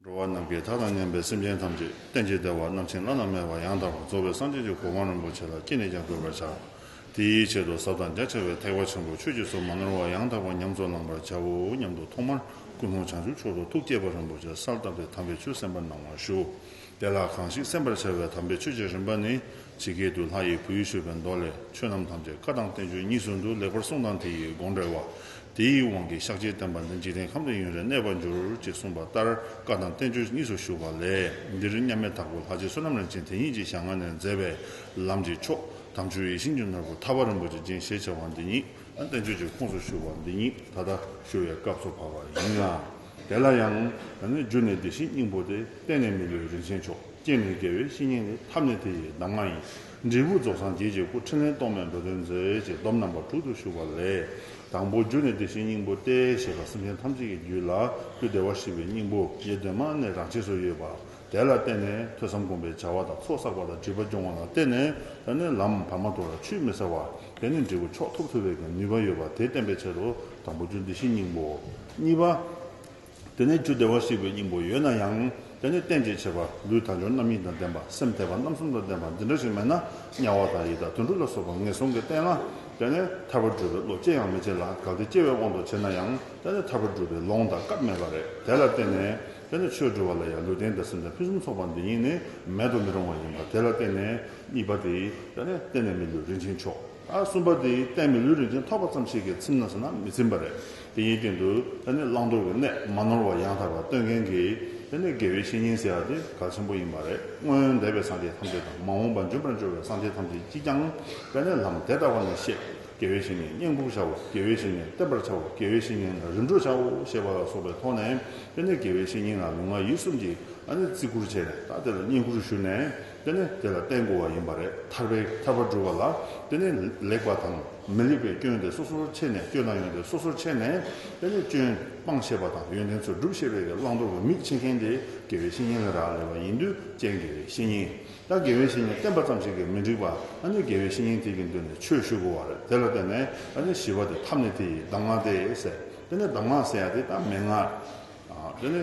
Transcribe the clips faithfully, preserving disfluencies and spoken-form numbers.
འགྲོ་བ་ནམ་མཁའི་མཐའ་དང་མཉམ་པའི་སེམས་ཅན་ཐམས་ཅད་རྟེན་ཅིང་འབྲེལ་བ་རྣམ་མཁྱེན་བླ་ན་མེད་པ་ཡང་དག་པར་རྫོགས་པའི་སངས་རྒྱས་ཀྱི་གོ་འཕང་རིན་པོ་ཆེ་ལ་སྐྱེས་ནས་ཀྱང་འགོད་པར་བྱ། དེའི་ཆེད་དུ་ཟབ་དང་རྒྱ་ཆེ་བའི་ཐེག་པ་ཆེན་པོ་ཆོས་ཀྱི་ཚོགས་མ་ནོར་བ་ཡང་དག་པར་ཉམས་སུ་བླང་བར་བྱའོ་སྙམ་དུ་ཐོག་མར་ཀུན་སློང་བྱང་ཆུབ་མཆོག་ཏུ་ཐུགས་བསྐྱེད་པ་རིན་པོ་ཆེ་གསལ་བཏབ་སྟེ་དམ་པའི་ཆོས་གསན་པར་གནང་བར་ཞུ། དེ་ལ་གང་ཞིག་གསན་པར་བྱ་བའི་དམ་པའི་ཆོས་ཀྱི་རིམ་པ་ནི། ཇི་སྐད་དུ་ལྷ་ཡི་བུ་ཡིས་ཞུས་པའི་མདོ་ལས། ཆོས་རྣམས་ཐམས་ཅད་བཀའ་དང་བསྟན་བཅོས་གཉིས་སུ་འདུ། ལེགས་པར་གསུངས་དང་དེ་ཡི་དགོངས་འགྲེལ་བ། དེའི་དབང་གིས་ཤཱཀྱའི་བསྟན་པ་འདི། འཇིག་རྟེན་ཁམས་འདིར་ཡུན་རིང་གནས་པར་འགྱུར། ཅེས་གསུངས་པ་ལྟར། བཀའ་དང་བསྟན་བཅོས་གཉིས་སུ་ཞུགས་པ་ལས། འདིར་མཉམ་མེད་དྭགས་པོ་ལྷ་རྗེ་བསོད་ནམས་རིན་ཆེན་དེ་ཉིད་ཀྱི་ཞལ་སྔ་ནས་མཛད་པའི་ལམ་གྱི་མཆོག་དམ་ཆོས་ཡིད་བཞིན་གྱི་ནོར་བུ་ཐར་པ་རིན་པོ་ཆེ་ཅན་ཞེས་བྱ་བ་འདི་ཉིད། བསྟན་བཅོས་ཀྱི་ཁོངས་སུ་ཞུགས་པ་འདི་ཉིད་ད་ལྟ་ཞུ་བའི་སྐབས་སུ་བབ་པ་ཡིན་ལ། དེ་ལ་ཡང་། ད་ནི་རྒྱུ་ནི་བདེ་གཤེགས་སྙིང་པོ་སྟེ། རྟེན་ནི་མི་ལུས་རིན་ཆེན་མཆོག་རྐྱེན་ནི་དགེ་བའི་བཤེས་གཉེན་ནི། ཐབས་ནི་དེ་ཡི་གདམས་ངག་ཡིན། འབྲས་བུ་རྫོགས་སངས་རྒྱས་ཀྱི་སྐུ། ཕྲིན་ལས་རྟོག་མེད་འགྲོ་དོན་མཛད། ཅེས་སྡོམ་རྣམ་པ་དྲུག་ཏུ་ཞུགས་པ་ལས། དང་པོ་རྒྱུ་ནི་བདེ་གཤེགས་སྙིང་པོ་སྟེ་ཞེས་པ་སེམས་ཅན་ཐམས་ཅད་ཀྱི་རྒྱུད་ལ་རྒྱུ་བདེ་བར་གཤེགས་པའི་སྙིང་པོ་ཡེ་གདོད་མ་ནས་རང་ཆས་སུ་ཡོད་པ། དེ་ལ་བརྟེན་ནས་ཐོས་བསམ་སྒོམ་པའི་བྱ་བ་དང་ཚོགས་བསགས་པ་དང་སྒྲིབ་པ་སྦྱོང་བ་ལ་བརྟེན་ནས། དེ་ནས་ལམ་བར་མ་དོར་བར་ཆུད་མི་ཟ་བ། དེ་ནས་འབྲས་བུ་མཆོག་ཐོབ་ཐུབ་པའི་ནུས་པ་ཡོད་པ་དེ་བསྟན་པའི་ཆེད་དུ་དང་པོ་རྒྱུ་བདེ་གཤེགས་སྙིང་པོ། གཉིས་པ། དེ་ནས་རྒྱུ་བདེ་བར་གཤེགས་པའི་སྙིང་པོ་ཡོད་ན་ཡང་། དེ་ནས་རྟེན་ཅིང་བྱེད་པ་ལུས་དལ་འབྱོར་རྣམ་གཉིས་དང་ལྡན་པ། སེམས་དད་པ་རྣམ་གསུམ་དང་ལྡན་པ་འདི་འདྲ་ཞིག་མེད་ན། དམྱལ་བ་དང་ཡི་དྭགས་དུད་འགྲོ་ལ་སོགས་པ་ངན་སོང་གི་རྟེན་ལ། དེ་ནས་ཐར་པར་འགྲོ་བའི་བློ་ཅི་ཡང་མི་སྐྱེ་ལ། གལ་ཏེ་སྐྱེ་བའི་དབང་དུ་བྱས་ན་ཡང་། དེ་ནས་ཐར་པར་འགྲོ་བའི་ལོང་དང་སྐབས་མེད་པ་རེད། དེ་ལ་བརྟེན་ནས། དེ་ནས་ཆོས་སྒྲུབ་པ་ལ་ཡང་ལུས་རྟེན་དང་སེམས་ཅན་ཕུན་སུམ་ཚོགས་པ་འདི་ཉིད་ནི་མེད་དུ་མི་རུང་བ་ཡིན་པ། དེ་ལ་བརྟེན་ནས་གཉིས་པ་དེ། དེ་ནས་རྟེན་ནི་མི་ལུས་རིན་ཆེན་མཆོག་ཨ། གསུམ་པ་དེ་རྟེན་མི་ལུས་རིན་ཆེན་ཐོབ་པ་ཙམ་ཞིག་གིས་ཚིམ་ན་ཟེར་ན་མི་ཚིམ་པ་རེད། དེ་ཡིན་དུས་དེ་ནི་བླང་དོར་གྱི་གནས་མ་ནོར་བ་ཡང་དག་པར་སྟོན་མཁན་གྱི་དེ་ནི་དགེ་བའི་བཤེས་གཉེན་ཟེར་ཡ་དེ་གལ་ཆེན་པོ་ཡིན་པ་རེད། སྔོན་འདས་པའི་སངས་རྒྱས་ཐམས་ཅད་དང་མ་འོངས་པ་འབྱོན་པར་འགྱུར་བའི་སངས་རྒྱས་ཐམས་ཅད་ཀྱིས་ཀྱང་དེ་ནི་ལམ་དེ་ལྟ་བ་ནི་བཤད། དགེ་བའི་བཤེས་གཉེན་སྙིང་པོར་བྱའོ། དགེ་བའི་བཤེས་གཉེན་བསྟེན་པར་བྱའོ། དགེ་བའི་བཤེས་གཉེན་ལ་རིམ་གྲོ་བྱའོ་ཞེས་པ་ལ་སོགས་པའི་ཐོག་ནས། དེ་ནི་དགེ་བའི་བཤེས་གཉེན་ལ་ལུས་ངག་ཡིད་གསུམ་གྱིས་ཨ་ནི་བརྩི་བཀུར་བྱས་ནས། ད་དེ་ལ་བསྙེན་བཀུར་ཞུས་ནས། དེ་ནི་དེ་ལ་བསྟེན་དགོས་པ་ཡིན་པ་རེད། ཐར་པའི་ཐར་པ་སྒྲུབ་པ་ལ་དེ་ནི་ལེགས་པ་དང་མི་ལེགས་པའི་སྐྱོན་དེ་སོ་སོར་ཕྱེ་ནས། སྐྱོན་དང་ཡོན་ཏན་སོ་སོར་ཕྱེ་ནས། དེ་ནི་སྐྱོན་སྤང་ཤེས་པ་དང་ཡོན་ཏན་ཚུར་སྒྲུབ་ཤེས་པའི་བླང་དོར་གྱི་མིག་ཕྱེ་མཁན་དེ་དགེ་བའི་བཤེས་གཉེན་ལ་རག་ལས་པ་ཡིན་དུས། རྐྱེན་དགེ་བའི་བཤེས་གཉེན། ད་དགེ་བའི་བཤེས་གཉེན་བསྟེན་པ་ཙམ་ཞིག་གིས་མི་འགྲིག་པ། ཨ་ནི་དགེ་བའི་བཤེས་གཉེན་དེ་གི་མདུན་ནས་ཆོས་ཞུ་དགོས་པ་རེད། དེ་ལ་བརྟེན་ནས་ཨ་ནི་བཞི་པ་དེ་ཐབས་ནི་དེ་ཡི་གདམས་ངག་སྟེ་ཟེར། དེ་ནི་གདམས་ངག་ཟེར་ཡ་དེ་ད་མན་ངག་ཨ། དེ་ནི་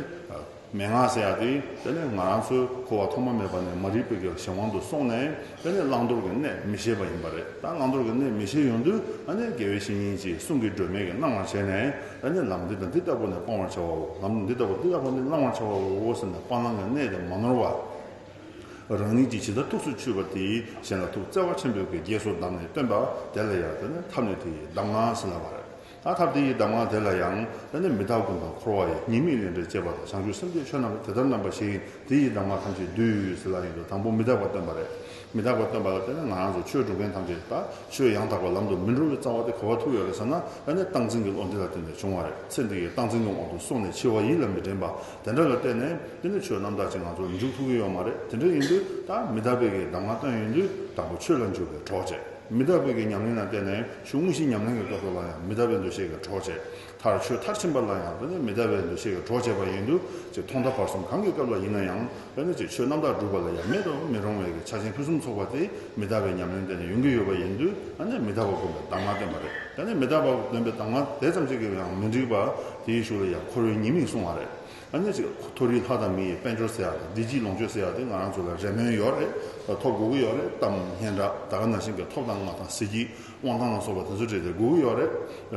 མན་ངག་ཟེར་ཡ་དེ། དེ་ནི་ང་རང་ཚོའི་འཁོར་བ་ཐོག་མ་མེད་པ་ནས་མ་རིག་པའི་གི་གཞན་དབང་དུ་སོང་ནས། དེ་ནི་བླང་དོར་གྱི་གནས་མི་ཤེས་པ་ཡིན་པ་རེད། ད་བླང་དོར་གྱི་གནས་མི་ཤེས་ཡོང་དུས། ཨ་ནི་དགེ་བའི་བཤེས་གཉེན་གྱིས་གསུང་གི་སྒྲོན་མེ་གིས་སྣང་བར་བྱས་ནས། ཨ་ནི་ལམ་འདི་དང་འདི་ལྟ་བུ་ནི་སྤང་བར་བྱའོ། ལམ་འདི་ལྟ་བུ་འདི་ལྟ་བུ་ནི་བླང་བར་བྱའོ་ཟེར་ནས། སྤང་བླང་གི་གནས་དེ་མ་ནོར་བ། རང་ཉིད་ཀྱིས་ཇི་ལྟར་ཐུགས་སུ་ཆུད་པ་དེས་གཞན་ལ་ཐུགས་བརྩེ་བ་ཆེན་པོས་ཀྱི་རྗེས་སུ་བདམས་ནས་བསྟེན་པ་དེ་ལ་ཡང་དེ་ནི་ཐབས་ནི་དེ་ཡི་གདམས་ངག་ཟེར་ལབ་པ་རེད། ད་ཐབས་དེ་ཡི་གདམས་ངག་དེ་ལ་ཡང་དེ་ནི་མི་རྟག་ཀུན་དང་འཁོར་བ་ཡི་ཉེས་དམིགས་ལས་འབྲས་བཅས་པ་དང་། བྱང་ཆུབ་སེམས་བསྐྱེད་ཆོས་རྣམས་དེ་ལྟར་རྣམ་པ་བཞི་ཡིན། དེ་ཡི་གདམས་ངག་ཐམས་ཅད་བསྡུས་ཟེར་ལབ་ཡིན་དུས། དང་པོ་མི་རྟག་པ་བསྟེན་པ་རེད། མི་རྟག་པ་བསྟེན་པ་ལ་བརྟེན་ནས་ང་རང་ཚོ་ཆོས་སྒྲུབ་མཁན་ཐམས་ཅད་ད་ཆོས་ཡང་དག་པ་ལམ་དུ་མི་འགྲོ་བའི་རྩ་བ་དེ་ག་པར་ཐུག་ཡོད་རེད་ཟེར་ན། ཨ་ནི་སྟངས་འཛིན་གྱི་བློ་འདི་ལ་བརྟེན་ནས་བྱུང་བ་རེད། ཚེ་འདི་ཡི་སྟངས་འཛིན་གྱི་དབང་དུ་སོང་ནས་འཆི་བ་ཡིད་ལ་མི་དྲན་པ་དེ་འདྲ་ལ་བརྟེན་ནས། དེ་ནི་ཆོས་རྣམ་དག་ཅིག་ང་ཚོར་འཇུག་ཐུབ་ཀྱི་ཡོད་མ་རེད། དེ་འདྲ་ཡིན་དུས་ད་མི་རྟག་པའི་གི་གདམས་ངག་བསྟན་ཡོང་དུས། དང་པོ་ཆོས་ལ་འཇུག་པའི་གྲོགས་བྱས། མི་རྟག་པའི་གི་ཉམས་ལེན་ལ་བརྟེན་ནས་ཆོས་དངོས་གཞིའི་ཉམས་ལེན་གྱི་སྐབས་སུ་ལ་ཡང་མི་རྟག་པའི་འདུ་ཤེས་ཀྱི་གྲོགས་བྱས། མཐར་ཆོས་མཐར་ཕྱིན་པ་ལ་ཡང་དེ་ནི་མི་རྟག་པའི་འདུ་ཤེས་ཀྱི་གྲོགས་བྱས་པ་ཡིན་དུས། ཅིག་ཐོག་མཐའ་བར་གསུམ་གང་གི་སྐབས་ལ་ཡིན་ན་ཡང་། དེ་ནི་ཅིག་ཆོས་རྣམ་དག་སྒྲུབ་པ་ལ་ཡང་མེད་དུ་མི་རུང་བའི་གི་ཆ་རྐྱེན་ཕུན་སུམ་ཚོགས་པ་དེ་མི་རྟག་པའི་ཉམས་ལེན་བརྟེན་ནས་ཡོང་གི་ཡོད་པ་ཡིན་དུས། ཨ་ནི་མི་རྟག་པ་སྒོམ་པའི་གདམས་ངག་བསྟན་པ་རེད། དེ་ནི་མི་རྟག་པ་སྒོམ་པའི་གདམས་ངག་དེ་ཙམ་ཞིག་གིས་ཡང་མི་འགྲིག་པ། དེའི་གཞུག་ལ་ཡང་འཁོར་བའི་ཉེས་དམིགས་གསུངས་པ་རེད། ཨ་ནི་ཅིག་མཐོ་རིས་ལྷ་དང་མི་ཡི་དཔལ་འབྱོར་ཟེར་ཡ་དང་། བདེ་སྐྱིད་ལོངས་སྤྱོད་ཟེར་ཡ་དེ་ང་རང་ཚོ་ལ་རེ་སྨོན་ཡོད་རེད། ཐོབ་དགོས་ཀྱི་ཡོད་རེད། གཏམ་སྙན་གྲགས་ད་ག་ནང་བཞིན་གྱི་ཐོབ་དང་མངའ་དང་གཟི་བརྗིད་དབང་ཐང་ལ་སོགས་པ་དེ་ཚོ་བྲིས་ཏེ་དགོས་ཀྱི་ཡོད་རེད།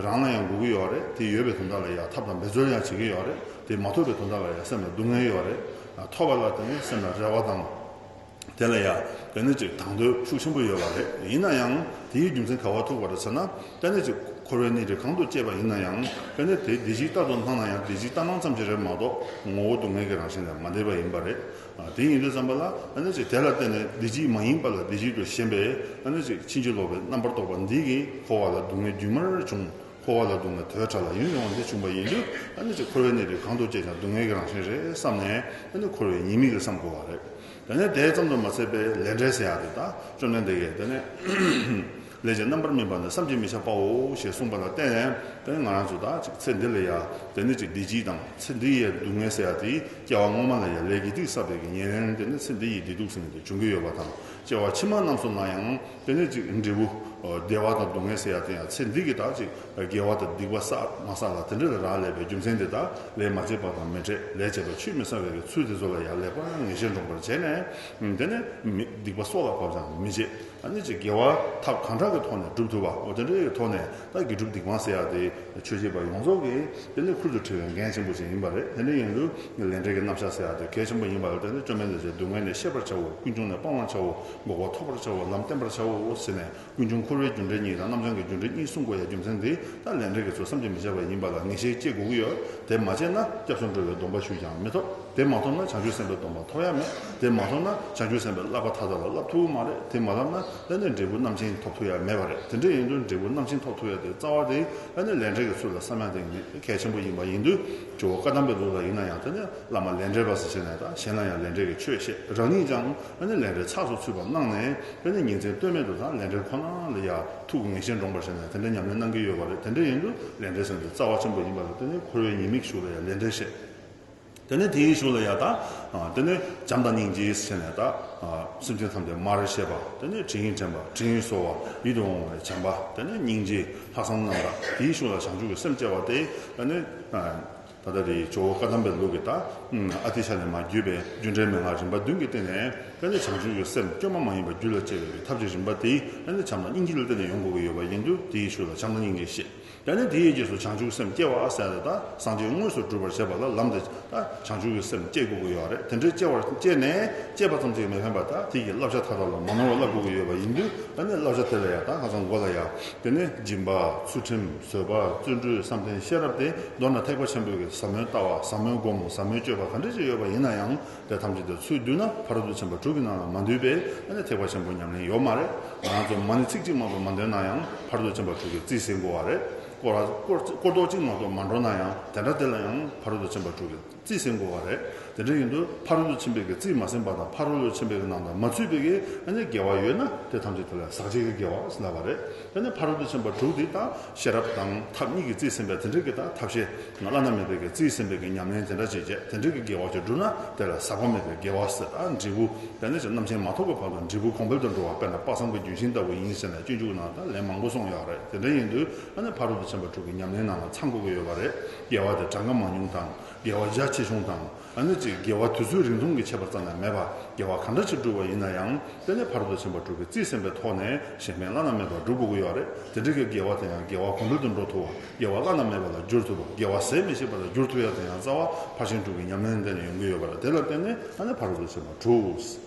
རང་ལ་ཡང་དགོས་ཀྱི་ཡོད་རེད། དེ་ཡོད་པའི་དོན་དག་ལ་ཡང་ཐབས་དང་འབད་རྩོལ་ཡང་བྱེད་ཀྱི་ཡོད་རེད། དེ་མ་ཐོབ་པའི་དོན་དག་ལ་ཡང་སེམས་ལ་སྡུག་བསྔལ་ཡོད་རེད། ཐོབ་པ་ལ་དེ་ནི་སེམས་ལ་རེ་བ་དང་། དེ་ལ་ཡང་དེ་ནི་ཅིག་དང་དོད་ཤུགས་ཆེན་པོ་ཡོད་པ་རེད། ཡིན་ན་ཡང་དེའི་རྒྱུ་མཚན་ག་པར་ཐུག་པ་རེད་ཟེར་ན། དེ་ནི་ཅིག་འཁོར་བའི་གནས་འདི་གང་དུ་སྐྱེས་པ་ཡིན་ན་ཡང་། དེ་ནི་དེ་བདེ་སྐྱིད་ལྟར་དུ་སྣང་ན་ཡང་། བདེ་སྐྱིད་ལྟར་སྣང་ཙམ་ཞིག་རེད་མ་གཏོགས། ངོ་བོ་སྡུག་བསྔལ་གྱི་རང་བཞིན་ལས་མ་འདས་པ་ཡིན་པ་རེད། ཨ། དེ་ཡིན་དུས་ཙམ་པ་ལ། ཨ་ནི་ཅིག་དེ་ལ་བརྟེན་ནས་བདེ་སྐྱིད་མ་ཡིན་པ་ལ་བདེ་སྐྱིད་དུ་ཞེན་པའི། ཨ་ནི་ཅིག་ཕྱིན་ཅི་ལོག་པའི་རྣམ་པར་རྟོག་པ་འདི་གིས་འཁོར་བ་ལ་སྡུག་བསྔལ་རྒྱུན་མར་བྱུང་། འཁོར་བ་ལ་སྡུག་བསྔལ་དོས་དྲག་ལ་ཡུན་རིང་བ་འདི་བྱུང་བ་ཡིན་དུས། ཨ་ནི་ཅིག་འཁོར་བའི་གནས་འདི་གང་དུ་སྐྱེས་ཀྱང་སྡུག་བསྔལ་གྱི་རང་བཞིན་རེད་བསམ་ནས། ཨ་ནི་འཁོར་བའི་ཉེས་དམིགས་ལ་བསམ་དགོས་པ་རེད། དེ་ནས་དེ་ཙམ་དུ་མ་ཟད་པའི་ལས་འབྲས་ཟེར་ཡག་དེ་ད་བཅོམ་ལྡན་འདས་ཀྱིས་དེ་ནས། ལས་ཀྱི་རྣམ་པར་སྨིན་པ་ནི་བསམ་གྱིས་མི་ཁྱབ་པའོ་ཞེས་གསུངས་པ་ལ་བརྟེན་ནས། དེ་ནི་ང་རང་ཚོ་ད་ཅིག་ཚེ་འདི་ལ་ཡ་དེ་ནི་ཅིག་བདེ་སྐྱིད་དང་ཚེ་འདི་ཡི་སྡུག་བསྔལ་ཟེར་ཡ་དེ་སྐྱེ་བ་སྔོན་མ་ལ་ཡ་ལས་ཀྱི་སྡིག་བསགས་པའི་གི་ཉེར་ལེན་དེ་ནི་ཚེ་འདི་ཡི་བདེ་སྡུག་ཟེར་ནས་དེ་འབྱུང་གི་ཡོད་པ་དང་། སྐྱེ་བ་ཕྱི་མ་རྣམས་སུ་ན་ཡང་དེ་ནི་ཅིག་འབྲས་བུ་བདེ་བ་དང་སྡུག་བསྔལ་ཟེར་ཡ་དེ་ཡང་ཚེ་འདི་གི་ད་ཅིག་དགེ་བ་དང་སྡིག་པ་བསགས་མ་བསགས་ལ་དེ་འདྲ་ལ་རག་ལས་པའི་རྒྱུ་མཚན་དེ་དག་ལས་མ་བྱས་པ་དང་མི་འཕྲད། ལས་བྱས་པ་ཆུད་མི་ཟ་བའི་གི་ཚུལ་དེ་ཚོ་ལ་ཡང་ལེགས་པར་ངེས་ཤེས་འདྲོངས་པར་བྱས་ནས། དེ་ནས་མི་སྡིག་པ་སྲོག་ལ་བབས་ཀྱང་མི་བྱེད། ཨ་ནི་ཅིག་དགེ་བ་ཐབས་གང་དྲག་གི་ཐོག་ནས་སྒྲུབ་ཐུབ་པ། འོ་དེ་འདྲའི་ཐོག་ནས་ད་དགེ་སྒྲུབ་སྡིག་སྤང་ཟེར་ཡ་དེ་ཆོས་བྱེད་པ་ཡོངས་རྫོགས་ཀྱི་དེ་ནི་ཁུར་དུ་ཁྲིད་པའི་འགན་ཆེན་པོ་ཞིག་ཡིན་པ་རེད། དེ་འདྲ་ཡིན་དུས་ལས་འབྲས་ཀྱི་རྣམ་གཞག་ཟེར་ཡ་དེ་གལ་ཆེན་པོ་ཡིན་པ་ལ་བརྟེན་ནས་སྐྱོན་མེད་ལས་བྱས། སྡུག་བསྔལ་ནས་ཤེས་པར་བྱའོ། ཀུན་འབྱུང་ནས་སྤང་བར་བྱའོ། འགོག་པ་ཐོབ་པར་བྱའོ། ལམ་བསྟེན་པར་བྱའོ་ཟེར་ནས། ཀུན་འབྱུང་འཁོར་བའི་རྒྱུ་འབྲས་གཉིས་དང་རྣམ་བྱང་གི་རྒྱུ་འབྲས་གཉིས་གསུངས་དགོས་ཡ་རྒྱུ་མཚན་དེ་ད་ལས་འབྲས་ཀྱི་ཚུལ་བསམ་གྱིས་མི་ཁྱབ་པ་ཡིན་པ་ལ་ངེས་ཤེས་སྐྱེ་དགོས་ཀྱི་ཡོད། དེ་མ་བྱས་ན་སྐྱབས་སུ་འགྲོ་བའི་སྡོམ་པ་ཞུས་ཀྱང་མི་ཐོབ། དེ་མ་ཐོབ་ན་བྱང་ཆུབ་སེམས་དཔའི་སྡོམ་པ་ཐོབ་ཡ་མེད། དེ་མ་ཐོབ་ན་བྱང་ཆུབ་སེམས་དཔའི་བསླབ་པ་མཐའ་དག་ལ་བསླབ་ཐུབ་ཀྱི་མ་རེད། དེ་མ་བསླབ་ན་ད་ནི་འབྲས་བུ་རྣམ་མཁྱེན་ཐོབ་ཐུབ་ཡ་མེད་པ་རེད། དེ་འདྲ་ཡིན་དུས་འབྲས་བུ་རྣམ་མཁྱེན་ཐོབ་ཐུབ་ཡ་དེ་རྩ་བ་དེ་ད་ནི་ལས་འབྲས་ཀྱི་ཚུལ་ལ་བསམ་ཡ་དེ་ངེས་གལ་ཆེན་པོ་ཡིན་པ་ཡིན་དུས། ཇོ་བོ་བཀའ་གདམས་པའི་ལུགས་ལ་ཡིན་ན་ཡང་དེ་ནི་བླ་མ་ལས་འབྲས་པ་ཟེར་བྱས་ནས་ད་གཞན་ལ་ཡང་ལས་འབྲས་ཀྱི་ཆོས་བཤད། རང་ཉིད་ཀྱང་ཨ་ནི་ལས་འབྲས་ཚགས་སུ་ཚུད་པ་གནང་ནས། དེ་ནི་ཉིན་མཚན་ལྟོས་མེད་དུ་ད་ལས་འབྲས་ཁོ་ན་ལ་ཡ་ཐུགས་ངེས་ཤེས་འདྲོངས་པར་བྱས་ནས་དེ་འདྲའི་ཉམས་ལེན་གནང་གི་ཡོད་པ་རེད། དེ་འདྲ་ཡིན་དུས་ལས་འབྲས་ཟེར་དེ་རྩ་བ་ཆེན་པོ་ཡིན་པ་ལ་དེ་ནི་འཁོར་བའི་ཉེས་དམིགས་ཞུགས་ལ་ཡ་ལས་འབྲས་བཤད། དེ་ནི་དེའི་གཞུག་ལ་ཡ་ད་དེ་ནི་བྱམས་དང་སྙིང་རྗེ་ཟེར་ནས་ད་སེམས་ཅན་ཐམས་ཅད་མར་བཤད་པ། དེ་ནི་དྲིན་དྲན་པ། དྲིན་གཟོ་བ། ཡིད་དུ་འོང་བའི་བྱམས་པ། དེ་ནི་སྙིང་རྗེ། ལྷག་བསམ་རྣམ་དག། དེའི་གཞུག་ལ་བྱང་ཆུབ་ཀྱི་སེམས་སྐྱེ་བ་དེ་དེ་ནི། ད་ལྟ་དེ་ཇོ་བོ་བཀའ་གདམས་པའི་ལུགས་ཀྱི་ད་ཨ་ཏི་ཤ་ནས་མར་བརྒྱུད་པའི་རྒྱུ་འབྲས་མན་ངག་རིམ་པ་བདུན་གྱི་སྟེང་ནས། དེ་ནི་བྱང་ཆུབ་ཀྱི་སེམས་བཅོས་མ་མ་ཡིན་པ་རྒྱུད་ལ་སྐྱེ་བའི་ཐབས་ཀྱི་རིམ་པ་དེ་དེ་ནི་བྱམས་དང་སྙིང་རྗེ་ལ་བརྟེན་ནས་ཡོང་དགོས་ཀྱི་ཡོད་པ་ཡིན་དུས། དེའི་གཞུག་ལ་བྱམས་དང་སྙིང་རྗེ་བཤད། དེ་ནི་དེའི་རྗེས་སུ་བྱང་ཆུབ་སེམས་སྐྱེ་བ་ཟེར་ཏེ་ད་སངས་རྒྱས་དངོས་སུ་སྒྲུབ་པར་བྱེད་པ་ལ་ལམ་དེ་ད་བྱང་ཆུབ་ཀྱི་སེམས་སྐྱེ་དགོས་ཀྱི་ཡོད་རེད། དེ་འདྲའི་སྐྱེ་བར་སྐྱེས་ནས་སྐྱེས་པ་ཙམ་གྱིས་མི་ཕན་པ་ད་དེ་ཡི་བསླབ་བྱ་མཐའ་དག་ལ་མ་ནོར་བ་བསླབ་དགོས་ཀྱི་ཡོད་པ་ཡིན་དུས། ད་ནི་བསླབ་བྱ་དེ་ལ་ཡང་ད་ཁ་སང་གོ་ལ་ཡ་དེ་ནི་སྦྱིན་པ། ཚུལ་ཁྲིམས། བཟོད་པ། བརྩོན་འགྲུས། བསམ་གཏན། ཤེས་རབ་སྟེ་མདོར་ན་ཐེག་པ་ཆེན་པོའི་གི་ཟབ་མོའི་ལྟ་བ། ཟབ་མོའི་སྒོ་མོ། ཟབ་མོའི་སྤྱོད་པ་ག་འདྲ་ཞིག་ཡོད་པ་ཡིན་ན་ཡང་། དེ་ཐམས་ཅད་དེ་ཚུར་བསྡུས་ན་ཕ་རོལ་ཏུ་ཕྱིན་པ་དྲུག་གི་ནང་ལ་མ་འདུས་པའི་ཨ་ནི་ཐེག་པ་ཆེན་པོ་ཉམས་ལེན་ཡོད་མ་རེད། ང་ཚོ་མ་ཎི་ཚིག་གཅིག་མ་གཏོགས་མ་འདོན་ན་ཡང་ཕ་རོལ་ཏུ་ཕྱིན་པ་དྲུག་གི་རྩིས་ཟིན་དགོས་པ་རེད། སྐོར་སྐོར་སྐོར་རྡོག་གཅིག་མ་གཏོགས་མ་འགྲོ་ན་ཡང་དེ་འདྲ་དེ་ལ་ཡང་ཕ་རོལ་ཏུ་ཕྱིན་པ་དྲུག་གི་རྩིས་ཟིན་དགོས་པ་རེད། དེ་འདྲ་ཡིན་དུས་ཕ་རོལ་ཏུ་ཕྱིན་པའི་གི་རྩིས་མ་ཟིན་པ་དང་ཕ་རོལ་ཏུ་ཕྱིན་པའི་གི་ནང་དུ་མ་ཚུད་པའི་གི་ཨ་ནི་དགེ་བ་ཡོད་ན་དེ་ཐམས་ཅད་དེ་ལ་ཟག་བཅས་ཀྱི་དགེ་བ་ཟེར་ལབ་པ་རེད། དེ་ནི་ཕ་རོལ་ཏུ་ཕྱིན་པ་དྲུག་འདི་དང་ཤེས་རབ་དང་ཐབས་གཉིས་ཀྱི་རྩིས་ཟིན་པའི་དེ་འདྲ་གི་ད་ཐབས་ཤེས། བླ་ན་མེད་པའི་གི་རྩིས་ཟིན་པའི་གི་ཉམས་ལེན་དེ་འདྲ་ཅིག་བྱས། དེ་འདྲའི་གི་དགེ་བ་ཅིག་བསྒྲུབས་ན་དེ་ལ་ཟག་པ་མེད་པའི་དགེ་བ་ཟེར། ད་འབྲས་བུ་དེ་ནི་ཅིག་རྣམ་མཁྱེན་མ་ཐོབ་ཀྱི་བར་དུ་འབྲས་བུ་གོང་འཕེལ་དུ་འགྲོ་བ། དཔེར་ན་དཔག་བསམ་གྱི་ལྗོན་ཤིང་ལྟ་བུ་ཡིན་ཟེར་ནས་སྤྱོད་འཇུག་ནང་ད་ལན་མང་པོ་གསུངས་ཡོད་རེད། དེ་འདྲ་ཡིན་དུས་ཨ་ནི་ཕ་རོལ་ཏུ་ཕྱིན་པ་དྲུག་གི་ཉམས་ལེན་ནང་ལ་ཚང་དགོས་ཀྱི་ཡོད་པ་རེད། དགེ་བ་དེ་གྲངས་ཀ་མང་ཉུང་དང་། དགེ་བ་རྒྱ་ཆེ་ཆུང་དང་། ཨ་ནི་ཅིག་དགེ་བ་དུས་ཚོད་རིང་ཐུང་གི་ཁྱད་པར་རྩ་ནས་མེད་པ། དགེ་བ་གང་འདྲ་ཅིག་བསྒྲུབས་པ་ཡིན་ན་ཡང་དེ་ནི་ཕ་རོལ་ཏུ་ཕྱིན་པ་དྲུག་གི་རྩིས་ཟིན་པའི་ཐོག་ནས་གཞན་ཕན་བླ་ན་མེད་པ་བསྒྲུབ་དགོས་ཀྱི་ཡོད་རེད། དེ་འདྲ་གི་དགེ་བ་དེ་ཡང་དགེ་བ་གོང་འཕེལ་དུ་འགྲོ་ཐུབ་པ། དགེ་བ་བླ་ན་མེད་པ་ལ་འགྱུར་ཐུབ་པ། དགེ་བ་ཟད་མི་ཤེས་པ་ལ་འགྱུར་ཐུབ་ཡ་དེ་ཡང་རྩ་བ་ཕར་ཕྱིན་དྲུག་གི་ཉམས་ལེན་དེ་ནས་ཡོང་གི་ཡོད་པ་རེད། དེ་ལ་བརྟེན་ནས་ཨ་ནི་ཕ་རོལ་ཏུ་ཕྱིན་པ་དྲུག་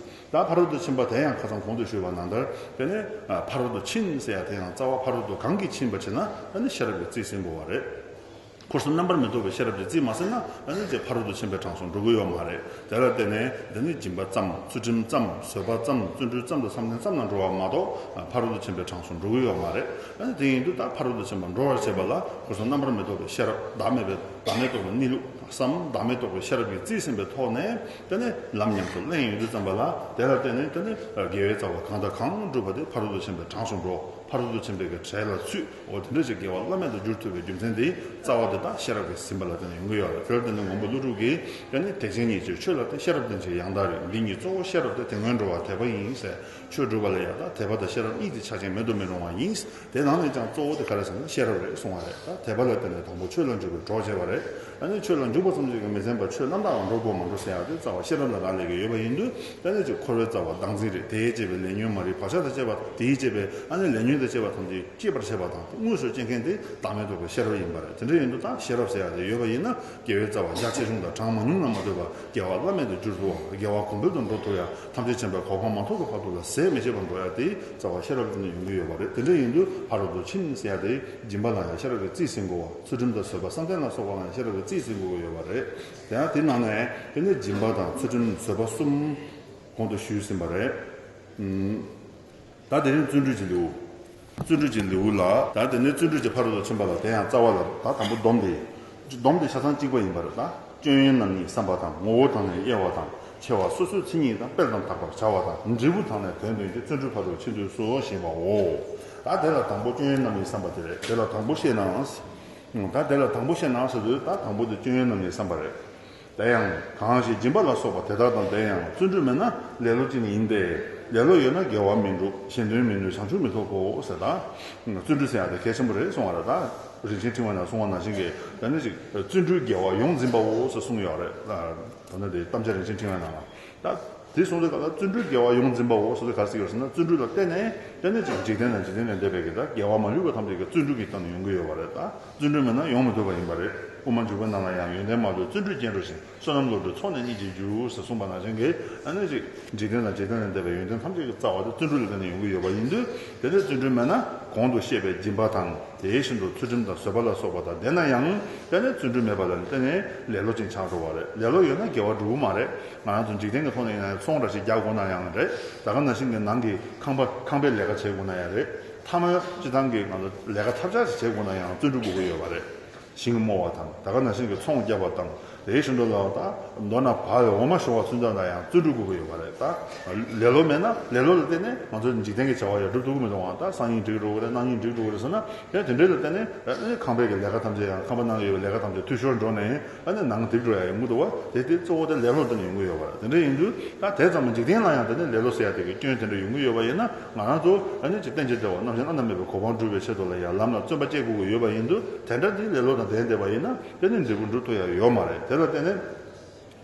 ད་ཕ་རོལ་ཏུ་ཕྱིན་པ་དེ་ཡང་ཁ་སང་གོང་དུ་ཞུས་པ་ནང་ལྟར་དེ་ནས་ཕ་རོལ་ཏུ་ཕྱིན་ཟེར་ཡ་དེ་ཡང་རྩ་བ་ཕ་རོལ་ཏུ་གང་གིས་ཕྱིན་པ་བྱས་ན་ཨ་ནི་ཤེས་རབ་ཀྱི་རྩིས་ཟིན་དགོས་པ་རེད། འཁོར་གསུམ་རྣམ་པར་མི་རྟོག་པའི་ཤེས་རབ་ཀྱི་རྩིས་མ་ཟིན་ན་ཨ་ནི་དེ་ཕ་རོལ་ཏུ་ཕྱིན་པའི་གྲངས་སུ་འགྲོ་གི་ཡོད་མ་རེད། དེ་ལ་བརྟེན་ནས་འདི་ནི་སྦྱིན་པ་ཙམ། ཚུལ་ཁྲིམས་ཙམ། བཟོད་པ་ཙམ། བརྩོན་འགྲུས་ཙམ་དང་བསམ་གཏན་ཙམ་ལ་འགྲོ་བ་མ་གཏོགས་ཕ་རོལ་ཏུ་ཕྱིན་པའི་གྲངས་སུ་འགྲོ་གི་ཡོད་མ་རེད། ཨ་ནི་དེ་ཡིན་དུས་ད་ཕ་རོལ་ཏུ་ཕྱིན་པ་འགྲོ་བར་བྱེད་པ་ལ་འཁོར་གསུམ་རྣམ་པར་མི་རྟོག་པའི་ཤེས་རབ། བདག་མེད་པའི་བདག་མེད་རྟོགས་པའི་གནས་ལུགས། བསམ་བདག་མེད་རྟོགས་པའི་ཤེས་རབ་ཀྱི་རྩིས་ཟིན་པའི་ཐོག་ནས་དེ་ནི་ལམ་ཉམས་སུ་ལེན་ཡོང་དུས་ཙམ་པ་ལ་དེ་ལ་བརྟེན་ནས་དེ་ནི་དགེ་བའི་རྩ་བ་གང་དང་གང་བསྒྲུབས་པ་དེ་ཕ་རོལ་ཏུ་ཕྱིན་པའི་གྲངས་སུ་འགྲོ། ཕ་རོལ་ཏུ་ཕྱིན་པའི་གི་གྲས་ལ་ཚུད། འོ་དེ་འདྲ་ཞིག་དགེ་བ་བླ་མེད་དུ་འགྱུར་ཐུབ་པའི་རྒྱུ་མཚན་དེ་རྩ་བ་དེ་དག་ཤེས་རབ་ཀྱིས་ཟིན་པ་ལ་བརྟེན་ནས་ཡོང་གི་ཡོད་རེད། དེར་བརྟེན་ནས་མགོན་པོ་ཀླུ་སྒྲུབ་ཀྱིས་ཡང་ནི་དད་ཅན་ཉིད་ཀྱི་ཆོས་ལ་བརྟེན། ཤེས་རབ་ལྡན་ཕྱིར་ཡང་དག་རིག། འདི་ཉིད་གཙོ་བོ་ཤེས་རབ་སྟེ། དེ་སྔོན་འགྲོ་བ་དད་པ་ཡིན་ཟེར། ཆོས་སྒྲུབ་པ་ལ་ཡང་དག་དད་པ་དང་ཤེས་རབ་གཉིས་ཀྱི་ཆ་རྐྱེན་མེད་དུ་མི་རུང་བ་ཡིན། དེ་ནང་ནས་ཀྱང་གཙོ་བོ་དེ་ག་རེ་ཟེར་ན་ཤེས་རབ་རེད་གསུང་བ་རེད། ད་དད་པ་ལ་བརྟེན་ནས་དང་པོ་ཆོས་ལ་འཇུག་པའི་གྲོགས་བྱས་པ་རེད། ཨ་ནི་ཆོས་ལ་འཇུག་པ་ཙམ་ཞིག་གིས་མི་ཚིམ་པར་ཆོས་རྣམ་དག་ལ་འགྲོ་དགོས་མ་འགྲོ་ཟེར་ཡག་དེ་རྩ་བ་ཤེས་རབ་ལ་རག་ལས་ཀྱི་ཡོད་པ་ཡིན་དུས། དེ་ནས་ཀྱི་འཁོར་བའི་རྩ་བ་བདག་འཛིན་རེད། དེས་བསྐྱེད་པའི་ལས་ཉོན་མ་རིག་བག་ཆགས་དང་བཅས་པ། དེས་བསྐྱེད་པའི་ཨ་ནི་ལས་ཉོན་དང་བཅས་པ་ཐམས་ཅད་བསྐྱེད་པར་བྱེད་པ་དང་དངོས་སུ་བསྐྱེད་མཁན་དེ་བདག་མེད་རྟོགས་པའི་ཤེས་རབ་ཡིན་པ་རེད། དེ་འདྲ་ཡིན་དུས་ད་ཤེས་རབ་ཟེར་ཡག་དེ་ཡོད་པ་ཡིན་ན་དགེ་བའི་རྩ་བ་རྒྱ་ཆེ་ཆུང་དང་གྲངས་མང་ཉུང་ལ་མ་ལྟོས་པར་དགེ་བ་བླ་མེད་དུ་འགྱུར་ཐུབ་པ། དགེ་བ་གོང་འཕེལ་དུ་འགྲོ་ཐུབ་ཡ། ཐམས་ཅད་མཁྱེན་པའི་གོ་འཕང་མ་ཐོབ་ཀྱི་བར་དུ་ལ་ཟད་མི་ཤེས་པར་འགྲོ་ཡ་དེ་རྩ་བ་ཤེས་རབ་ཀྱི་ནི་ཡོང་གི་ཡོད་པ་རེད། དེ་འདྲ་ཡིན་དུས་ཕ་རོལ་ཏུ་ཕྱིན་ཟེར་ཡ་དེ་སྦྱིན་པ་ལ་ཡང་ཤེས་རབ་ཀྱི་རྩིས་ཟིན་དགོས་པ། ཚུལ་ཁྲིམས་དང་བཟོད་པ་བསམ་གཏན་ལ་སོགས་པ་ལ་ཡང་ཤེས་རབ་ཀྱི་རྩིས་ཟིན་དགོས་ཀྱི་ཡོད་པ་རེད། དེ་ཡང་དེའི་ནང་ནས་དེ་ནི་སྦྱིན་པ་དང་ཚུལ་ཁྲིམས་བཟོད་པ་གསུམ་གོང་དུ་ཞུས་ཟིན་པ་རེད། ཨུམ། ད་དེ་ནི་བརྩོན་འགྲུས་ཀྱི་ལེའུ། བརྩོན་འགྲུས་ཀྱི་ལེའུ་ལ་ད་དེ་ནི་བརྩོན་འགྲུས་ཀྱི་ཕ་རོལ་ཏུ་ཕྱིན་པ་ལ་དེ་ཡང་རྩ་བ་ལ་ད་དང་པོ་སྡོམ་དེ། སྡོམ་དེ་ཆ་ཚང་གཅིག་པ་ཡིན་པ་རེད་ད། སྐྱོན་ཡོན་རྣམ་གཉིས་བསམ་པ་དང་། ངོ་བོ་དང་ནི་དབྱེ་བ་དང་། ཕྱེ་བ་སོ་སོའི་མཚན་ཉིད་དང་། སྤེལ་དང་དག་པར་བྱ་བ་དང་། འབྲས་བུ་དང་ནི་དོན་སྟོན་ཏེ། བརྩོན་འགྲུས་ཕ་རོལ་ཕྱིན་ལྡོག་སུ་ཞེས་པའོ། ད་དེ་ལ་དང་པོ་སྐྱོན་ཡོན་རྣམ་གཉིས་བསམ་པ་དེ་རེད། དེ་ལ་དང་པོ་བཤད་ནའང་། ད་དེ་ལ་དང་པོ་བཤད་ནའང་ཟེར་དུས། ད་དང་པོ་དེ་སྐྱོན་ཡོན་རྣམ་གཉིས་བསམ་པ་རེད། དེ་ཡང་གང་ཞིག་སྦྱིན་པ་ལ་སོགས་པ་དེ་དག་དང་ལྡན་ཡང་བརྩོན་འགྲུས་མེད་ན་ལེ་ལོ་ཅན་ཡིན་ཏེ། ལེ་ལོ་ཡོད་ན་དགེ་བ་མི་འགྲུབ། གཞན་དོན་མི་ནུས། བྱང་ཆུབ་མི་ཐོབ་བོ་ཟེར། ད་བརྩོན་འགྲུས་ཟེར་ཡ་དེ་གལ་ཆེན་པོ་རེད་གསུང་བ་རེད། ད་རིན་ཆེན་ཕྲེང་བའི་ནང་གསུང་བ་ནང་བཞིན་གྱི། ད་ནི་ཅིག་བརྩོན་འགྲུས་དགེ་བ་ཡོངས་འཛིན་པའོ་ཟེར་གསུངས་ཡོད་རེད། ད་ནི་དེ་དམ་བཅའ་རིན་ཆེན་ཕྲེང་བའི་ནང་ལ། ད་དེ་གསུངས་དུས་སྐབས་ལ་བརྩོན་འགྲུས་དགེ་བ་ཡོངས་འཛིན་པའོ་ཟེར་དུས་ག་རེ་ཟེར་གྱི་ཡོད་ཟེར་ན། བརྩོན་འགྲུས་ལ་བརྟེན་ནས་དེ་ནི་ཅིག་འཇིག་རྟེན་དང་འཇིག་རྟེན་ལས་འདས་པའི་གི། ད་དགེ་བ་མ་ལུས་པ་ཐམས་ཅད་ཀྱི་བརྩོན་འགྲུས་ཀྱི་སྟེང་ནས་ཡོང་གི་ཡོད་པ་རེད། ད་བརྩོན་འགྲུས་མེད་ན་ཡོང་མི་ཐུབ་པ་ཡིན་པ་རེད། དབུ་མ་འཇུག་པའི་ནང་ལ་ཡང་། ཡོན་ཏན་མ་ལུས་བརྩོན་འགྲུས་རྐྱེན་གྲོལ་ཞིང་། བསོད་ནམས་བློ་གྲོས་ཚོགས་ནི་སྙིང་རྗེས་འཇུག་ཟེར་གསུངས་པ་ནང་བཞིན་གྱི། ཨ་ནི་ཅིག་འཇིག་རྟེན་དང་འཇིག་རྟེན་ལས་འདས་པའི་ཡོན་ཏན་ཐམས་ཅད་ཀྱི་རྩ་བ་དེ་བརྩོན་འགྲུས་ལ་བརྟེན་ནས་ཡོང་གི་ཡོད་པ་ཡིན་དུས། དེ་ནས་བརྩོན་འགྲུས་མེད་ན་གོང་དུ་བཤད་པའི་སྦྱིན་པ་དང་། དེ་བཞིན་དུ་ཚུལ་ཁྲིམས་དང་བཟོད་པ་ལ་སོགས་པ་དང་ལྡན་ན་ཡང་། དེ་ནས་བརྩོན་འགྲུས་མེད་པ་ལ་བརྟེན་ནས་ལེ་ལོ་ཅན་ཆགས་འགྲོ་བ་རེད། ལེ་ལོ་ཡོད་ན་དགེ་བ་འགྲུབ་ཀྱི་མ་རེད། ང་རང་ཚོ་འཇིག་རྟེན་གྱི་ཐོག་ནས་ཡིན་ན་ཚོང་འདྲ་ཞིག་རྒྱག་དགོས་ན་ཡང་རེད། ད་ག་ནང་བཞིན་གྱི་ནང་གི་ཁང་པ་ཁང་པའི་ལས་ཀ་བྱེད་དགོས་ན་ཡང་རེད། མཐའ་མ་སྤྱི་བཏང་གི་ང་ཚོ་ལས་ཀ་ཐབས་ཆག་ཞིག་བྱེད་དགོས་ན་ཡང་བརྩོན་འགྲུས་དགོས་ཀྱི་ཡོད་པ་རེད། ཞིང་རྨོ་བ་དང་། ད་ག་ནང་བཞིན་གྱི་ཚོང་རྒྱག་པ་དང་། དེ་བཞིན་དུ་ལ་ད་མདོར་ན་བག་ལ་འོ་མ་བཤོ་བ་ཚུན་ཚོད་ན་ཡང་བརྩོན་འགྲུས་དགོས་ཀྱི་ཡོད་པ་རེད། ད་ལེ་ལོ་མེད་ན། ལེ་ལོ་ལ་བརྟེན་ནས་ང་ཚོ་འཇིག་རྟེན་གྱི་བྱ་བ་ཡང་སྒྲུབ་ཐུབ་ཀྱི་མི་འདུག་ཨང་། ད་སང་ཉིན་འགྲིག་འགྲོ་གི་རེད། གནངས་ཉིན་འགྲིག་འགྲོ་གི་རེད་ཟེར་ན། ཡང་དེ་འདྲའི་ལ་བརྟེན་ནས་ཨ་ནི་ཁང་པའི་གི་ལས་ཀ་ཐམས་ཅད་ཡང་། ཁང་པ་ནང་ཡོད་པའི་ལས་ཀ་ཐམས་ཅད་འཐུས་ཤོར་འགྲོ་ནས། ཨ་ནི་ནང་འགྲིག་འགྲོ་ཡ་ཡོང་གི་འདུག་བ། དེ་དེ་གཙོ་བོ་དེ་ལེ་ལོ་ལ་བརྟེན་ནས་ཡོང་གི་ཡོད་པ་རེད། དེ་འདྲ་ཡིན་དུས་ད་དེ་ཙམ་འཇིག་རྟེན་ལ་ཡང་དེ་ནས་ལེ་ལོ་ཟེར་ཡ་དེ་གི་སྐྱོན་དེ་འདྲ་ཡོང་གི་ཡོད་པ་ཡིན་ན། ང་རང་ཚོ་ཨ་ནི་ཅིག་རྟེན་ཅིང་འབྲེལ་བ་རྣམ་གཞག་བླ་ན་མེད་པའི་གོ་འཕང་སྒྲུབ་པའི་ཆེད་དུ་ལ་ཡང་ལམ་ལ་བརྩོན་པ་བསྐྱེད་དགོས་ཀྱི་ཡོད་པ་ཡིན་དུས། དེ་འདྲ་དེ་ལེ་ལོ་དང་ལྡན་བསྡད་པ་ཡིན་ན་དེ་ནི་འབྲས་བུ་འགྲུབ་ཐུབ་ཡ་ཡོད་མ་རེད། དེ་ལ་བརྟེན་ནས་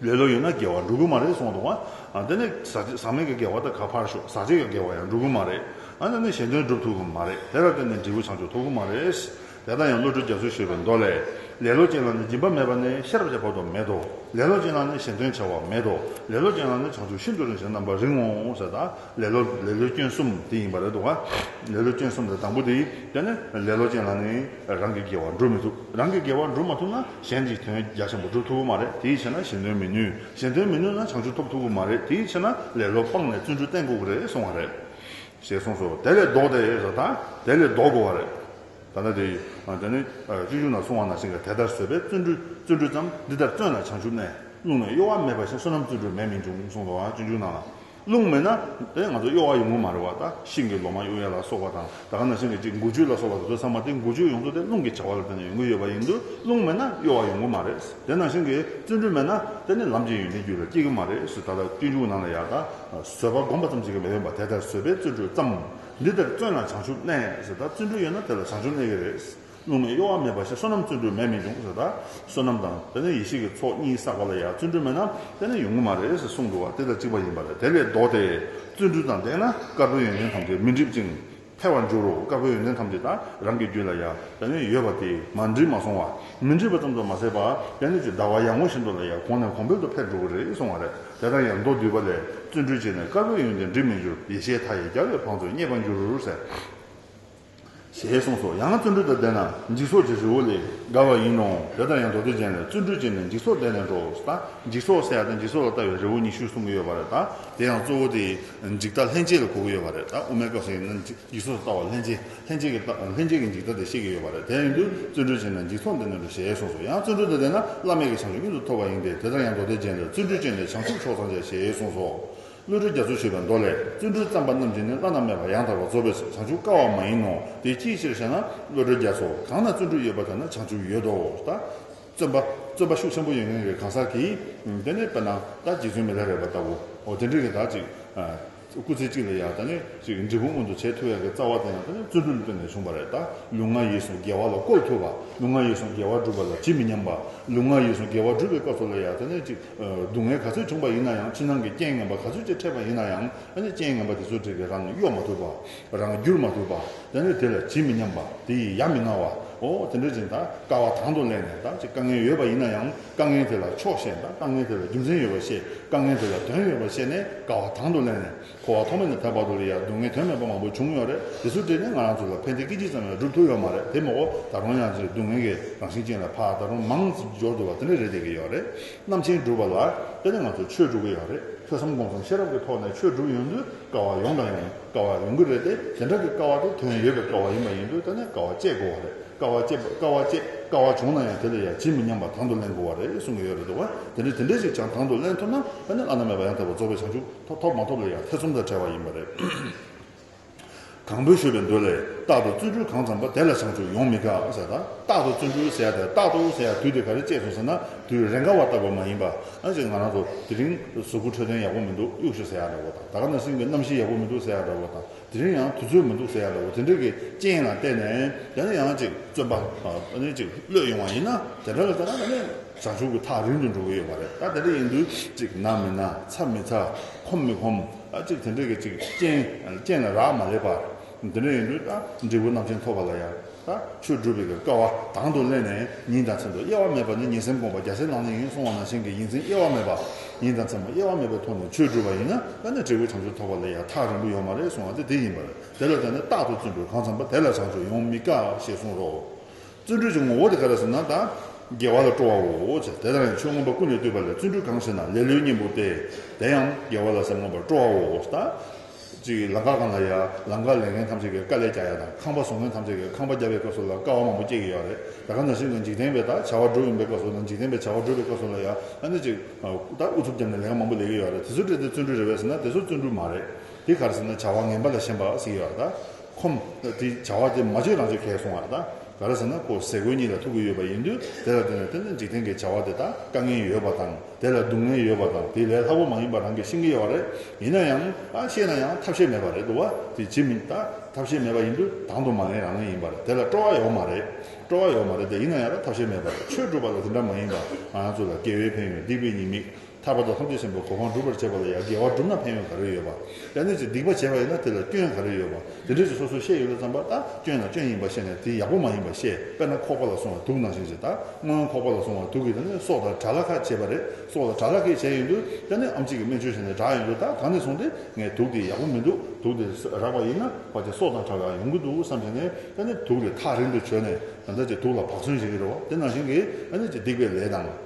ལེ་ལོ་ཡོད་ན་དགེ་བ་འགྲུབ་ཀྱི་མ་རེད་གསུངས་འདུག་བ། དེ་ནི་ཟག་ཟག་མེད་ཀྱི་དགེ་བ་དེ་ག་ཕར་ཞོག་ཟག་བཅས་ཀྱི་དགེ་བ་ཡང་འགྲུབ་ཀྱི་མ་རེད། ཨ་ནི་གཞན་དོན་འགྲུབ་ཐུབ་ཀྱི་མ་རེད། དེ་ལ་བརྟེན་ནས་འབྲས་བུ་བྱང་ཆུབ་ཐོབ་ཀྱི་མ་རེད། དེ་ལྟར་ཡང་བློ་གྲོས་རྒྱ་མཚོས་ཞུས་པའི་མདོ་ལས། ལེ་ལོ་ཅན་ལ་ནི་སྦྱིན་པ་མེད་པ་ནི། ཤེས་རབ་ཀྱི་བར་དུ་མེད་དོ། ལེ་ལོ་ཅན་ལ་ནི་གཞན་དོན་བྱ་བ་མེད་དོ། ལེ་ལོ་ཅན་ལ་ནི་བྱང་ཆུབ་ཤིན་ཏུ་རིང་ཞིང་རྣམ་པར་རིང་ངོ་ཟེར། ད་ལེ་ལོ་ལེ་ལོའི་སྐྱོན་གསུམ་དེ་ཡིན་པ་རེད་འདུག་ག་ལེ་ལོའི་སྐྱོན་གསུམ་དེ་དང་པོ་དེ། དེ་ནི་ལེ་ལོ་ཅན་ལ་ནི་རང་གི་དགེ་བ་འགྲུབ་མི་ཐུབ། རང་གི་དགེ་བ་འགྲུབ་མ་ཐུབ་ན་གཞན་གྱི་དོན་རྒྱ་ཆེན་པོ་སྒྲུབ་ཐུབ་ཀྱི་མ་རེད། དེའི་ཕྱིར་ན་གཞན་དོན་མི་ནུས། གཞན་དོན་མི་ནུས་ན་བྱང་ཆུབ་ཐོབ་ཐུབ་ཀྱི་མ་རེད། དེའི་ཕྱིར་ན་ལེ་ལོ་སྤངས་ནས་བརྩོན་འགྲུས་བསྟེན་དགོས་ཀྱི་རེད་གསུང་བ་རེད། ཞེས་གསུངས་སོ། དེ་ལས་ལྡོག་སྟེ་ཟེར། ད་དེ་ལས་ལྡོག་དགོས་པ་རེད། ད་ལྟ་དེ་ད་ནི་སྤྱོད་འཇུག་ནང་གསུངས་པ་ནང་བཞིན་གྱི། དེ་ལྟར་བཟོད་པས་བརྩོན་འགྲུས་བརྩོན་འགྲུས་ཙམ། འདི་ལྟར་བརྩོན་ལ་བྱང་ཆུབ་གནས། རླུང་ནི་གཡོ་བ་མེད་པ་བཞིན། བསོད་ནམས་བརྩོན་འགྲུས་མེད་མིན་འབྱུང་གསུངས་འདུག་བ། སྤྱོད་འཇུག་ནང་ལ། རླུང་མེད་ན་དེ་ང་ཚོ་གཡོ་བ་ཡོང་གི་མ་རེད་བ། ད་ཤིང་གི་ལོ་མ་གཡོ་ཡ་ལ་སོགས་པ་དང་། ད་ག་ནང་བཞིན་གྱི་ཅིག་འགུལ་སྐྱོད་ལ་སོགས་པ་དེ་ཚོ་ཚང་མ་དེ་འགུལ་སྐྱོད་ཡོང་ཚུལ་དེ་རླུང་གི་བྱ་བ་ལ་བརྟེན་ནས་ཡོང་གི་ཡོད་པ་ཡིན་དུས། རླུང་མེད་ན་གཡོ་བ་ཡོང་གི་མ་རེད། དེ་ནང་བཞིན་གྱི་བརྩོན་འགྲུས་མེད་ན་དེ་ནི་ལམ་གྱི་ཡོན་ཏན་རྒྱུད་ལ་སྐྱེ་གི་མ་རེད་ཟེར། ད་ལྟ་སྤྱོད་འཇུག་ནང་ལ་ཡ། ད་བཟོད་པ་བསྒོམ་པ་ཙམ་ཞིག་གིས་མི་ཕན་པ། དེ་ལྟར་བཟོད་པས་བརྩོན་འགྲུས་ཙམ། འདི་ལྟར་བརྩོན་ལ་བྱང་ཆུབ་གནས་ཟེར། ད་བརྩོན་འགྲུས་ཡོད་ན་དེ་ལ་བྱང་ཆུབ་གནས་ཀྱི་རེད། རླུང་ནི་གཡོ་བ་མེད་པ་བཞིན། བསོད་ནམས་བརྩོན་འགྲུས་མེད་མིན་འབྱུང་ཟེར། ད་བསོད་ནམས་དང་དེ་ནས་ཡེ་ཤེས་ཀྱི་ཚོགས་གཉིས་བསགས་པ་ལ་ཡང་བརྩོན་འགྲུས་མེད་ན་དེ་ནི་ཡོང་གི་མ་རེད་ཟེར་གསུངས་འདུག་བ། དེ་དང་གཅིག་པ་ཡིན་པ་རེད། དེ་ལས་ལྡོག་སྟེ་བརྩོན་འགྲུས་དང་ལྡན་ན་དཀར་པོའི་ཡོན་ཏན་ཐམས་ཅད་མི་འགྲིབ་ཅིང་ཐལ་བར་འགྱུར་རོ། དཀར་པོའི་ཡོན་ཏན་ཐམས་ཅད་ད་རང་གི་རྒྱུད་ལ་ཡང་དེ་ནི་ཡོད་པ་དེ་མ་འགྲིབ་མ་སོང་བ། མི་འགྲིབ་པ་ཙམ་དུ་མ་ཟད་པར་དེ་ནི་ཅིག་ཟླ་བ་ཡར་ངོ་བཞིན་དུ་ལ་ཡང་གོང་ནས་གོང་འཕེལ་དུ་འཕེལ་འགྲོ་གི་རེད་གསུངས་པ་རེད། དེ་ལྟར་ཡང་མདོ་སྡུད་པ་ལས། བརྩོན་འགྲུས་བྱས་ནས་དཀར་པོའི་ཡོན་ཏན་འགྲིབ་མི་འགྱུར། ཡེ་ཤེས་མཐའ་ཡས་རྒྱལ་བའི་འཕགས་མཛོད་རྙེད་པར་འགྱུར་ཟེར། ཞེས་གསུངས་སོ། ཡང་བརྩོན་འགྲུས་དང་ལྡན་ན་འཇིག་ཚོགས་ཀྱི་རི་བོ་ལས་བརྒལ་བ་ཡིན་ནོ། དེ་ལྟར་ཡང་མདོ་སྡེ་རྒྱན་ལས། བརྩོན་འགྲུས་བྱས་ནས་འཇིག་ཚོགས་འདས་ནས་འགྲོ། ད་འཇིག་ཚོགས་ཟེར་ཡ་དེ་འཇིག་ཚོགས་ལ་ལྟ་བའི་རི་བོ་ཉི་ཤུ་གསུང་གི་ཡོད་པ་རེད། ད་དེ་ཡང་གཙོ་བོ་དེ་འཇིག་ལྟ་ལྷན་སྐྱེས་ལ་གོ་གི་ཡོད་པ་རེད། ད་དབུ་མའི་སྐབས་སུ་ཡིན་ན་འཇིག་ཚོགས་ལ་ལྟ་བ་ལྷན་སྐྱེས། ལྷན་སྐྱེས་ཀྱི་ལྟ་ལྷན་སྐྱེས་ཀྱི་འཇིག་ལྟ་དེ་བཤད་ཀྱི་ཡོད་པ་རེད། དེ་ཡིན་དུས་བརྩོན་འགྲུས་བྱས་ནས་འཇིག་ཚོགས་འདས་ནས་འགྲོ་ཞེས་གསུངས་སོ། ཡང་བརྩོན་འགྲུས་དང་ལྡན་ན་བླ་མེད་ཀྱི་བྱང་ཆུབ་མངོན་དུ་ཐོབ་པ་ཡིན་ཏེ། དེ་ལྟར་ཡང་མདོ་སྡེ་རྒྱན་ལས། བརྩོན་འགྲུས་བྱས་ནས་བྱང་ཆུབ་མཆོག་ཐམས་ཅད་ཞེས་གསུངས་སོ། བློ་གྲོས་རྒྱ་མཚོས་ཞུས་པའི་མདོ་ལས། བརྩོན་འགྲུས་བརྩམས་པ་རྣམས་ཀྱིས་ནི། བླ་ན་མེད་པ་ཡང་དག་པར་རྫོགས་པའི་ཕྱིར། བྱང་ཆུབ་དཀའ་བ་མ་ཡིན་ནོ། དེ་ཅིའི་ཕྱིར་ཞེ་ན། བློ་གྲོས་རྒྱ་མཚོ། གང་ན་བརྩོན་འགྲུས་ཡོད་པ་དེ་ན་བྱང་ཆུབ་ཡོད་དོ། ད་བརྩོན་པ་བརྩོན་པ་ཤུགས་ཆེན་པོ་ཡོད་མཁན་གྱི་གང་ཟག་གིས། དེ་ནི་དཔེར་ན་ད་རྗེ་བཙུན་མི་ལ་རས་པ་ལྟ་བུ། འོ་དེ་འདྲ་གི་ད་ཅིག་སྐུ་ཚེ་གཅིག་ལ་ཡང་ད་ནི་ཅིག་འབྲས་བུ་མངོན་དུ་བྱེད་ཐུབ་ཡག་གི་རྩ་བ་དེ་ཡང་ད་ནི་བརྩོན་འགྲུས་ལ་བརྟེན་ནས་བྱུང་བ་རེད། ད་ལུས་ངག་ཡིད་གསུམ་དགེ་བ་ལ་བཀོལ་ཐུབ་པ། ལུས་ངག་ཡིད་གསུམ་དགེ་བ་སྒྲུབ་པ་ལ་ཇི་མི་སྙམ་པ། ལུས་ངག་ཡིད་གསུམ་དགེ་བ་སྒྲུབ་པའི་སྐབས་སུ་ལ་ཡང་ད་ནི་ཅིག་སྡུག་བསྔལ་ག་ཚོད་བྱུང་བ་ཡིན་ན་ཡང་། ཕྱི་ནང་གི་རྐྱེན་ངན་པ་ག་ཚོད་ཅིག་འཕྲད་པ་ཡིན་ན་ཡང་། ཨ་ནི་རྐྱེན་ངན་པ་དེ་ཚོ་འཕྲད་ཀྱི་རང་གཡོ་མ་ཐུབ་པ། རང་བསྒྱུར་མ་ཐུབ་པ། དེ་ནི་དེ་ལ་ཇི་མི་སྙམ་པ། དེ་ཡི་ཡ་མི་ང་བ། འོ་དེ་འདྲ་ཅིག་ད་དཀའ་བ་དང་དུ་ལེན་ནས། ད་ཅིག་དཀའ་ངལ་ཡོད་པ་ཡིན་ན་ཡང་། དཀའ་ངལ་དེ་ལ་ཕྱོགས་ཤེས། ད་དཀའ་ངལ་དེ་ལ་རྒྱུ་མཚན་ཡོད་པ་ཤེས། དཀའ་ངལ་དེ་ལ་དོན་ཡོད་པ་ཤེས་ནས་དཀའ་བ་དང་དུ་ལེན་ནས། འཁོར་བ་ཐོག་མེད་ནས་ད་བར་དུ་ལ་ཡང་སྡུག་བསྔལ་དོན་མེད་པ་མང་པོ་བྱུང་ཡོད་རེད། དེ་ཚོ་འཕྲད་ནས་ང་རང་ཚོ་ལ་ཕན་བདེ་སྐད་ཅིག་ཙམ་ཡང་སྒྲུབ་ཐུབ་ཡོད་མ་རེད། དེ་མ་གཏོགས་ད་རུང་ཡང་ཅིག་སྡུག་བསྔལ་གྱི་རང་བཞིན་ཅན་ལ་ཕར་ད་རུང་མང་ཙམ་འབྱོར་འདུག་པ་དེ་འདྲ་རེད་བསྡད་ཀྱི་ཡོད་རེད། རྣམ་མཁྱེན་སྒྲུབ་པ་ལ་དེ་ནི་ང་ཚོ་ཆོས་སྒྲུབ་ཀྱི་ཡོད་རེད། ཐོས་བསམ་སྒོམ་གསུམ་ཤེས་རབ་ཀྱི་ཐོག་ནས་ཆོས་སྒྲུབ་ཡོང་དུས་དཀའ་བ་ཡོང་དང་ཡོང་། དཀའ་བ་ཡོང་གི་རེད་དེ། དེ་འདྲ་གི་དཀའ་བ་དེ་དོན་ཡོད་པའི་དཀའ་བ་ཡིན་པ་ཡིན་དུས། དེ་ནི་དཀའ་བ་སྤྱད་དགོས་པ་རེད། དཀའ་བ་སྤྱད་པ། དཀའ་བ་སྤྱད། དཀའ་བ་བྱུང་ན་ཡང་དེ་ལ་ཡང་ཇི་མི་སྙམ་པ་དང་དུ་ལེན་དགོས་པ་རེད་གསུང་གི་ཡོད་རེད་འདུག་བ། དེ་འདྲ་དེ་འདྲ་ཞིག་ཀྱང་དང་དུ་ལེན་ཐུབ་ན་ཨ་ནི་བླ་ན་མེད་པ་ཡང་དག་པར་རྫོགས་པའི་བྱང་ཆུབ་ཐོབ་ཐོབ་མ་ཐོབ་ལ་ཡང་ཐེ་ཚོམ་དང་བྲལ་བ་ཡིན་པ་རེད། གང་པོས་ཞུས་པའི་མདོ་ལས། རྟག་ཏུ་བརྩོན་འགྲུས་གང་བརྩམས་པ། དེ་ལ་བྱང་ཆུབ་ཡོང་མི་དཀའ་ཟེར། ད་རྟག་ཏུ་བརྩོན་འགྲུས་ཟེར་ཡ་དེ་རྟག་ཏུ་ཟེར་ཡ་དུས་དེ་ག་རེ་སྐྱེས་སོང་ཟེར་ན་དུས་རེས་འགའ་བ་ལྟ་བུ་མ་ཡིན་པ། ཨ་ཅེ་ང་རང་ཚོ་དེ་རིང་གཟུགས་པོ་འཕྲོད་བསྟེན་ཡག་པོ་མི་འདུག་གཡུག་ཞོག་ཟེར་ཡ་འདྲ་བོ་དང་ད་ག་ནང་བཞིན་གྱི་གནམ་གཤིས་ཡག་པོ་མི་འདུག་ཟེར་ཡ་འདྲ་བོ་དང་། དེ་རིང་ཡང་དུས་ཚོད་མི་འདུག་ཟེར་ཡ་འདྲ་བོ་དེ་འདྲ་གི་རྐྱེན་ལ་བརྟེན་ནས་ཡང་ན་ཡང་ཅིག་བརྩོན་པ་ཨ་ནི་ཅིག་གློད་ཡོང་བ་ཡིན་ན་དེ་འདྲ་ལ་ལྟ་ན་ཨ་ནི་བྱང་ཆུབ་ཀྱི་ཐག་རིང་དུ་འགྲོ་གི་ཡོད་པ་རེད། ད་དེ་འདྲ་ཡིན་དུས་ཅིག་ན་མི་ན་ཚ་མི་ཚ་ཁོམ་མི་ཁོམ་ཨ་ཅིག་དེ་འདྲ་གི་ཅིག་རྐྱེན་རྐྱེན་ལ་རག་མ་ལས་པར་དེ་འདྲ་ཡིན་དུས་ད་འབྲས་བུ་རྣམ་མཁྱེན་ཐོབ་པ་ལ་ཡང་། ད་ཆོས་སྒྲུབ་པའི་དཀའ་བ་དང་དུ་ལེན་ནས་ཉིན་དང་མཚན་དུ་དབྱེ་བ་མེད་པ་ནི་ཉིན་མཚན་བསྒོམ་པ་རྒྱལ་སྲས་ལག་ལེན་ཡིན་གསུངས་པ་ནང་བཞིན་གྱི་ཉིན་མཚན་དབྱེ་བ་མེད་པ་ཉིན་དང་མཚན་མོ་དབྱེ་བ་མེད་པའི་ཐོག་ནས་ཆོས་སྒྲུབ་པ་ཡིན་ན་ཨ་ནི་འབྲས་བུ་བྱང་ཆུབ་ཐོབ་པ་ལ་ཡང་ཐག་རིང་པོ་ཡོད་མ་རེད་གསུངས་པ་དེ་དེ་ཡིན་པ་རེད། དེ་ལ་བརྟེན་ནས་རྟག་ཏུ་བརྩོན་འགྲུས་གང་བརྩམས་པ་དེ་ལ་བྱང་ཆུབ་ཡོང་མི་དཀའ་ཞེས་གསུངས་རོ། བརྩོན་འགྲུས་ཀྱི་ངོ་བོ་དེ་ག་རེ་ཟེར་ན་ད་དགེ་བ་ལ་སྤྲོ་བའོ། དེ་ལྟར་ཡང་ཆོས་མངོན་པ་ཀུན་ལས་བཏུས་པ་ལས། བརྩོན་འགྲུས་གང་ཞེ་ན་ལེ་ལོའི་གཉེན་པོ་སྟེ། དེ་ཡང་དགེ་བ་ལ་ཟེར་མངོན་པར་སྤྲོ་བའོ། ད། ཅིག་ལམ་ཁ་སྒང་ལ་ཡ་ལམ་ཁ་ལས་མཁན་ཐམས་ཅད་ཀྱིས་དཀའ་ལས་རྒྱག་ཡ་དང་ཁང་པ་བཟོ་མཁན་ཐམས་ཅད་ཀྱིས་ཁང་པ་རྒྱག་པའི་སྐབས་སུ་ལ་དཀའ་བ་མང་པོ་སྐྱེ་གི་ཡོད་རེད། ད་ག་ནང་བཞིན་གྱི་འཇིག་རྟེན་པའི་ད་བྱ་བ་སྒྲུབ་ཡིན་པའི་སྐབས་སུ་ལ་འཇིག་རྟེན་པའི་བྱ་བ་སྒྲུབ་པའི་སྐབས་སུ་ལ་ཡ་ཨ་ནི་ཅིག་ད་ཨུ་ཚུགས་བརྒྱབ་ནས་ལས་ཀ་མང་པོ་ལས་ཀྱི་ཡོད་རེད། དེ་ཚོ་འདྲ་དེ་བརྩོན་འགྲུས་རེད་པས་ཟེར་ན་དེ་ཚོ་བརྩོན་འགྲུས་མ་རེད། དེ་ག་རེ་ཟེར་ན་བྱ་བ་ངན་པ་ལ་ཞེན་པ་ཟེར་གྱི་ཡོད་རེད། ད་ཁོམ་དེ་བྱ་བ་དེ་མ་བྱེད་རང་བྱེད་གལ་སོང་བ་རེད། ད་ག་རེ་ཟེར་ན་ཁོ་ཟས་གོས་གཉིས་ལ་ཐུག་གི་ཡོད་པ་ཡིན་དུས་དེ་ལ་བརྟེན་ནས་དེ་ནི་འཇིག་རྟེན་གྱི་བྱ་བ་དེ་དག་དཀའ་ངལ་ཡོད་པ་དང་། དེ་ལ་སྡུག་བསྔལ་ཡོད་པ་དང་དེ་ལས་སླ་པོ་མ་ཡིན་པ་རང་གིས་ཤེས་ཀྱི་ཡོད་པ་རེད། ཡིན་ན་ཡང་ཨ་ཤེས་ན་ཡང་ཐབས་ཤེས་མེད་པ་རེད་འདུག་བ། དེ་བྱེད་མི་ད་ཐབས་ཤེས་མེད་པ་ཡིན་དུས་དང་དུ་མ་ལེན་རང་ལེན་ཡིན་པ་རེད། དེ་ལ་སྤྲོ་བ་ཡོད་མ་རེད། སྤྲོ་བ་ཡོད་མ་རེད་དེ་ཡིན་ན་ཡང་ད་ཐབས་ཤེས་མེད་པ་རེད། ཆོས་སྒྲུབ་པ་ལ་དེ་འདྲ་མ་ཡིན་པ་ང་ཚོ་ལ་དགེ་བའི་ཕན་ཡོན་སྡིག་པའི་ཉེས་དམིགས་ཐར་པ་དང་ཐམས་ཅད་མཁྱེན་པའི་གོ་འཕང་སྒྲུབ་པར་བྱེད་པ་ལ་ཡང་དགེ་བ་བསྒྲུབས་ན་ཕན་ཡོན་ག་རེ་ཡོད་པ། ཡང་ན་ཅིག་སྡིག་པ་བྱས་པ་ཡིན་ན་དེ་ལ་སྐྱོན་ག་རེ་ཡོད་པ། དེ་འདྲ་ཅིག་སོ་སོས་ཤེས་ཡོད་པའི་ཙམ་པ་ད་སྐྱོན་ལ་སྐྱོན་ཡིན་པ་ཤེས་ནས་དེ་ཡག་པོ་མ་ཡིན་པ་ཤེས། དཔེར་ན་ཁོག་པ་ལ་སོང་བ་དུག་ནང་བཞིན་ཅིག་ད་སྔོན་ཁོག་པ་ལ་སོང་བ་དུག་གིས་ད་ནི་སྲོག་དང་དགྲ་ལྷ་ཁ་བྱས་པ་རེད། སྲོག་དང་དགྲ་ལྷ་ཁ་བྱས་ཡོང་དུས་ད་ནི་ཨམ་ཆི་གིས་སྨན་བཅོས་བྱས་ནས་དྲག་ཡོང་དུས་ད་ད་ནས་བཟུང་སྟེ་ངས་དུག་དེ་ཡག་པོ་མི་འདུག་དུག་དེ་རག་པ་ཡིན་ན་ཕལ་ཆེར་སྲོག་དང་བྲལ་བ་ཡོང་གི་འདུག་བསམ་བྱས་ནས་ད་ནི་དུག་ལས་ཐག་རིང་དུ་བྱོན་ནས་ད་ལྟ་ཅིག་དུག་ལ་བག་ཟོན་བྱེད་ཀྱི་རེད་བ། དེ་ནང་བཞིན་གྱི་ད་ནི་ཅིག་སྡིག་པའི་ལས་དང་།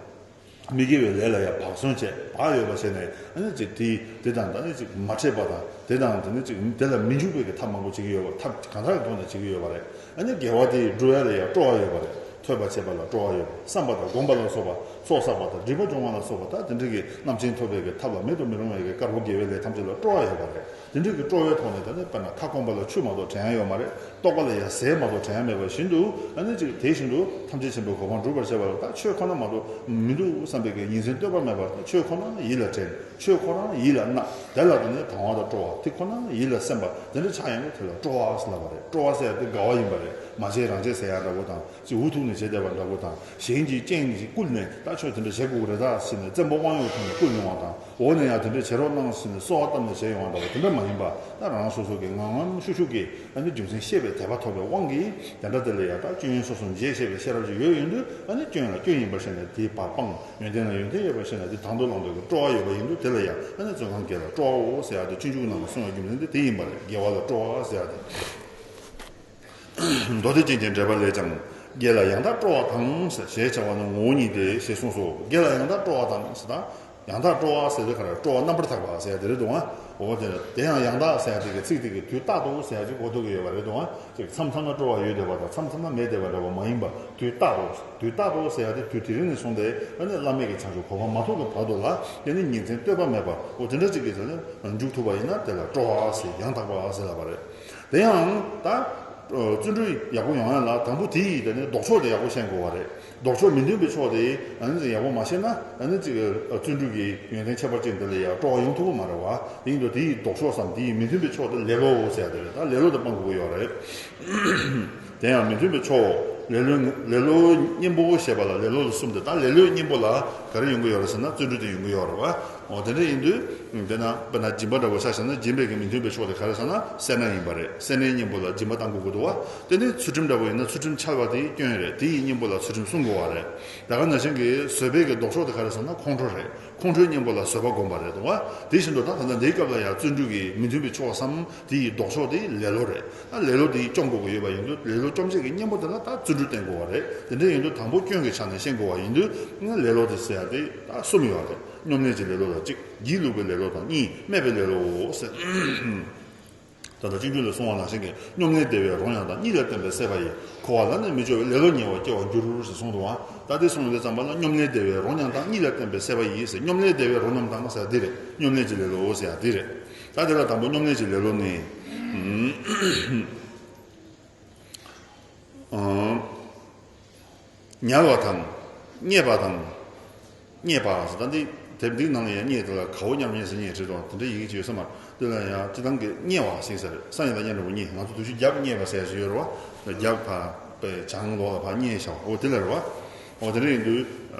མི་དགེ་བའི་ལས་ལ་ཡང་བག་ཟོན་བྱས་བག་ཡོད་པ་བྱས་ནས་ཨ་ནི་ཅིག་དེ་དེ་དང་ད་ནི་ཅིག་མ་འཕྲད་པ་དང་དེ་དང་དེ་ནི་ཅིག་དེ་ལ་མི་འཇུག་པའི་གི་ཐབས་མང་པོ་བྱེད་ཀྱི་ཡོད་པ། ཐབས་གང་དག་གི་ཐོག་ནས་བྱེད་ཀྱི་ཡོད་པ་རེད། ཨ་ནི་དགེ་བ་དེ་སྒྲུབ་ཡ་ལ་ཡང་སྤྲོ་བ་ཡོད་པ་རེད། ཐོས་པ་བྱེད་པ་ལ་སྤྲོ་བ་ཡོད་པ། བསམ་པ་དང་སྒོམ་པ་ལ་སོགས་པ་ཚོགས་བསགས་པ་དང་སྒྲིབ་པ་སྦྱོང་བ་ལ་སོགས་པ་ད་དེ་འདྲ་གི་རྣམ་མཁྱེན་ཐོབ་པའི་གི་ཐབས་ལ་མེད་དུ་མི་རུང་བའི་གི་དཀར་པོ་དགེ་བའི་ལས་ཐམས་ཅད་ལ་སྤྲོ་བ་ཡོད་པ་རེད། དེ་འདྲའི་གི་སྤྲོ་བའི་ཐོག་ནས་ད་ནི་དཔེར་ན་ཁ་སྐོམ་པ་ལ་ཆུ་མ་གཏོགས་དྲན་ཡ་ཡོད་མ་རེད། ལྟོགས་པ་ལ་ཡང་ཟས་མ་གཏོགས་དྲན་ཡ་མེད་པ་བཞིན་དུ་ཨ་ནི་ཅིག་དེ་བཞིན་དུ་ཐམས་ཅད་མཁྱེན་པའི་གོ་འཕང་སྒྲུབ་པར་བྱེད་པ་ལ་ད་ཆོས་ཁོ་ན་མ་གཏོགས་མི་འདུག་བསམ་པའི་གི་ཉིན་མཚན་ལྟོས་པ་མེད་པར་ད་ཆོས་ཁོ་ན་ཡིད་ལ་དྲན། ཆོས་ཁོ་ན་ཡིད་ལ་གནས། དེ་ལ་དེ་ནས་དང་བ་དང་སྤྲོ་བ་དེ་ཁོ་ན་ཡིད་ལ་སེམས་པ་དེ་འདྲ་ཆགས་ཡོང་དུས་དེ་ལ་སྤྲོ་བ་ཟེར་ལབ་པ་རེད། སྤྲོ་བ་ཟེར་ཡ་དེ་དགའ་བ་ཡིན་པ་རེད། མ་བྱས་རང་བྱས་ཟེར་ཡ་འདྲ་བོ་དང་། ཅིག་འུ་ཐུག་ནས་བྱས་བསྡད་པ་འདྲ་བོ་དང་། གཞན་གྱིས་སྤྱན་གྱིས་བསྐུལ་ནས་ད་ཆོས་དེ་འདྲ་བྱེད་དགོས་ཀྱི་རེད་ད་ཟེར་ནས་བཙན་པོ་དབང་ཡོད་ཐོག་ནས་བསྐུལ་ཡོང་བ་དང་། འོག་ནས་ཡང་དེ་འདྲ་བྱེད་རོགས་གནང་ཟེར་ནས་གསོལ་བ་བཏབ་ནས་བྱས་ཡོང་བ་འདྲ་བོ་དེ་འདྲ་མ་ཡིན་པ། ད་རང་རང་སོ་སོ་གིས་ངང་ངམ་ཤུགས་ཤུགས་ཀྱིས་ཨ་ནི་རྒྱུ་མཚན་ཤེས་པའི་དད་པ་ཐོབ་པའི་དབང་གིས་དེ་འདྲ་དེ་ལ་ཡང་ད་སྐྱོན་ཡོན་སོ་སོ་འབྱེད་ཤེས་པའི་ཤེས་རབ་ཅིག་ཡོད་ཡོང་དུས་ཨ་ནི་སྐྱོན་ལ་སྐྱོན་ཡིན་པར་ཤེས་ནས་དེའི་བར་སྤང་། ཡོན་ཏན་ལ་ཡོན་ཏན་ཡོད་པར་ཤེས་ནས་དེ་དང་དུ་བླང་དགོས་ཀྱི་སྤྲོ་བ་ཡོད་པ་ཡིན་དུས་དེ་ལ་ཡང་ཨ་ནི་བཙོན་ཁང་དགེ་ལ་སྤྲོ་བའོ་ཟེར་ཡག་དེ་སྤྱོད་འཇུག་ནང་ལ་གསུངས་པའི་རྒྱུ་མཚན་དེ་དེ་ཡིན་པ་རེད། དགེ་བ་ལ་སྤྲོ་བ་ཟེར་ཡག་དེ། མདོ་སྡེ་རྒྱན་གྱི་འགྲེལ་པ་ལས་ཀྱང་། དགེ་ལ་ཡང་དག་སྤྲོ་བ་དང་ཟེར། ཞེས་བྱ་བ་ནི་ངོ་བོ་ཉིད་དེ་ཞེས་གསུངས་སོ། དགེ་ལ་ཡང་དག་སྤྲོ་བ་དང་ཟེར་ད། ཡང་དག་སྤྲོ་བ་ཟེར་དེ་ག་རེ། སྤྲོ་བ་རྣམ་པར་དག་པ་ཟེར་དེ་རེད་འདུག་ཨ། འོ་དེ་དེ་ཡང་ཡང་དག་ཟེར་དེ་གི་ཚིག་དེ་གི་དུས་རྟག་ཏུ་ཟེར་ཡག་ཅིག་གོ་ཐུབ་ཀྱི་ཡོད་པ་རེད་འདུག་ཨ། ཅིག་མཚམས་མཚམས་ན་སྤྲོ་བ་ཡོད་བསྡད་པ་དང་མཚམས་མཚམས་ན་མེད་བསྡད་པ་འདྲ་བ་མ་ཡིན་པ། དུས་རྟག་ཏུ། དུས་རྟག་ཏུ་ཟེར་ཡག་དེ་དུས་དེ་རིང་ནས་བཟུང་སྟེ་ཨ་ནི་བླ་མེད་ཀྱི་བྱང་ཆུབ་གོ་འཕང་མ་ཐོབ་ཀྱི་བར་དུ་ལ་དེ་ནི་ཉིན་མཚན་ལྟོས་པ་མེད་པ་འོ་དེ་འདྲ་ཅིག་གི་ཟེར་ནས་འཇུག་ཐུབ་པ་ཡིན་ན་དེ་ལ་སྤྲོ་བ་ཟེར། ཡང་དག་པ་ཟེར་ལབ་པ་རེད། དེ་ཡང་ད། བརྩོན་འགྲུས་ཡག་པོ་ཡོང་ཡ་ལ་དང་པོ་དེ་ཡི་དེ་ནི་ལྡོག་ཕྱོགས་དེ་ཡག་པོ་ཤེས་དགོས་པ་རེད། ལྡོག་ཕྱོགས་མི་མཐུན་པའི་ཕྱོགས་དེ་ཨ་ནི་ཡག་པོ་མ་ཤེས་ན་ཨ་ནི་ཅིག་བརྩོན་འགྲུས་ཀྱི་ཡོན་ཏན་ཁྱད་པར་ཅན་དེ་ལ་ཡང་སྤྲོ་བ་ཡོང་ཐུབ་ཀྱི་མ་རེད་བ། དེ་ཡིན་དུས་དེ་ཡི་ལྡོག་ཕྱོགས་སམ་དེ་ཡི་མི་མཐུན་པའི་ཕྱོགས་དེ་ལེ་ལོའོ་ཟེར་ཡ་དེ་རེད། ད་ལེ་ལོ་དེ་སྤང་དགོས་ཀྱི་ཡོད་རེད། དེ་ཡང་མི་མཐུན་པའི་ཕྱོགས། ལེ་ལོའི་ལེ་ལོའི་གཉེན་པོ་ཞེས་པ་ལ་ལེ་ལོ་ལ་གསུམ་སྟེ། ད་ལེ་ལོའི་གཉེན་པོ་ལ་ག་རེ་ཡོང་གི་ཡོད་རེད་ཟེར་ན་བརྩོན་འགྲུས་དེ་ཡོང་གི་ཡོད་རེད་བ། འོ་དེ་འདྲ་ཡིན་དུས། དེ་ན་དཔེར་ན་སྦྱིན་པ་འདྲ་བོ་ཆ་བཞག་ན་སྦྱིན་པའི་གི་མི་མཐུན་པའི་ཕྱོགས་དེ་ག་རེ་ཟེར་ན་སེར་སྣ་ཡིན་པ་རེད། སེར་སྣའི་གཉེན་པོ་ལ་སྦྱིན་པ་བཏང་དགོས་ཀྱི་འདུག་བ། དེ་ནས་ཚུལ་ཁྲིམས་འདྲ་བོ་ཡིན་ན་ཚུལ་ཁྲིམས་འཆལ་བ་དེ་སྐྱོན་རེད། དེ་ཡི་གཉེན་པོ་ལ་ཚུལ་ཁྲིམས་སྲུང་དགོས་པ་རེད། ད་ག་ནང་བཞིན་གྱི་བཟོད་པའི་གི་ལྡོག་ཕྱོགས་དེ་ག་རེ་ཟེར་ན་ཁོང་ཁྲོ་རེད། ཁོང་ཁྲོའི་གཉེན་པོ་ལ་བཟོད་པ་བསྒོམ་པ་རེད་འདུག་བ། དེ་བཞིན་དུ་ད་ད་ལྟ་འདིའི་སྐབས་ལ་ཡང་བརྩོན་འགྲུས་ཀྱི་མི་མཐུན་པའི་ཕྱོགས་སམ་དེ་ཡི་ལྡོག་ཕྱོགས་དེ་ལེ་ལོ་རེད། ད་ལེ་ལོ་དེ་བཅོམ་དགོས་ཀྱི་ཡོད་པ་ཡིན་དུས་ལེ་ལོ་བཅོམ་བྱེད་ཀྱི་གཉེན་པོ་དེ་ལ་ད་བརྩོན་འགྲུས་བསྟེན་དགོས་པ་རེད། དེ་འདྲ་ཡིན་དུས་དང་པོ་སྐྱོན་གྱི་ཆ་ནས་ཤེས་དགོས་པ་ཡིན་དུས་ལེ་ལོ་དེ་ཟེར་ཡ་དེ་ད་གསུམ་ཡོད་རེད། སྙོམས་ལས་ཀྱི་ལེ་ལོ་ལ་གཅིག་སྒྱིད་ལུག་པའི་ལེ་ལོ་དང་གཉིས་སྨད་པའི་ལེ་ལོའོ་ཟེར། ད་ལྟ་སྤྱོད་འཇུག་ལས་གསུངས་པ་ནང་བཞིན་གྱི་སྙོམ་ལས་བདེ་བའི་རོ་མྱང་དང་། གཉིད་ལས་བརྟེན་པའི་སྲེད་པ་ཡིས། འཁོར་བ་ལ་ནི་མི་སྐྱོ་བའི། ལེ་ལོ་ཉེ་བར་སྐྱེ་བར་འགྱུར་ཞེས་གསུངས་འདུག་པ། ད་དེ་གསུངས་ཡོང་དུས་ཙམ་པ་ལ་སྙོམ་ལས་བདེ་བའི་རོ་མྱང་དང་། གཉིད་ལས་བརྟེན་པའི་སྲེད་པ་ཡིས་ཟེར། སྙོམ་ལས་བདེ་བའི་རོ་མྱང་དང་ཟེར་དེ་རེད། སྙོམ་ལས་ཀྱི་ལེ་ལོ་ཟེར་ཡ་དེ་རེད། ད་དེ་ལ་དང་པོ་སྙོམ་ལས་ཀྱི་ལེ་ལོ་ནི། ཨང་། ཉལ་བ་དང་། མཉེས་པ་དང་། མཉེས་པ་ཟེར། ད་འདི་དེབ་འདིའི་ནང་ལ་ཡང་མཉེས་དེ་ལ་གའོ་མཉམ་མཉེས་ཟེར་མཉེས་བྲིས་འདུག་དེ་འདྲའི་ཡི་གེ་ཅིག་ཡོད་ས་མ་རེད། དེ་ལ་ཡང་སྤྱིར་བཏང་གི་མཉེས་པ་ཟེར་ས་རེད། སངས་རྒྱས་དང་མཉམ་རུབ་མཉེས། ང་ཚོ་དུས་ཆེན་རྒྱབ་མཉེས་པ་ཟེར་ཞིག་ཡོད་རེད་པ། རྒྱབ་ཕར་པའི་བྱང་ལོགས་ལ་ཕར་མཉེས་བཞག་འོ་དེ་ལ་རེད་པ། འོ་དེ་འདྲ་ཡིན་དུས།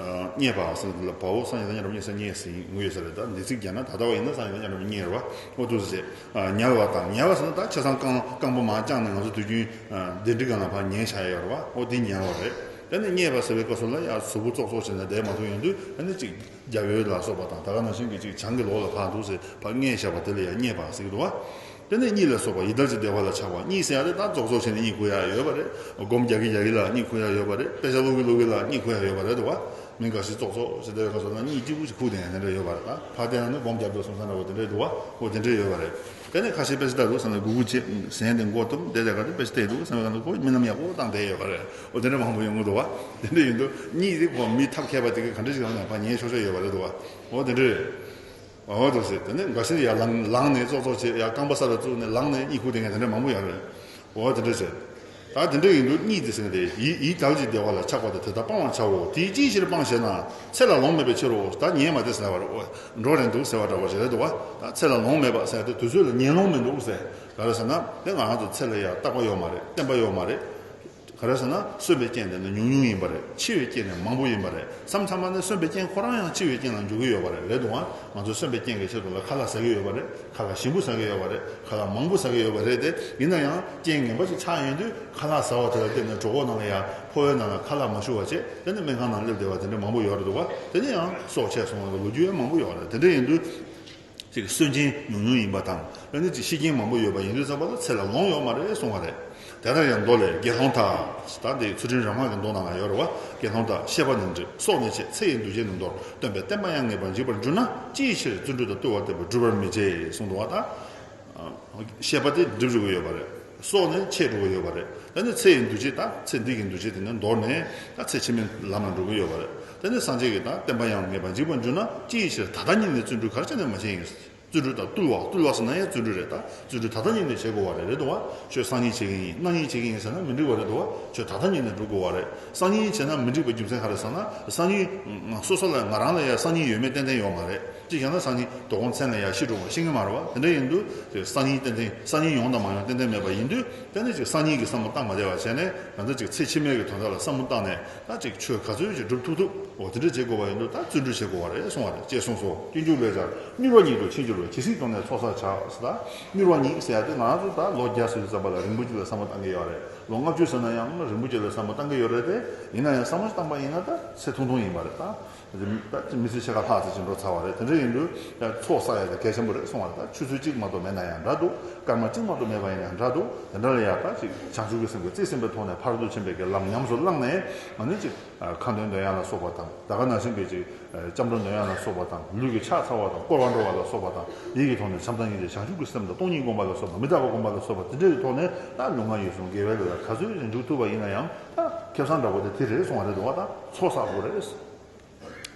མཉེས་པ་ཟེར་དེ་ལ་བའོ་སངས་རྒྱས་དང་མཉམ་རུབ་མཉེས་ཟེར་མཉེས་ཟེར་ངོ་ཡོད་ས་རེད། ད་འདི་ཚིག་རྒྱབ་ན་ད་ལྟ་བ་ཡིན་ན་སངས་རྒྱས་དང་མཉམ་རུབ་མཉེས་རེད་པ། འོ་འདུག་ཟེར། ཉལ་བ་དང་། ཉལ་བ་ཟེར་ན་ད་ཆ་ཚང་རྐང་རྐང་པ་མར་བརྐྱངས་ནས་ང་ཚོ་དུས་རྒྱུན་གདན་ཁྲི་སྒང་ལ་ཕར་ཉལ་བཞག་ཡོད་རེད་པ། འོ་དེ་ཉལ་བ་རེད། དེ་ནས་མཉེས་པ་ཟེར་བའི་སྐབས་སུ་ལ་ཡང་གཟུགས་པོ་ཙོག་ཙོག་བྱས་ནས་བསྡད་མ་ཐུབ་ཡོང་དུས་ཨ་ནི་ཅིག་རྒྱབ་ཡོལ་ལ་སོགས་པ་དང་། ད་ག་ནང་བཞིན་གྱི་ཅིག་བྱང་གི་ལོགས་ལ་ཕར་འདུག་ཟེར་ཕར་མཉེས་བཞག་པ་དེ་ལ་ཡང་མཉེས་པ་ཟེར་གྱི་འདུག་པ། དེ་ནས་གཉིད་ལ་སོགས་པ་ཡི་དྭགས་ཀྱི་བདེ་བ་ལ་ཆགས་པ། གཉིད་ཟེར་ཡ་དེ་ད་ཙོག་ཙོག་བྱས་ནས་གཉིད་ཁུག་ཡ་ཡོད་པ་རེད། སྒོམ་རྒྱག་གི་རྒྱག་གི་ལ་གཉིད་ཁུག་ཡ་ཡོད་པ་རེད། དཔེ་ཆ་ཀློག་གི་ཀློག་གི་ལ་གཉིད་ཁུག་ཡ་ཡོད་པ་རེད་འདུག་པ། མི་འགའ་ཞིག་ཙོག་ཙོག་ཟེར་བསྡད་པའི་སྐབས་སུ་ན་གཉིད་སྐྱིད་པོ་ཞིག་ཁུག་བསྡད་ཡ་དེ་འདྲ་ཡོད་པ་རེད། ད་ཕར་བལྟས་ན་ནི་སྒོམ་རྒྱབ་འདུག་སོང་ཙང་འདྲ་བོ་དེ་འདྲ་འདུག་པ། འོ་དེ་འདྲ་ཡོད་པ་རེད། དེ་ནས་ཁ་ཤས་དཔེ་ཆ་ལྟ་འདུག་བསམ་ན་སྒུར་སྒུར་བྱེད་ཟན་དེ་མགོ་བཏུམས་བསྡད་བསྡད་ག་དེ་དཔེ་ཆ་བལྟས་འདུག་བསམ་པའི་སྒང་ལ་ཁོ་མི་ནམ་ཡག་པོ་བཏང་བསྡད་ཡོད་པ་རེད། འོ་དེ་འདྲ་མང་པོ་ཡོང་གི་འདུག་པ། དེ་འདྲ་ཡིན་དུས་གཉིད་དེ་ཁོ་མི་ཐབས་མཁས་པ་དེ་གིས་ག་འདྲ་ཞིག་ལངས་ནས་ཕར་ཉལ་ཆོག་ཆོག་ཡོད་པ་རེད་འདུག་པ། འོ་དེ་འདྲ་རེད། འོ་འདུག་ཟེར། དེ་ནས་འགའ་ཤས་ཡར་ལངས་ལངས་ནས་ཙོག་ཙོག་བྱེད་ཡར་རྐང་པ་ས་ལ་བཙུགས་ནས་ལངས་ནས་གཉིད་ཁུག་བསྡད་མཁན་དེ་འདྲ་མང་པོ་ཡོད་རེད། འོ་དེ་འདྲ་བྱས། ད་དེ་འདྲ་ཡིན་དུས་གཉིད་དེ་ཟེར་ནས་དེ་ཡི་ཡི་དྭགས་ཀྱི་བདེ་བ་ལ་ཆགས་པ་དང་། དེ་དག་སྤང་བར་བྱའོ། དེས་ཅིའི་ཕྱིར་སྤང་ཞེ་ན། ཚེ་ལ་ལོང་མེད་པའི་ཕྱིར་རོ། ད་ཉལ་མ་དེ་ཟེར་བ་རེད། འགྲོ་རན་འདུག་ཟེར་བ་འདྲ་བོ་ཞིག་རེད་འདུག་པ། ད་ཚེ་ལ་ལོང་མེད་པ་ཟེར་དེ་དུས་ཚོད་ལ་ཉལ་ལོང་མི་འདུག་ཟེར། ག་རེ་ཟེར་ན་དེ་ང་རང་ཚོ་ཚེ་ལ་ཡ་རྟག་པ་ཡོད་མ་རེད། བརྟན་པ་ཡོད་མ་རེད། ག་རེ་ཟེར་ན་གསོན་པའི་རྐྱེན་དེ་ནི་ཉུང་ཉུང་ཡིན་པ་རེད། འཆི་བའི་རྐྱེན་ནི་མང་པོ་ཡིན་པ་རེད། མཚམས་མཚམས་མ་ནི་གསོན་པའི་རྐྱེན་ཁོ་རང་ཡང་འཆི་བའི་རྐྱེན་ལ་འགྱུར་གྱི་ཡོད་པ་རེད། རེད་འདུག་ཨང་། ང་ཚོ་གསོན་པའི་རྐྱེན་གྱི་ཆེད་དུ་ལ་ཁ་ལག་ཟ་གི་ཡོད་པ་རེད། ཁ་ལག་ཞིམ་པོ་ཟ་གི་ཡོད་པ་རེད། ཁ་ལག་མང་པོ་ཟ་གི་ཡོད་པ་རེད་དེ། ཡིན་ན་ཡང་རྐྱེན་ངན་པ་ཞིག་ཆགས་ཡོང་དུས་ཁ་ལག་ཟ་བ་དེ་ལ་བརྟེན་ནས་གྲོད་ཁོག་ནང་ལ་ཡང་ཕོ་བའི་ནང་ལ་ཁ་ལག་མ་ཤོར་བ་བྱས། དེ་ནི་སྨན་ཁང་ནང་སླེབས་བསྡད་པ་དེ་འདྲ་མང་པོ་ཡོད་རེད་འདུག་པ། དེ་ནི་ཡང་སྲོག་ཆད་སོང་བ་ལ་ལོ་རྒྱུས་ཡང་མང་པོ་ཡོད་རེད། དེ་འདྲ་ཡིན་དུས། ཅིག་གསོན་རྐྱེན་ཉུང་ཉུང་ཡིན་པ་དང་། ཨ་ནི་ཅིག་ཤི་རྐྱེན་མང་པོ་ཡོད་པ་ཡིན་དུས་ཙམ་པ་ལ་ཚེ་ལ་ལོང་ཡོད་མ་རེད་གསུང་བ་རེད། དེ་ལྟར་ཡང་མདོ་ལས། དགེ་སློང་དག་ད་འདི་ཚུལ་ཁྲིམས་རབ་སྔགས་ཀྱི་མདོ་ནང་ལ་ཡོད་རེད་པ། དགེ་སློང་དག་བཤེས་པ་ནི་འགྲིབ། སྲོག་ནི་ཆད། ཚེ་ཡི་འདུ་བྱེད་ནི་འདོར། སྟོན་པས་བསྟན་པ་ཡང་ངེས་པར་འཇིག་པར་འགྱུར་ན། ཅིའི་ཕྱིར་བརྩོན་འགྲུས་དང་བསྟུལ་བ་བསྟེན་པས་འགྲུབ་པར་མི་བྱེད་གསུངས་འདུག་པ། ད་བཤེས་པ་དེ་འགྲིབ་འགྲོ་གི་ཡོད་པ་རེད། སྲོག་ནི་ཆད་འགྲོ་གི་ཡོད་པ་རེད། དེ་ནི་ཚེ་ཡི་འདུ་བྱེད་དང་། ཚེ་འདི་གི་འདུ་བྱེད་དེ་ནི་འདོར་ནས་ད་ཚེ་ཕྱི་མའི་ལམ་ལ་འགྲོ་གི་ཡོད་པ་རེད། དེ་ནི་སངས་རྒྱས་ཀྱིས་ད་བསྟན་པ་ཡང་ངེས་པར་འཇིག་པར་འགྱུར་ན། ཅིའི་ཕྱིར་ད་ལྟ་ཉིད་ནས་བརྩོན་འགྲུས་ག་རེ་བྱས་ནས་མ་བྱས་ཡིན། བརྩོན་འགྲུས་དང་བསྟུལ་བ། བསྟུལ་བ་ཟེར་ན་ཡང་བརྩོན་འགྲུས་རེད། ད་བརྩོན་འགྲུས་ད་ལྟ་ཉིད་ནས་བྱེད་དགོས་པ་རེད། རེད་འདུག་པ། ཁྱོད་སང་ཉིན་བྱེད་ཀྱི་ཡིན། གནངས་ཉིན་བྱེད་ཀྱི་ཡིན་ཟེར་ན་མི་འགྲིག་པ་རེད་འདུག་པ། ཁྱོད་ད་ལྟ་ཉིད་ནས་སྒྲུབ་དགོས་པ་རེད། སང་ཉིན་བྱས་ན་མི་འགྲིག་པའི་རྒྱུ་མཚན་ག་རེ་ཟེར་ན། སང་ཉིན་སོ་སོ་ལ་ང་རང་ལ་ཡང་སང་ཉིན་ཡོད་མེད་ཏན་ཏན་ཡོད་མ་རེད། གཅིག་བྱས་ན་སང་ཉིན་དོ་དགོང་མཚན་ལ་ཡང་ཤི་འགྲོ་བ་ཤེས་ཀྱི་མ་རེད་པ། དེ་འདྲ་ཡིན་དུས་སང་ཉིན་ཏན་ཏན་སང་ཉིན་ཡོང་དང་མ་ཡོང་ཏན་ཏན་མེད་པ་ཡིན་དུས། དེ་ནི་ཅིག་སང་ཉིན་གྱི་བསམ་བློ་བཏང་མ་བསྡད་པ་བྱས་ནས། ད་ལྟ་ཅིག་ཚེ་ཕྱི་མའི་གི་དོན་དག་ལ་བསམ་བློ་བཏང་ནས། ད་ཅིག་ཆོས་ག་ཚོད་ཅིག་སྒྲུབ་ཐུབ་ཐུབ། འོ་དེ་འདྲ་བྱེད་དགོས་པ་ཡིན་དུས་ད་བརྩོན་འགྲུས་བྱེད་དགོས་པ་རེད་གསུང་བ་རེད། ཅེས་གསུངས་སོ། སྤྱོད་འཇུག་ལས་ཀྱང་། མྱུར་བ་ཉིད་དུ་ཕྱིན་གྱུར་པས། ཇི་སྲིད་དུ་གནས་ཚོགས་བསགས་བྱ། ཟེར། ད་མྱུར་བ་ཉིད་ཟེར་ཡ་དེ་ང་ཚོ་ད་ལོ་བརྒྱ་ཟེར་དུས་ཙམ་པ་ལ་རིང་པོ་ཅིག་ལ་བསམ་བློ་བཏང་གི་ཡོད་རེད། ལོ་ལྔ་བཅུ་ཟེར་ན་ཡང་རིང་པོ་ཅིག་ལ་བསམ་བློ་བཏང་གི་ཡོད་རེད་དེ། ཡིན་ན་ཡང་བསམ་བློ་བཏང་པ་ཡིན་ན་ད་ཚེ་ཐུང་ཐུང་ཡིན་པ་རེད། ད་ད་མི་ཚེ་ཕྱེད་ཀ་ལྷག་ཙམ་ཅིག་འགྲོ་ཚར་བ་རེད། དེ་འདྲ་ཡིན་དུས་ད་ཚོགས་བསགས་ཡ་དེ་གལ་ཆེན་པོ་རེད་གསུང་བ་རེད། ད་ཆུ་ཚོད་གཅིག་མ་གཏོགས་མེད་ན་ཡང་འདྲ་འདུག་སྐར་མ་གཅིག་མ་གཏོགས་མེད་པ་ཡིན་ན་ཡང་འདྲ་འདུག་དེ་འདྲ་ལ་ཡ་ད་ཅིག་བྱང་ཆུབ་ཀྱི་སེམས་ཀྱིས་རྩིས་ཟིན་པའི་ཐོག་ནས་ཕ་རོལ་ཏུ་ཕྱིན་པའི་གི་ལམ་ཉམས་སུ་བླངས་ནས། ཨ་ནི་ཅིག་ཁ་འདོན་འདོན་ཡ་ལ་སོགས་པ་དང་། ད་ག་ནང་བཞིན་པའི་ཅིག་སྐྱབས་འགྲོ་འདོན་ཡ་ལ་སོགས་པ་དང་། ལུས་ཀྱི་ཕྱག་འཚལ་བ་དང་། བསྐོར་བ་འགྲོ་བ་ལ་སོགས་པ་དང་། ཡིད་ཀྱི་ཐོག་ནས་བྱམས་དང་སྙིང་རྗེ་བྱང་ཆུབ་ཀྱི་སེམས་དང་། སྟོང་ཉིད་སྒོམ་པ་ལ་སོགས་པ། མི་རྟག་པ་སྒོམ་པ་ལ་སོགས་པ་དེ་འདྲའི་ཐོག་ནས་ད་ལུས་ངག་ཡིད་གསུམ་དགེ་བའི་ལས་ལ་ག་ཚོད་ཅིག་འཇུག་ཐུབ་པ་ཡིན་ན་ཡང་། ད་ཁེ་བཟང་འདྲ་པོ་དེ་དེ་རེད་གསུང་བ་རེད་འདུག་པ། ད་ཚོགས་བསགས་དགོས་རེད།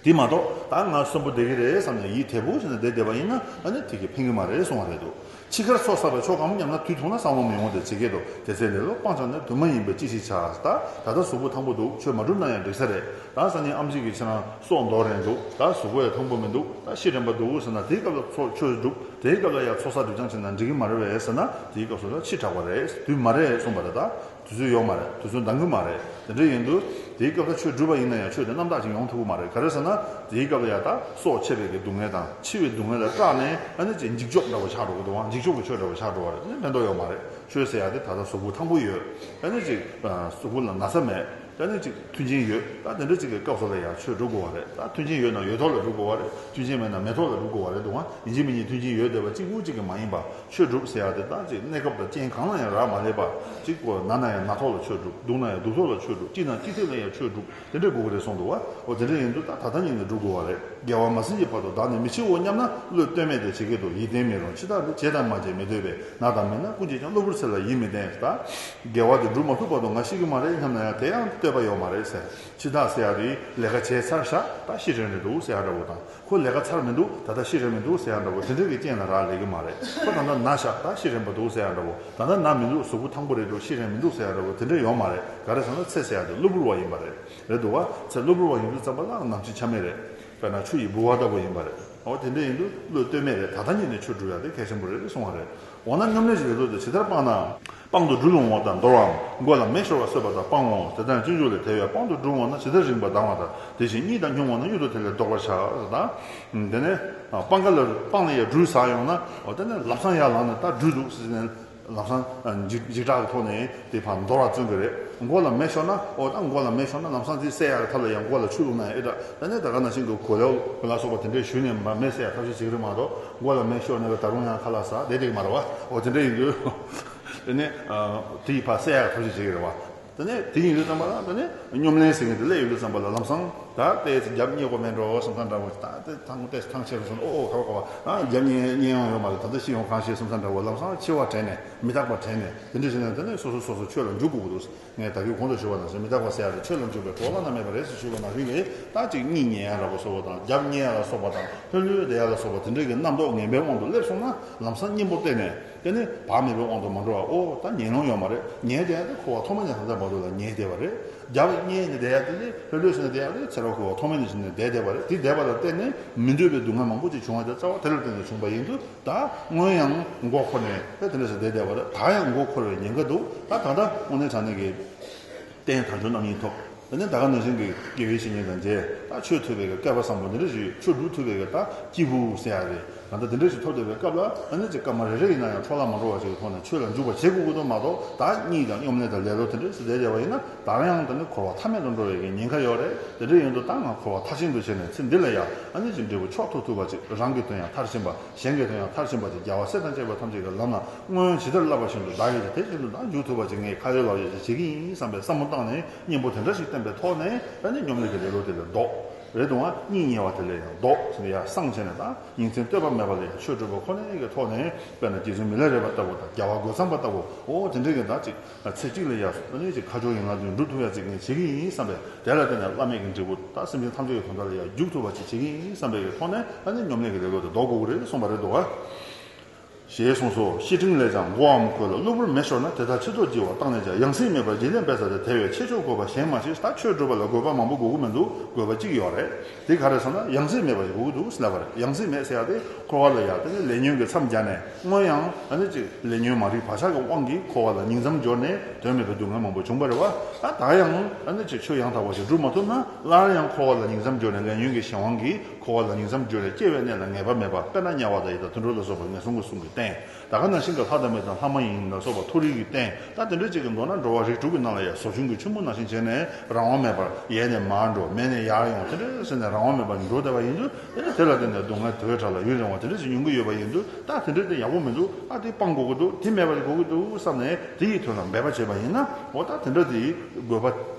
དེ་མ་གཏོགས་ད་ང་གསོན་པོ་བསྡད་ཀྱི་རེད་བསམ་ནས་ཡིད་དལ་པོ་བྱས་ནས་བསྡད་བསྡད་པ་ཡིན་ན། ཨ་ནི་དེ་གིས་ཕན་གྱི་མ་རེད་གསུང་བ་རེད་འདུག་འཆི་ཁར་ཚོགས་བསགས་པས་ཆོག་གམ། སྙམ་ན་དུས་ཐུང་ན་བསམ་བློ་མི་འོང་སྟེ། ཇི་སྐད་དུ། དེ་ཚེ་ལེ་ལོ་སྤང་བྱ་ནི། དུས་མ་ཡིན་པས་ཅི་ཞིག་བྱ། ད་ད་ལྟ་གཟུགས་པོ་ཐང་པོ་འདུག་ཆོས་མ་སྒྲུབ་ན་ཡང་འགྲིག་ས་རེད། ད་སང་ཉིན་ཨེམ་ཆི་གིས་ཁྱེད་རང་སྲོག་འདོར་རན་འདུག་ད་གཟུགས་པོ་ཡང་ཐང་པོ་མི་འདུག་ད་ཤི་རན་པ་འདུག་ཟེར་ན། དེའི་སྐབས་ལ་ཚོགས་ཆོས་སྒྲུབ། དེའི་སྐབས་ལ་ཡང་ཚོགས་བསགས་སྒྲིབ་སྦྱང་བྱས་ན་འགྲིག་གི་མ་རེད་པས་ཟེར་ན། དེའི་སྐབས་སུ་ལ་འཆི་དྲགས་པ་རེད། དུས་མ་རེད་གསུངས་པ་རེད། ད། དུས་ཚོད་ཡོད་མ་རེད། དུས་ཚོད་འདང་གི་མ་རེད། དེ་འདྲ་ཡིན་དུས་དེའི་སྐབས་ལ་ཆོས་སྒྲུབ་པ་ཡིན་ན་ཡང་ཆོས་དེ་རྣམ་དག་ཅིག་ཡོང་ཐུབ་ཀྱི་མ་རེད། ག་རེ་ཟེར་ན། དེའི་སྐབས་ལ་ཡང་ད་སྲོག་ཆད་པའི་གི་སྡུག་བསྔལ་དང་། འཆི་བའི་སྡུག་བསྔལ་ལ་སྐྲག་ནས། ཨ་ནི་ཅིག་འཇིགས་སྐྱོབ་འདྲ་བོ་ཆགས་འགྲོ་གི་འདུག་པ། འཇིགས་སྐྱོབ་ཀྱི་ཆོས་འདྲ་བོ་ཆགས་འགྲོ་བ་རེད། དེ་ནི་ཕན་ཐོགས་ཡོད་མ་རེད། ཆོས་ཟེར་ཡ་དེ་ད་ལྟ་གཟུགས་པོ་ཐང་པོ་ཡོད། ཨ་ནི་ཅིག་གཟུགས་པོ་ལ་ན་ཚ་མེད། ཨ་ནི་ཅིག་མཐུན་རྐྱེན་ཡོད། ད་དེ་འདྲ་ཅིག་གི་སྐབས་སུ་ལ་ཡང་ཆོས་སྒྲུབ་དགོས་པ་རེད། ད་མཐུན་རྐྱེན་ཡོད་ན་ཡོད་ཐོག་ལ་སྒྲུབ་དགོས་པ་རེད། མཐུན་རྐྱེན་མེད་ན་མེད་ཐོག་ལ་སྒྲུབ་དགོས་པ་རེད་འདུག་པ། ཡིན་གཅིག་མིན་གཅིག་མཐུན་རྐྱེན་ཡོད་བསྡད་པ་གཅིག་པུ་གཅིག་གིས་མ་ཡིན་པ། ཆོས་སྒྲུབ་ཟེར་ཡ་དེ་ད་ཅིག་གནས་སྐབས་དང་རྐྱེན་གང་ལ་ཡང་རག་མ་ལས་པ། གཅིག་པོ་ན་ན་ཡང་ན་ཐོག་ལ་ཆོས་སྒྲུབ། སྡུག་ན་ཡང་སྡུག་ཐོག་ལ་ཆོས་སྒྲུབ། སྐྱིད་ན་སྐྱིད་ཐོག་ལ་ཡང་ཆོས་སྒྲུབ། དེ་འདྲ་དགོས་ཀྱི་རེད་གསུངས་འདུག་པ། འོ་དེ་འདྲ་ཡིན་དུས་ད་ད་ལྟ་ཉིད་ནས་སྒྲུབ་དགོས་པ་རེད། དགེ་བ་མ་ཟིན་གྱི་བར་དུ་བདག་ནི་མི་འཆིའོ་སྙམ་ན། བློས་གཏོད་མེད་དེ་བྱེད་ཀྱི་འདུག་ཡིད་བརྟན་མི་རུང་། འཆི་བདག་འདི་བྱས་དང་མ་བྱས་མི་སྡོད་པས། ན་དང་མིན་ན་ཀུན་གྱིས་ཀྱང་། གློ་བུར་ཚེ་ལ་ཡིད་མི་བརྟན། ད་དགེ་བ་དེ་སྒྲུབ་མ་ཐུབ་བར་དུ་ང་ཤི་གི་མ་རེད་སྙམ་ན་ཡང་དེ་ཡང་བསྟོད་པ་ཡོད་མ་རེད་ཟེར། འཆི་བདག་ཟེར་ཡ་དེ་ལས་ཀ་བྱས་ཚར་བཞག་ད་ཤི་རན་རན་འདུག་ཟེར་ཡ་འདྲ་བོ་དང་། ཁོ་ལས་ཀ་ཚར་མི་འདུག་ད་ལྟ་ཤི་རན་མི་འདུག་ཟེར་ཡ་འདྲ་བོ་དེ་འདྲ་གི་རྐྱེན་ལ་རག་ལས་ཀྱི་མ་རེད། ཁོ་ད་ལྟ་ན་བཞག་ད་ཤི་རན་པ་འདུག་ཟེར་ཡ་འདྲ་བོ། ད་ལྟ་ན་མི་འདུག་གཟུགས་པོ་ཐང་པོ་རེད་འདུག་ཤི་རན་མི་འདུག་ཟེར་ཡ་འདྲ་བོ་དེ་འདྲ་ཡོད་མ་རེད། ག་རེ་ཟེར་ན་ཚེ་ཟེར་ཡ་དེ་གློ་བུར་བ་ཡིན་པ་རེད། རེད་འདུག་བ། ཚེ་གློ་བུར་བ་ཡིན་དུས་ཙམ་པ་ལ་ནམ་འཆི་ཆ་མེད་རེད། དཔེར་ན་ཆུ་ཡི་ལྦུ་བ་ལྟ་བུ་ཡིན་པ་རེད། འོ་དེ་འདྲ་ཡིན་དུས་བློས་གཏོད་མེད་རེད། ད་ལྟ་ཉིད་ནས་ཆོས་སྒྲུབ་ཡ་དེ་གལ་ཆེན་པོ་རེད་གསུང་བ་རེད། འོ་ན་སྙོམས་ལས་ཀྱི་ལས་ལུགས་དེ་ཇི་ལྟར་སྤངས་ན། སྤང་དུ་སྦྲུལ་འོང་བ་དང་། འདོར་བའམ་མགོ་ལ་མེ་ཤོར་བ་གསོད་པ་དང་སྤང་ངོ་། དེ་ལྟར་སྤྱོད་འཇུག་ལས་དེ་བས་སྤང་དུ་སྦྲུལ་འོང་ན་ཇི་ལྟར་རིངས་པ་ལྡང་བ་དང་། དེ་བཞིན་གཉིད་དང་སྙོམས་འོང་ན་གཡུལ་དུ་དེ་ལས་ལྡོག་པར་བྱ། ད་དེ་ནས་སྤང་ཁ་ལ་སྤང་ལ་ཡ་སྦྲུལ་ཟག་ཡོང་ན་འོ་དེ་ནས་ལམ་སང་ཡར་ལངས་ནས་ད་སྦྲུལ་འདུག་ཟེར་ནས། ལམ་སང་འཇིགས་འཇིགས་སྐྲག་གི་ཐོག་ནས་དེ་ཕར་འདོར་བ་བརྩོན་གི་རེད། མགོ་ལ་མེ་ཤོར་ན་ཨོ་ད་མགོ་ལ་མེ་ཤོར་ན་ལམ་སང་དེ་བསད་ཡག་གི་ཐབས་ལ་ཡང་མགོ་ལ་ཆུ་བླུགས་ན་ཡང་ཨེ་འདྲ། ད་ནས་ད་ག་ནང་བཞིན་གི་གོ་ལའུ་གི་ལ་སོགས་པ་དེ་འདྲས་ཞུས་ནས་མ་མེ་བསད་ཡག་ཐབས་ཤེས་བྱེད་ཀྱི་རེད་མ་གཏོགས་མགོ་ལ་མེ་ཤོར་ནས་ད་རུང་ཡང་ཁ་ལག་ཟ་བསྡད་བསྡད་ཀྱི་མ་རེད་བ། ཨོ་དེ་འདྲས་ཡིན་དུས་དེ་ནས་དེ་ཡི་ཕར་བསད་ཡག་ཐབས་ཤེས་བྱེད་ཀྱི་རེད་བ། དེ་ནས་དེ་ཡིན་དུས་ཙམ་པ་ལ་དེ་ནས་སྙོམས་ལེན་ཟེར་མཁན་དེ་སླེབས་ཡོང་དུས་ཙམ་པ་ལ་ལམ་སང་ད་ལྟའི་ཚེ་རྒྱབ་བསྙེག་དགོས་མེད་འགྲོ་བསམ་ས་འདྲ་བོ། ད་ལྟའི་ཐང་ལྟས་ཐང་ཆད་སོང་ཨོ་ཨོ་ཁ་བ་ཁ་བ་རྒྱབ་བསྙེག་བསྙེག་ཡོང་ཡོད་མ་རེད། ད་ལྟ་ཤི་ཡོང་གང་ཤེས་བསམ་ས་འདྲ་བོ་ལམ་སང་འཆི་བ་དྲན་ནས་མི་རྟག་པ་དྲན་ནས་དེ་འདྲ་བྱས་ནས་དེ་ནས་སོ་སོ་སོ་སོ་ཆོས་ལ་འཇུག་དགོས་ཀྱི་འདུག་ངས་ད་གིན་གོང་དུ་ཞུས་པ་ནང་བཞིན་མི་རྟག་པ་ཟེར་ཡ་དེ་ཆོས་ལ་འཇུག་པའི་གྲོགས་བླ་ན་མེད་པ་རེད་ཟེར་ཞུས་པ་ནང་བཞིན་གྱི་ད་ཅིག་གཉིད་ཉལ་ཡ་འདྲ་བོ་བཟོ་བ་དང་རྒྱབ་བསྙེག་ཡ་ལ་སོགས་པ་དང་ལྷོད་ལྷོད་བསྡད་ཡ་ལ་སོགས་པ་དེ་འདྲ་གི་རྣམ་རྟོག་ངན་པའི་དབང་དུ་སླེབས་སོང་ན་ལམ་སང་གཉེན་པོ་བསྟེན་ནས། དེ་ནི་བག་མེད་པའི་དབང་དུ་མ་འགྲོ་བར་ཨོ་ད་ཉལ་ལོང་ཡོད་མ་རེད། ཉལ་བསྡད་ཡ་དེ་འཁོར་བ་ཐོག་མ་ནས་ད་ལྟ་བར་དུ་ལ་ཉལ་བསྡད་པ་རེད། རྒྱབ་བསྙེགས་ནས་བསྡད་ཡ་དེ་ནི་ལྷོད་ལྷོད་བྱས་ནས་བསྡད་ཡ་དེ་ཚེ་རབས་འཁོར་བ་ཐོག་མ་ནས་བྱས་ནས་བསྡད་བསྡད་པ་རེད། དེ་བསྡད་པ་ལ་བརྟེན་ནས་མི་འདོད་པའི་སྡུག་བསྔལ་མང་པོ་ཅིག་བྱུང་བ་དེ་རྩ་བ་དེ་ལ་བརྟེན་ནས་བྱུང་བ་ཡིན་དུས་ད་སྔོན་ཡང་མགོ་འཁོར་ནས་ད་དེ་འདྲ་ཞིག་བསྡད་བསྡད་པ་རེད། ད་ཡང་མགོ་འཁོར་བའི་ཉེན་ཁ་འདུག་ད་ད་ལྟ་དངོས་གནས་དྲང་གནས་ཀྱི་རྟེན་དལ་འབྱོར་རྣམ་གཉིས་ཐོབ། དེ་ནས་ད་ག་ནང་བཞིན་གྱི་དགེ་བའི་བཤེས་གཉེན་དང་མཇལ། ད་ཆོས་ཐོས་པའི་གི་སྐལ་པ་བཟང་པོ་འདི་འདྲ་ཞིག་ཆོས་སྒྲུབ་ཐུབ་པའི་གི་ད་སྐྱེས་བུ་ཟེར་ཡ་རེད། ད་ལྟ་དེ་འདྲ་ཞིག་ཐོབ་བསྡད་པའི་སྐབས་ལ་ཨ་ནི་ཅིག་སྐར་མ་རེ་རེ་ཡིན་ན་ཡང་འཕྲོ་བརླག་མ་འགྲོ་བ་ཞིག་གི་ཐོག་ནས་ཆོས་ལ་འཇུག་པ་བྱེད་དགོས་ཀྱི་འདུག་མ་གཏོགས་ད་གཉིད་དང་སྙོམས་ལས་དང་ལེ་ལོ་དེ་འདྲ་ཞིག་བསྡད་བསྡད་པ་ཡིན་ན་ད་ཡང་དེ་ནི་འཁོར་བ་མཐའ་མེད་དུ་འགྲོ་བའི་གི་ཉེན་ཁ་ཡོད་རེད། དེ་འདྲ་ཡིན་དུས་ད་ང་འཁོར་བ་མཐར་ཕྱིན་དུ་བྱས་ནས་ཚེ་འདི་ལ་ཡང་ཨ་ནི་ཅིག་འབྲས་བུ་མཆོག་ཐོབ་ཐུབ་པ་ཅིག་རང་གི་དོན་ཡང་མཐར་ཕྱིན་པ། གཞན་གྱི་དོན་ཡང་མཐར་ཕྱིན་པ་དེ་རྒྱལ་བ་སྲས་དང་བཅས་པ་ཐམས་ཅད་ཀྱི་ལམ་ལ་སྔོན་ཇི་ལྟར་བསླབ་པ་བཞིན་དུ་བདག་གིས་ཀྱང་དེ་བཞིན་དུ་བདག་འཇུག་ཐུབ་པ་ཅིག་ངས་ཁ་ཡོད་ལག་ཡོད་ཅིག་བྱེད་ཀྱི་ཡིན་བསམ་པའི་བསམ་བློ་བཏང་ནས་གཉེན་པོ་དེ་འདྲ་ཞིག་བསྟེན་པའི་ཐོག་ནས་ཨ་ནི་སྙོམས་ལས་ཀྱི་ལེ་ལོ་དེ་ལས་ལྡོག་རེད་འདུག་ཨ། གཉིད་ཉལ་བ་དེ་ལས་ཡང་ལྡོག་ཟེར་ནས་ཡར་སངས་བྱས་ནས་ད་ཉིན་མཚན་ལྟོས་པ་མེད་པ་ལ་ཡང་ཆོས་སྒྲུབ་པ་ཁོ་ནའི་གི་ཐོག་ནས་དཔེར་ན་རྗེ་བཙུན་མི་ལ་རས་པ་ལྟ་བུ་དང་རྒྱལ་བ་རྒོད་ཚང་པ་ལྟ་བུ་ཨོ་དེ་འདྲ་གི་ད་ཅིག་ཚེ་གཅིག་ལ་ཡང་ཨ་ནི་ཅིག་ཁ་སྦྱོར་ཡན་ལག་འདི་འགྲུབ་ཐུབ་ཡ་ཅིག་ངས་བྱེད་ཀྱི་ཡིན་བསམ་པས། དེ་ལ་བརྟེན་ནས་བླ་མེད་ཀྱི་འབྲས་བུ་ད་སེམས་ཅན་ཐམས་ཅད་ཀྱི་དོན་དག་ལ་ཡང་འཇུག་ཐུབ་པ་ཅིག་བྱེད་ཀྱི་ཡིན་བསམ་པའི་གི་ཐོག་ནས་ཨ་ནི་སྙོམས་ལས་ཀྱི་ལེ་ལོ་དེ་ལྡོག་དགོས་ཀྱི་རེད་གསུངས་པ་རེད་འདུག་ག་ཞེས་གསུངས་སོ། བཤེས་སྤྲིང་ལས་ཀྱང་མགོའམ་གོས་ལ་གློ་བུར་མེ་ཤོར་ན་དེ་དག་ཕྱི་ཐོག་བགྱི་བ་བཏང་ནས་ཀྱང་ཡང་སྲིད་མེད་པར་བགྱིས་ནས་འབད་ས་དེ་དེ་བས་ཆེ་མཆོག་དགོས་པ་གཞན་མ་མཆིས། ད་ཆོས་སྒྲུབ་པ་ལ་དགོས་པ་མང་པོ་དགོས་ཀྱི་མི་འདུག་དགོས་པ་གཅིག་ཡོད་རེད། དེ་ག་རེ་ཟེར་ན་ཡང་སྲིད་མེད་པ་ཞིག་དགོས་ཀྱི་འདུག་ཟེར་ལབ་པ་རེད། ཡང་སྲིད་མེད་ཟེར་ཡ་དེ་འཁོར་བ་ལ་ཡ་དེ་ནི་ལས་ཉོན་གྱི་མཚམས་སྦྱར་ནས་སྔོན་ཡང་ཨ་ནི་ཅིག་ལས་ཉོན་མ་རིག་བག་ཆགས་ཀྱི་དབང་གིས་འཁོར་བ་ལ་ཉིང་མཚམས་སྦྱོར་ནས་དོན་མེད་པའི་སྡུག་བསྔལ་མང་པོ་བྱུང་བ་རེད་བ། ད་ད་ཡང་ཨ་ནི་ཅིག་ཆོས་ཡང་དག་པ་ཞིག་སྒྲུབ་མ་ཐུབ་ན་སླར་ཡང་འཁོར་བ་ལ་ཉིང་མཚམས་སྦྱོར་ནས་ལས་ཉོན་གྱི་གཞན་དབང་གིས་འཁོར་བ་ལ་ཉིང་མཚམས་སྦྱོར་ནས་སྐྱེ་བའི་གནས་ལ་ངེས་པ་མེད་པ། དཔེར་ན་དམྱལ་བ་དང་ཡི་དྭགས་དུད་འགྲོ་ལ་སོགས་པ་ངན་སོང་གི་གསུམ་གྱི་རྟེན། ད་ག་ནང་བཞིན་གྱི་ལྷ་དང་མི་དང་ལྷ་མ་ཡིན་ལ་སོགས་པ་མཐོ་རིས་ཀྱི་རྟེན། ད་དེ་འདྲ་ཅིག་གི་མདོར་ན་འགྲོ་བ་རིགས་དྲུག་གི་ནང་ལ་ཡང་ཟོ་ཆུན་གྱི་ཆུན་པོ་ནང་བཞིན་བྱས་ནས་རང་དབང་མེད་པར་ཡལ་ནས་མར་འགྲོ། མེད་ནས་ཡར་ཡོང་། དེ་འདྲ་ཟེར་ནས་རང་དབང་མེད་པར་འགྲོ་བསྡད་པ་ཡིན་དུས་དེ་ལ་བརྟེན་ནས་སྡུག་བསྔལ་དོས་དྲག་ལ་ཡུན་རིང་བ་དེ་འདྲ་ཞིག་མྱོང་གི་ཡོད་པ་ཡིན་དུས་ད་དེ་འདྲ་དེ་ཡག་པོ་མི་འདུག་ཨ་དེ་སྤང་དགོས་ཀྱི་འདུག་དེ་མེད་པ་ཞིག་དགོས་ཀྱི་འདུག་བསམ་ནས་དེ་ཡི་དོན་ལ་འབད་པ་བྱས་པ་ཡིན་ན་འོ་ད་དེ་འདྲ་དེ་དགོས་པ་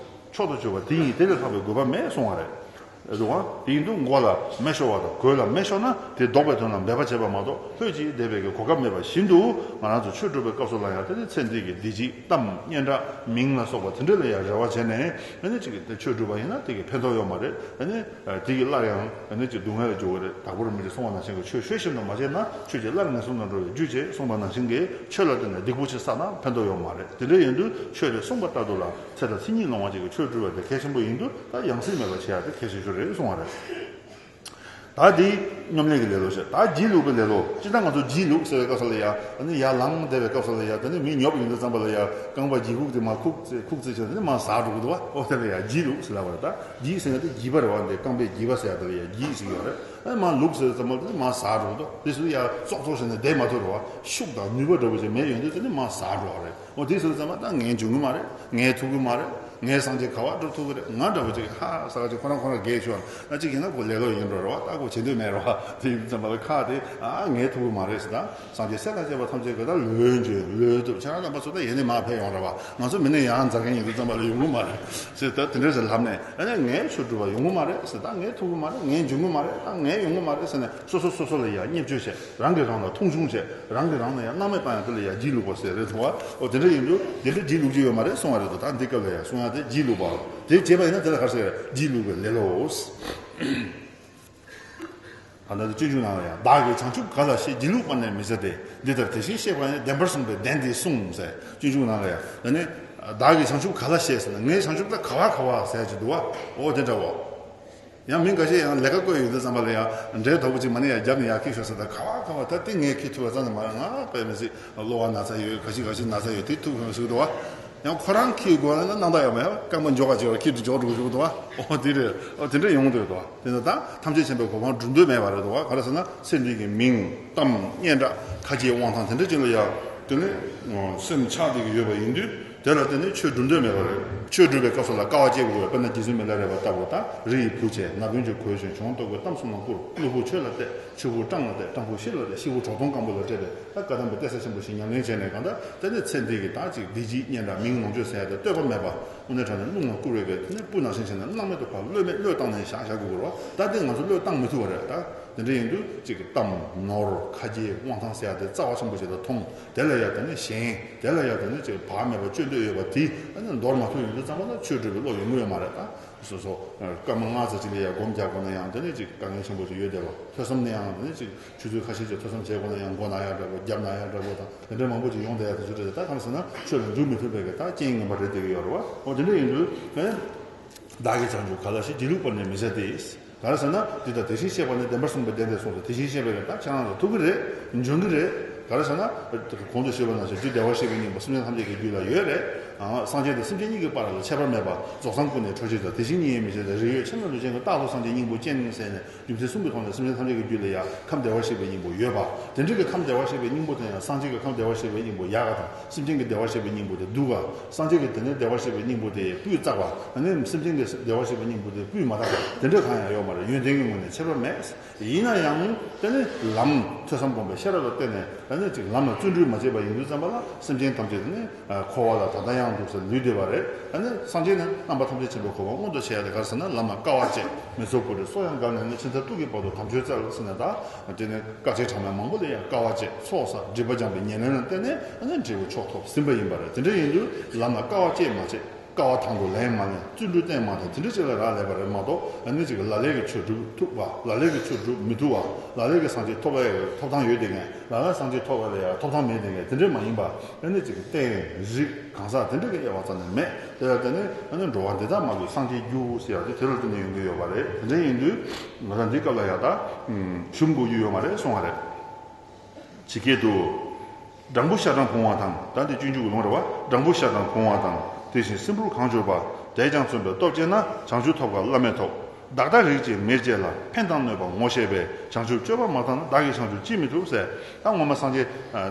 མཆོག་ཏུ་གྱུར་པ་དེ་ཡིན། དེ་ལས་ལྷག་པའི་དགོས་པ་མེད་གསུང་བ་རེད། རེད་འདུག་ག་དེ་ཡིན་དུས་མགོ་ལ་མེ་ཤོར་བ་དང་གོས་ལ་མེ་ཤོར་ན་དེ་ལྡོག་པའི་དོན་ལ་འབད་པ་བྱེད་པ་མ་གཏོགས་ལྷོད་ཅིག་བསྡད་པའི་གི་གོ་སྐབས་མེད་པ་བཞིན་དུ་ང་རང་ཚོ་ཆོས་སྒྲུབ་པའི་སྐབས་སུ་ལ་ཡང་དེ་ནི་ཚེ་འདི་གི་བདེ་སྐྱིད་གཏམ་སྙན་གྲགས་མིང་ལ་སོགས་པ་དེ་འདྲ་ལ་ཡང་རེ་བ་བྱས་ནས་ཨ་ནི་ཅིག་གི་དེ་ཆོས་སྒྲུབ་པ་ཡིན་ན་དེ་གི་ཕན་ཐོགས་ཡོད་མ་རེད། ཨ་ནི་དེ་གི་སླར་ཡང་ཨ་ནི་ཅིག་སྡུག་བསྔལ་ལ་འགྱུར་བ་རེད། དྭགས་པོར་མི་རིགས་གསུང་བ་ནང་བཞིན་གྱི་ཆོས་ཤོད་བཞིན་དུ་མ་བྱས་ན་ཆོས་ཀྱི་སླར་ངན་སོང་དུ་འགྲོ་བའི་རྒྱུ་བྱེད་གསུངས་པ་ནང་བཞིན་གྱི་ཆོས་ལ་བརྟེན་ནས་སྡིག་པོ་ཆེ་བསགས་ན་ཕན་ཐོགས་ཡོད་མ་རེད། དེ་འདྲ་ཡིན་དུས་ཆོས་དེ་གསུངས་པ་ལྟར་དུ་ལ་ཚེ་དང་ཚེ་གཉིས་ལོང་བ་ཅིག་གི་ཆོས་སྒྲུབ་པ་དེ་གལ་ཆེན་པོ་ཡིན་དུས་ད་ཡང་སྲིད་མེད་པ་བྱེད་ཡ་དེ་གལ་ཆེ་ཤོས་རེད་གསུང་བ་རེད། ད་དེ་སྙོམས་ལས་ཀྱི་ལེ་ལོ་བྱེད། ད་སྒྱིད་ལུག་པའི་ལེ་ལོ་སྤྱིར་བཏང་ང་ཚོ་སྒྱིད་ལུག་ཟེར་བའི་སྐབས་སུ་ལ་ཡ་ཨ་ནི་ཡར་ལངས་བསྡད་པའི་སྐབས་སུ་ལ་ཡ་དེ་ནི་མི་ཉོབ་ཡིན་དུས་ཙམ་པ་ལ་ཡ་རྐང་པ་སྒྱིད་ཁུག་དེ་མར་ཁུག་ཙེ་ཁུག་ཙེ་བྱས་དེ་ནི་མར་ཟག་འགྲོ་གི་འདུག་བ། ཨོ་དེ་ལ་ཡ་སྒྱིད་ལུག་ཟེར་ལབ་པ་རེད། ད་སྒྱིད་ཟེར་ན་དེ་སྒྱིད་པ་རེད་བ། འདི་རྐང་པའི་སྒྱིད་པ་ཟེར་ཡ་དེ་ལ་ཡ་སྒྱིད་ཟེར་གི་ཡོད་རེད། ཨ་ནི་མར་ལུག་ཟེར་དུས་ཙམ་པ་ལ་དེ་ནི་མར་ཟག་འགྲོ་གི་འདུག་དེ་སུ་ཡ་ཙོག་ཙོག་བྱས་ནས་བསྡད་མ་ཐུབ་རེད་བ། ཤུགས་དང་ནུས་པ་འདྲ་བོ་ཅིག་མེད་ཡོང་དུས་དེ་ནི་མར་ཟག་འགྲོ་བ་རེད། འོ་དེ་སོང་ཙང་མ་ད་ངས་འཇོན་གི་མ་རེད། ངས་ཐུབ་གི་མ་རེད། ངས་སངས་རྒྱས་ག་བ་སྒྲུབ་ཐུབ་ཀྱི་རེད། ང་འདྲ་པོ་ཅིག་ཧ་ས་ག་ཅིག་ཁོ་རང་ཁོ་རང་རྒས་ཤོར་ན་ཅིག་ཡིན་ན་ཁོ་ལེ་ལོ་ཡིན་འགྲོ་རེད་བ། ད་ཁོ་བྱེད་འདོད་མེད་རེད་བ། དེ་ཡིན་ཙམ་པ་ལ་ཁ་དེ་ཨ་ངས་ཐུབ་ཀྱི་མ་རེད་ཟེར། ད་སངས་རྒྱས་སྲས་དང་བཅས་པ་ཐམས་ཅད་ཀྱིས་ད་ལོས་འཇོན་ལོས་ཐུབ། ཁྱེད་རང་རྣམ་པ་ཚོ་ད་ཡེ་ནས་མར་ཕེབས་ཡོང་རེད་བ། ང་ཚོ་མི་ནས་ཡང་འཛག་མཁན་ཡིན་དུས་ཙམ་པ་ལ་ཡོང་གི་མ་རེད་ཟེར། ད་དེ་འདྲ་ཟེར་ལབ་ནས་ཨ་ནི་ངས་ཆོས་སྒྲུབ་པ་ཡོང་གི་མ་རེད་ཟེར། ད་ངས་ཐུབ་ཀྱི་མ་རེད། ངས་འཇོན་གྱི་མ་རེད། ད་ངས་ཡོང་གི་མ་རེད་ཟེར་ནས་སོ་སོ་སོ་སོ་ལ་ཡང་བརྙས་བཅོས་བྱས། རང་གིས་རང་ལ་མཐོང་ཆུང་བྱས། རང་གིས་རང་ལ་ཡང་སྣང་མེད་བཏང་ཡང་དེ་ལ་ཡང་སྒྱིད་ལུག་པ་ཟེར་རེད་དོ། འོ་དེ་འདྲ་ཡིན་དུས་དེ་འདྲ་སྒྱིད་ལུག་རྒྱུ་ཡོད་མ་རེད་གསུང་བ་རེད་དོ། ད་འདི་སྐབས་ལ་ཡང་གསུང་ཡ་དེ་སྒྱིད་ལུག་པ། དེ་བྱས་པ་ཡིན་ན་དེ་ལ་ག་རེ་ཟེར། སྒྱིད་ལུག་པའི་ལེ་ལོ། ད་ལྟ་སྤྱོད་འཇུག་ནང་ལ་ཡང་བདག་གིས་བྱང་ཆུབ་ག་ལ་ཤེས། སྒྱིད་ལུག་པར་ནི་མི་བྱ་སྟེ། འདི་ལྟར་དེ་བཞིན་གཤེགས་པ་ནི། བདེན་པར་གསུངས་པའི་བདེན་འདི་གསུངས་ཟེར། སྤྱོད་འཇུག་ནང་ལ་ཡང་ད་ནི་བདག་གིས་བྱང་ཆུབ་ག་ལ་ཤེས་ཟེར་ན། ངས་བྱང་ཆུབ་ད་ག་བ་ག་བ་ཟེར་གྱི་འདུག་བ། འོ་དེ་འདྲ་བོ། ཡང་མི་འགའ་ཤས་ཡང་ལས་ཀ་བསྐོས་ཡོང་དུས་ཙམ་པ་ལ་ཡང་འབྲས་དོག་པོ་ཅིག་མ་ནི་ཡང་རྒྱབ་ནས་ཡར་འཁྱེར་ཤོག་ཟེར། ད་ག་བ་ག་བ་ད་དེ་ངས་འཁྱེར་ཐུབ་པ་ཙམ་ནས་མ་རེད། ང་དཔེ་མི་སྲིད་གློ་བ་ན་ཚ་ཡོད། ག་ཞིག་ག་ཞིག་ན་ཚ་ཡོད། དེ་ཐུག་ཡོང་ཞིག་འདུག་བ། ཡང་ཁོ་རང་འཁྱེར་དགོས་ན་སྣང་དག་ཡོད་མ་ཡོད། རྐང་པ་འཇོག་ག་བྱེད་པར་འཁྱེར་དུ་འཇོག་འགྲོ་གི་འདུག་བ། འོ་དེ་རེད། འོ་དེ་འདྲ་ཡོང་གི་འདུག་བ། དེ་ནི་ད་ཐམས་ཅད་མཁྱེན་པའི་གོ་འཕང་སྒྲུབ་འདོད་མེད་པ་རེད་འདུག་བ། ག་རེ་ཟེར་ན་ཚེ་འདི་གི་མིང་གཏམ་སྙན་གྲགས་ཁ་རྗེ་དབང་ཐང་དེ་འདྲ་ཅིག་ལ་ཡང་དེ་ནི་སེམས་ཆགས་བསྡད་ཀྱི་ཡོད་པ་ཡིན་དུས། དེ་ལ་བརྟེན་ནས་ཆོས་སྒྲུབ་འདོད་མེད་པ་རེད། ཆོས་སྒྲུབ་པའི་སྐབས་སུ་ལ་དཀའ་བ་སྤྱད་དགོས་པས། དཔེར་ན་རྗེ་བཙུན་མི་ལ་རས་པ་ལྟ་བུ་དང་། རི་ཡི་བུ་བྱས་ན་བུན་གྱི་གོས་གྱོན། གྱོང་ལྟོགས་པའི་གཏམ་གསུམ་ལ་བསྐུར། གློ་བུར་ཆོས་ལ་གཏད། ཆུ་བུར་སྤྲང་ལ་གཏད། སྤྲང་ཕུང་ཤི་ལ་གཏད། ཤི་བོ་གྲོག་མཐོང་སྐམ་པོ་ལ་སྤྲད་པས། ད་བཀའ་གདམས་པའི་གཏད་ས་ཆེན་པོ་ཞིག་ཉམས་ལེན་བྱས་ནས་གང་ལྟར་དེ་ནི་ཚེ་འདི་གི་ད་ཅིག་བདེ་སྐྱིད་སྙན་གྲགས་མིང་ལོངས་སྤྱོད་ཟེར་ཡ་དེ་ལྟོས་པ་མེད་པ། དངོས་གནས་དྲང་གནས་རླུང་ལ་བསྐུར་བའི་གི་དེ་ནི་སྤུ་ནང་བཞིན་བྱས་ནས་སྣང་མེད་དུ་ཕར་བློས་མེད་བློས་བཏང་ནས་བཞག་བཞག་དགོས་ཀྱི་རེད་བ། ད་དེ་ང་ཚོ་བློས་བཏང་མི་ཐུབ་པ་རེད་ད། དེ་འདྲ་ཡིན་དུས་ཅིག་གཏམ་ནོར་ཁ་རྗེ་དབང་ཐང་ཟེར་ཡ་དེ་རྩ་བ་ཆེན་པོ་ཞིག་ཏུ་མཐོང་། དེ་ལ་ཡ་དེ་ནི་ཞེན། དེ་ལ་ཡ་དེ་ནི་ཅིག་བག་མེད་པ་སྤྱོད་འདོད་ཡོད་པ་དེ་ཨ་ནི་འདོར་མ་ཐུབ་ཡོང་དུས་ཙམ་པ་ལ་ཆོས་སྒྲུབ་པའི་བློ་ཡོང་གི་ཡོད་མ་རེད་ད། སོ་སོ་སྐར་མ་ལྔ་ཙམ་ཅིག་ལ་ཡ་སྒོམ་རྒྱག་དགོས་ན་ཡང་དེ་ནི་ཅིག་དཀའ་ངལ་ཆེན་པོ་ཅིག་ཡོད་བསྡད་པ། ཐོས་བསམ་ནི་ཡང་དེ་ནི་ཅིག་ཆུ་ཚོད་ཁ་ཤས་ཅིག་ཐོས་བསམ་བྱེད་དགོས་ན་ཡང་མགོ་ན་ཡ་འདྲ་པོ། རྒྱབ་ན་ཡ་འདྲ་པོ་དང་དེ་འདྲ་མང་པོ་ཅིག་ཡོང་བསྡད་ཡ་དེ་ཚོ་རེད། ད་གང་ཟེར་ན་ཆོས་ལ་འཇུག་མི་ཐུབ་པའི་གི་ད་རྐྱེན་ངན་པ་རེད་བསྡད་ཀྱི་ཡོད་རེད་བ། འོ་དེ་འདྲ་ཡིན་དུས་ཨེ། བདག་གིས་བྱང་ཆུབ་ག་ལ་ཤེས། སྒྱིད་ལུག་པར་ནི་མི་བྱ་སྟེ། ག་རེ་ཟེར་ན་འདི་ལྟར་དེ་བཞིན་གཤེགས་པ་ནི། བདེན་པར་གསུངས་པའི་བདེན་ཏེ་གསུངས་སོ། དེ་བཞིན་གཤེགས་པའི་ད་ཁྱེད་རང་ལ་ཐུག་གི་རེད། འཇོན་གི་རེད། ག་རེ་ཟེར་ན་གོང་དུ་ཞུས་པ་ནང་བཞིན་རྒྱུ་བདེ་བར་གཤེགས་པའི་སྙིང་པོ་སེམས་ཅན་ཐམས་ཅད་ཀྱི་རྒྱུད་ལ་ཡོད་རེད། ཨ་སངས་རྒྱས་དང་སེམས་ཅན་གཉིས་ཀྱི་བར་ལ་ཁྱད་པར་མེད་པ། རྫོགས་སངས་སྐུ་ནི་འཕྲོག་བྱེད་དང་། དེ་བཞིན་ཉིད་ཡིན་མི་ཤེས་ཏེ། རིགས་ཡོད་ཆེན་པོའི་ལུས་ཅན་གྱི། རྟག་ཏུ་སངས་རྒྱས་སྙིང་པོ་སྤྱན་ནི་ཟེར་ནས། རྒྱུ་མཚན་གསུམ་གྱི་ཐོག་ནས་སེམས་ཅན་ཐམས་ཅད་ཀྱི་རྒྱུད་ལ་ཡང་ཁམས་བདེ་བར་གཤེགས་པའི་སྙིང་པོ་ཡོད་པ། དེ་འདྲ་གི་ཁམས་བདེ་བར་གཤེགས་པའི་སྙིང་པོ་དེ་ཡང་སངས་རྒྱས་ཀྱི་ཁམས་བདེ་བར་གཤེགས་པའི་སྙིང་པོ་ཡག་ག་དང་། སེམས་ཅན་གྱི་བདེ་བར་གཤེགས་པའི་སྙིང་པོ་དེ་སྡུག་ག། སངས་རྒྱས་ཀྱི་དེ་ནས་བདེ་བར་གཤེགས་པའི་སྙིང་པོ་དེ་སྤུས་བཙག་པ། ཨ་ནི་སེམས་ཅན་གྱི་བདེ་བར་གཤེགས་པའི་སྙིང་པོ་དེ་སྤུས་མ་དག་པ། དེ་འདྲ་གང་ཡང་ཡོད་མ་རེད། ཡོན་ཏན་གྱི་ངོས་ནས་ཁྱད་པར་མེད། ཡིན་ན་ཡང་དེ་ནི་ལམ་ཐོས་བསམ་སྒོམ་པའི་ཤེས་རབ་ལ་བརྟེན་ནས་ཨ་ནི་ཅིག་ལམ་ལ་བརྩོན་འགྲུས་མ་བྱས་པ་ཡིན་དུས་ཙམ་པ་ལ་སེམས་ཅན་ཐམས་ཅད་དེ་ནི་འཁོར་བ་ལ་ད་ལྟ་ཡང་འདུག་ཟེར་ལུས་བསྡད་པ་རེད། ཨ་ནི་སངས་རྒྱས་ནི་རྣམ་པ་ཐམས་ཅད་མཁྱེན་པའི་གོ་འཕང་མངོན་དུ་བྱེད་ཡ་དེ་ག་རེ་ཟེར་ན་ལམ་ལ་དཀའ་བ་སྤྱད། མི་ཚོགས་ཀུན་ཏུ་སྲོག་ཡང་བརྒལ་ནས་ནི། ཕྱིན་མཐར་ཐུག་གི་བར་དུ་དམ་ཆོས་བཙལ་ཟེར་ནས། ད་དེ་ནི་དཀའ་སྤྱད་གྲངས་མེད་མང་པོ་ལ་ཡང་དཀའ་བ་སྤྱད། ཚོགས་བསགས་སྒྲིབ་པ་སྦྱངས་པའི་ཉམས་ལེན་ལ་བརྟེན་ནས་ཨ་ནི་འབྲས་བུ་མཆོག་ཐོབ་ཟིན་པ་ཡིན་པ་རེད། དེ་འདྲ་ཡིན་དུས་ལམ་ལ་དཀའ་བ་སྤྱད་མ་བྱས། དཀའ་བ་དང་དུ་ལེན་མ་ལེན། བརྩོན་འགྲུས་བསྟེན་མ་བསྟེན། དེ་འདྲ་ཅིག་ལ་རག་ལས་པ་རེད་མ་གཏོགས། ཨ་ནི་ཅིག་ལ་ལས་ཀྱི་ཆོས་སྒྲུབ་ཐུབ་པ། ལ་ལས་ཀྱི་ཆོས་སྒྲུབ་མི་ཐུབ་པ། ལ་ལས་ཀྱི་སངས་རྒྱས་ཐོབ་ཡ་ཐོབ་ཐང་ཡོད་དེ་ངས། ལ་ལས་སངས་རྒྱས་ཐོབ་པ་ལ་ཡ་ཐོབ་ཐང་མེད་དེ་ངས། དེ་འདྲ་མ་ཡིན་པ། ཨ་ནི་ཅིག་རྟེན་རིགས་གང་ཟག་དེ་འདྲ་གི་དབྱེ་བ་རྩ་ནས་མེད། དེ་ལ་བརྟེན་ནས་ཨ་ནི་འགྲོ་བ་འདི་དག་མ་ལུས་སངས་རྒྱས་རྒྱུ་ཟེར་ཡ་དེ་དེ་ལ་བརྟེན་ནས་ཡོང་གི་ཡོད་པ་རེད། དེ་འདྲ་ཡིན་དུས་ང་རང་འདི་སྐབས་ལ་ཡ་ད་ཞུམ་དགོས་རྒྱུ་ཡོད་མ་རེད་གསུང་བ་རེད། ཇི་སྐད་དུ། སྦྲང་བུ་ཤ་སྦྲང་བུང་བ་དང་། ད་འདི་སྤྱོད་འཇུག་གི་ལུང་རེད་བ། སྦྲང་བུ་ཤ་སྦྲང་བུང་བ་དང་། དེ་བཞིན་སྲིན་བུར་གང་གྱུར་པ། དེས་ཀྱང་བརྩོན་པའི་སྟོབས་བསྐྱེད་ན། བྱང་ཆུབ་ཐོབ་དཀའ་བླ་མེད་ཐོབ། བདག་ལྟ་རིགས་ཀྱི་མིར་བཅས་ལ། ཕན་དང་གནོད་པ་ངོ་ཤེས་པས། བྱང་ཆུབ་སྤྱོད་པ་མ་བཏང་ན། བདག་གིས་བྱང་ཆུབ་ཅིས་མི་ཐུབ་ཟེར། ད་ངོ་མ་སངས་རྒྱས་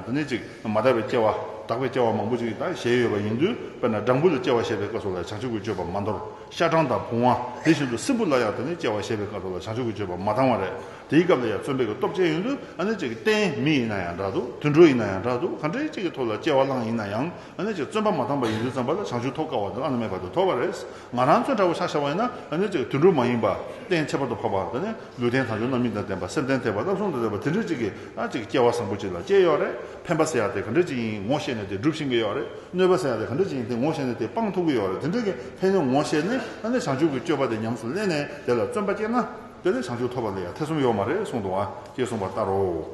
དེ་ནས་ཅིག་མ་དག་པའི་སྐྱེ་བ། དག་པའི་སྐྱེ་བ་མང་པོ་ཅིག་ད་བཞེས་ཡོད་པ་ཡིན་དུས། དཔེར་ན་སྦྲང་བུ་ལ་སྐྱེ་བ་བཞེས་པའི་སྐབས་སུ་ལ་བྱང་ཆུབ་ཀྱི་སྤྱོད་པ་མ་འདོར། ཤ་སྦྲང་དང་བུང་བ་དེ་བཞིན་དུ་སྲིན་བུ་ལ་ཡང་དེ་ནས་སྐྱེ་བ་བཞེས་པའི་སྐབས་སུ་ལ་བྱང་ཆུབ་ཀྱི་སྤྱོད་པ་མ་བཏང་བ་རེད། དེའི་སྐབས་ལ་ཡང་བརྩོན་པའི་གི་སྟོབས་ཅན་ཡོད་དུས། ཨ་ནི་ཅིག་རྟེན་མི་ཡིན་ན་ཡང་འདྲ་འདུག་དུད་འགྲོ་ཡིན་ན་ཡང་འདྲ་འདུག་ག་འདྲའི་ཅིག་གི་ཐོག་ལ་སྐྱེ་བ་བླངས་ཡིན་ན་ཡང་། ཨ་ནི་ཅིག་བརྩོན་པ་མ་བཏང་པ་ཡིན་དུས་ཙམ་པ་ལ་བྱང་ཆུབ་ཐོབ་དཀའ་བ་དེ་བླ་ན་མེད་པ་དེ་ཐོབ་པ་རེད། ང་རང་ཚོ་འདྲ་བོ་ཆ་བཞག་པ་ཡིན་ན། ཨ་ནི་ཅིག་དུད་འགྲོ་མ་ཡིན་པ། རྟེན་ཁྱད་པར་དུ་འཕགས་པ་དེ་ནི་ལུས་རྟེན་དང་ཆོས་རྣམ་གཉིས་དང་ལྡན་པ། སེམས་རྟེན་དད་པ་བསླབ་གསུམ་དང་ལྡན་པ། དེ་འདྲའི་ཅིག་གི་ཨ་ཅིག་སྐྱེ་བ་བཟང་པོ་ཅིག་ལ་སྐྱེས་ཡོད་རེད། ཕན་པ་ཟེར་ཡ་དེ་ག་འདྲ་ཅིག་ཡིན་ངོ་ཤེས་ནས་དེ་སྒྲུབ་ཤེས་ཀྱི་ཡོད་རེད། གནོད་པ་ཟེར་ཡ་དེ་ག་འདྲ་ཅིག་ཡིན་དེ་ངོ་ཤེས་ནས་དེ་སྤང་ཐུབ་ཀྱི་ཡོད་རེད། དེ་འདྲ་གི་ཕན་གནོད་ངོ་ཤེས་ནས། ཨ་ནི་བྱང་ཆུབ་ཀྱི་སྤྱོད་པ་དེ་ཉམས་སུ་ལེན་ནས་དེ་ལ་བརྩོན་པ་བསྐྱེད་ན། དེ་ནི་བྱང་ཆུབ་ཐོབ་པ་ལ་ཡང་ཐེ་ཚོམ་ཡོད་མ་རེད་གསུངས་འདུག་ཨ། ཅེས་གསུངས་པ་ལྟར་རོ།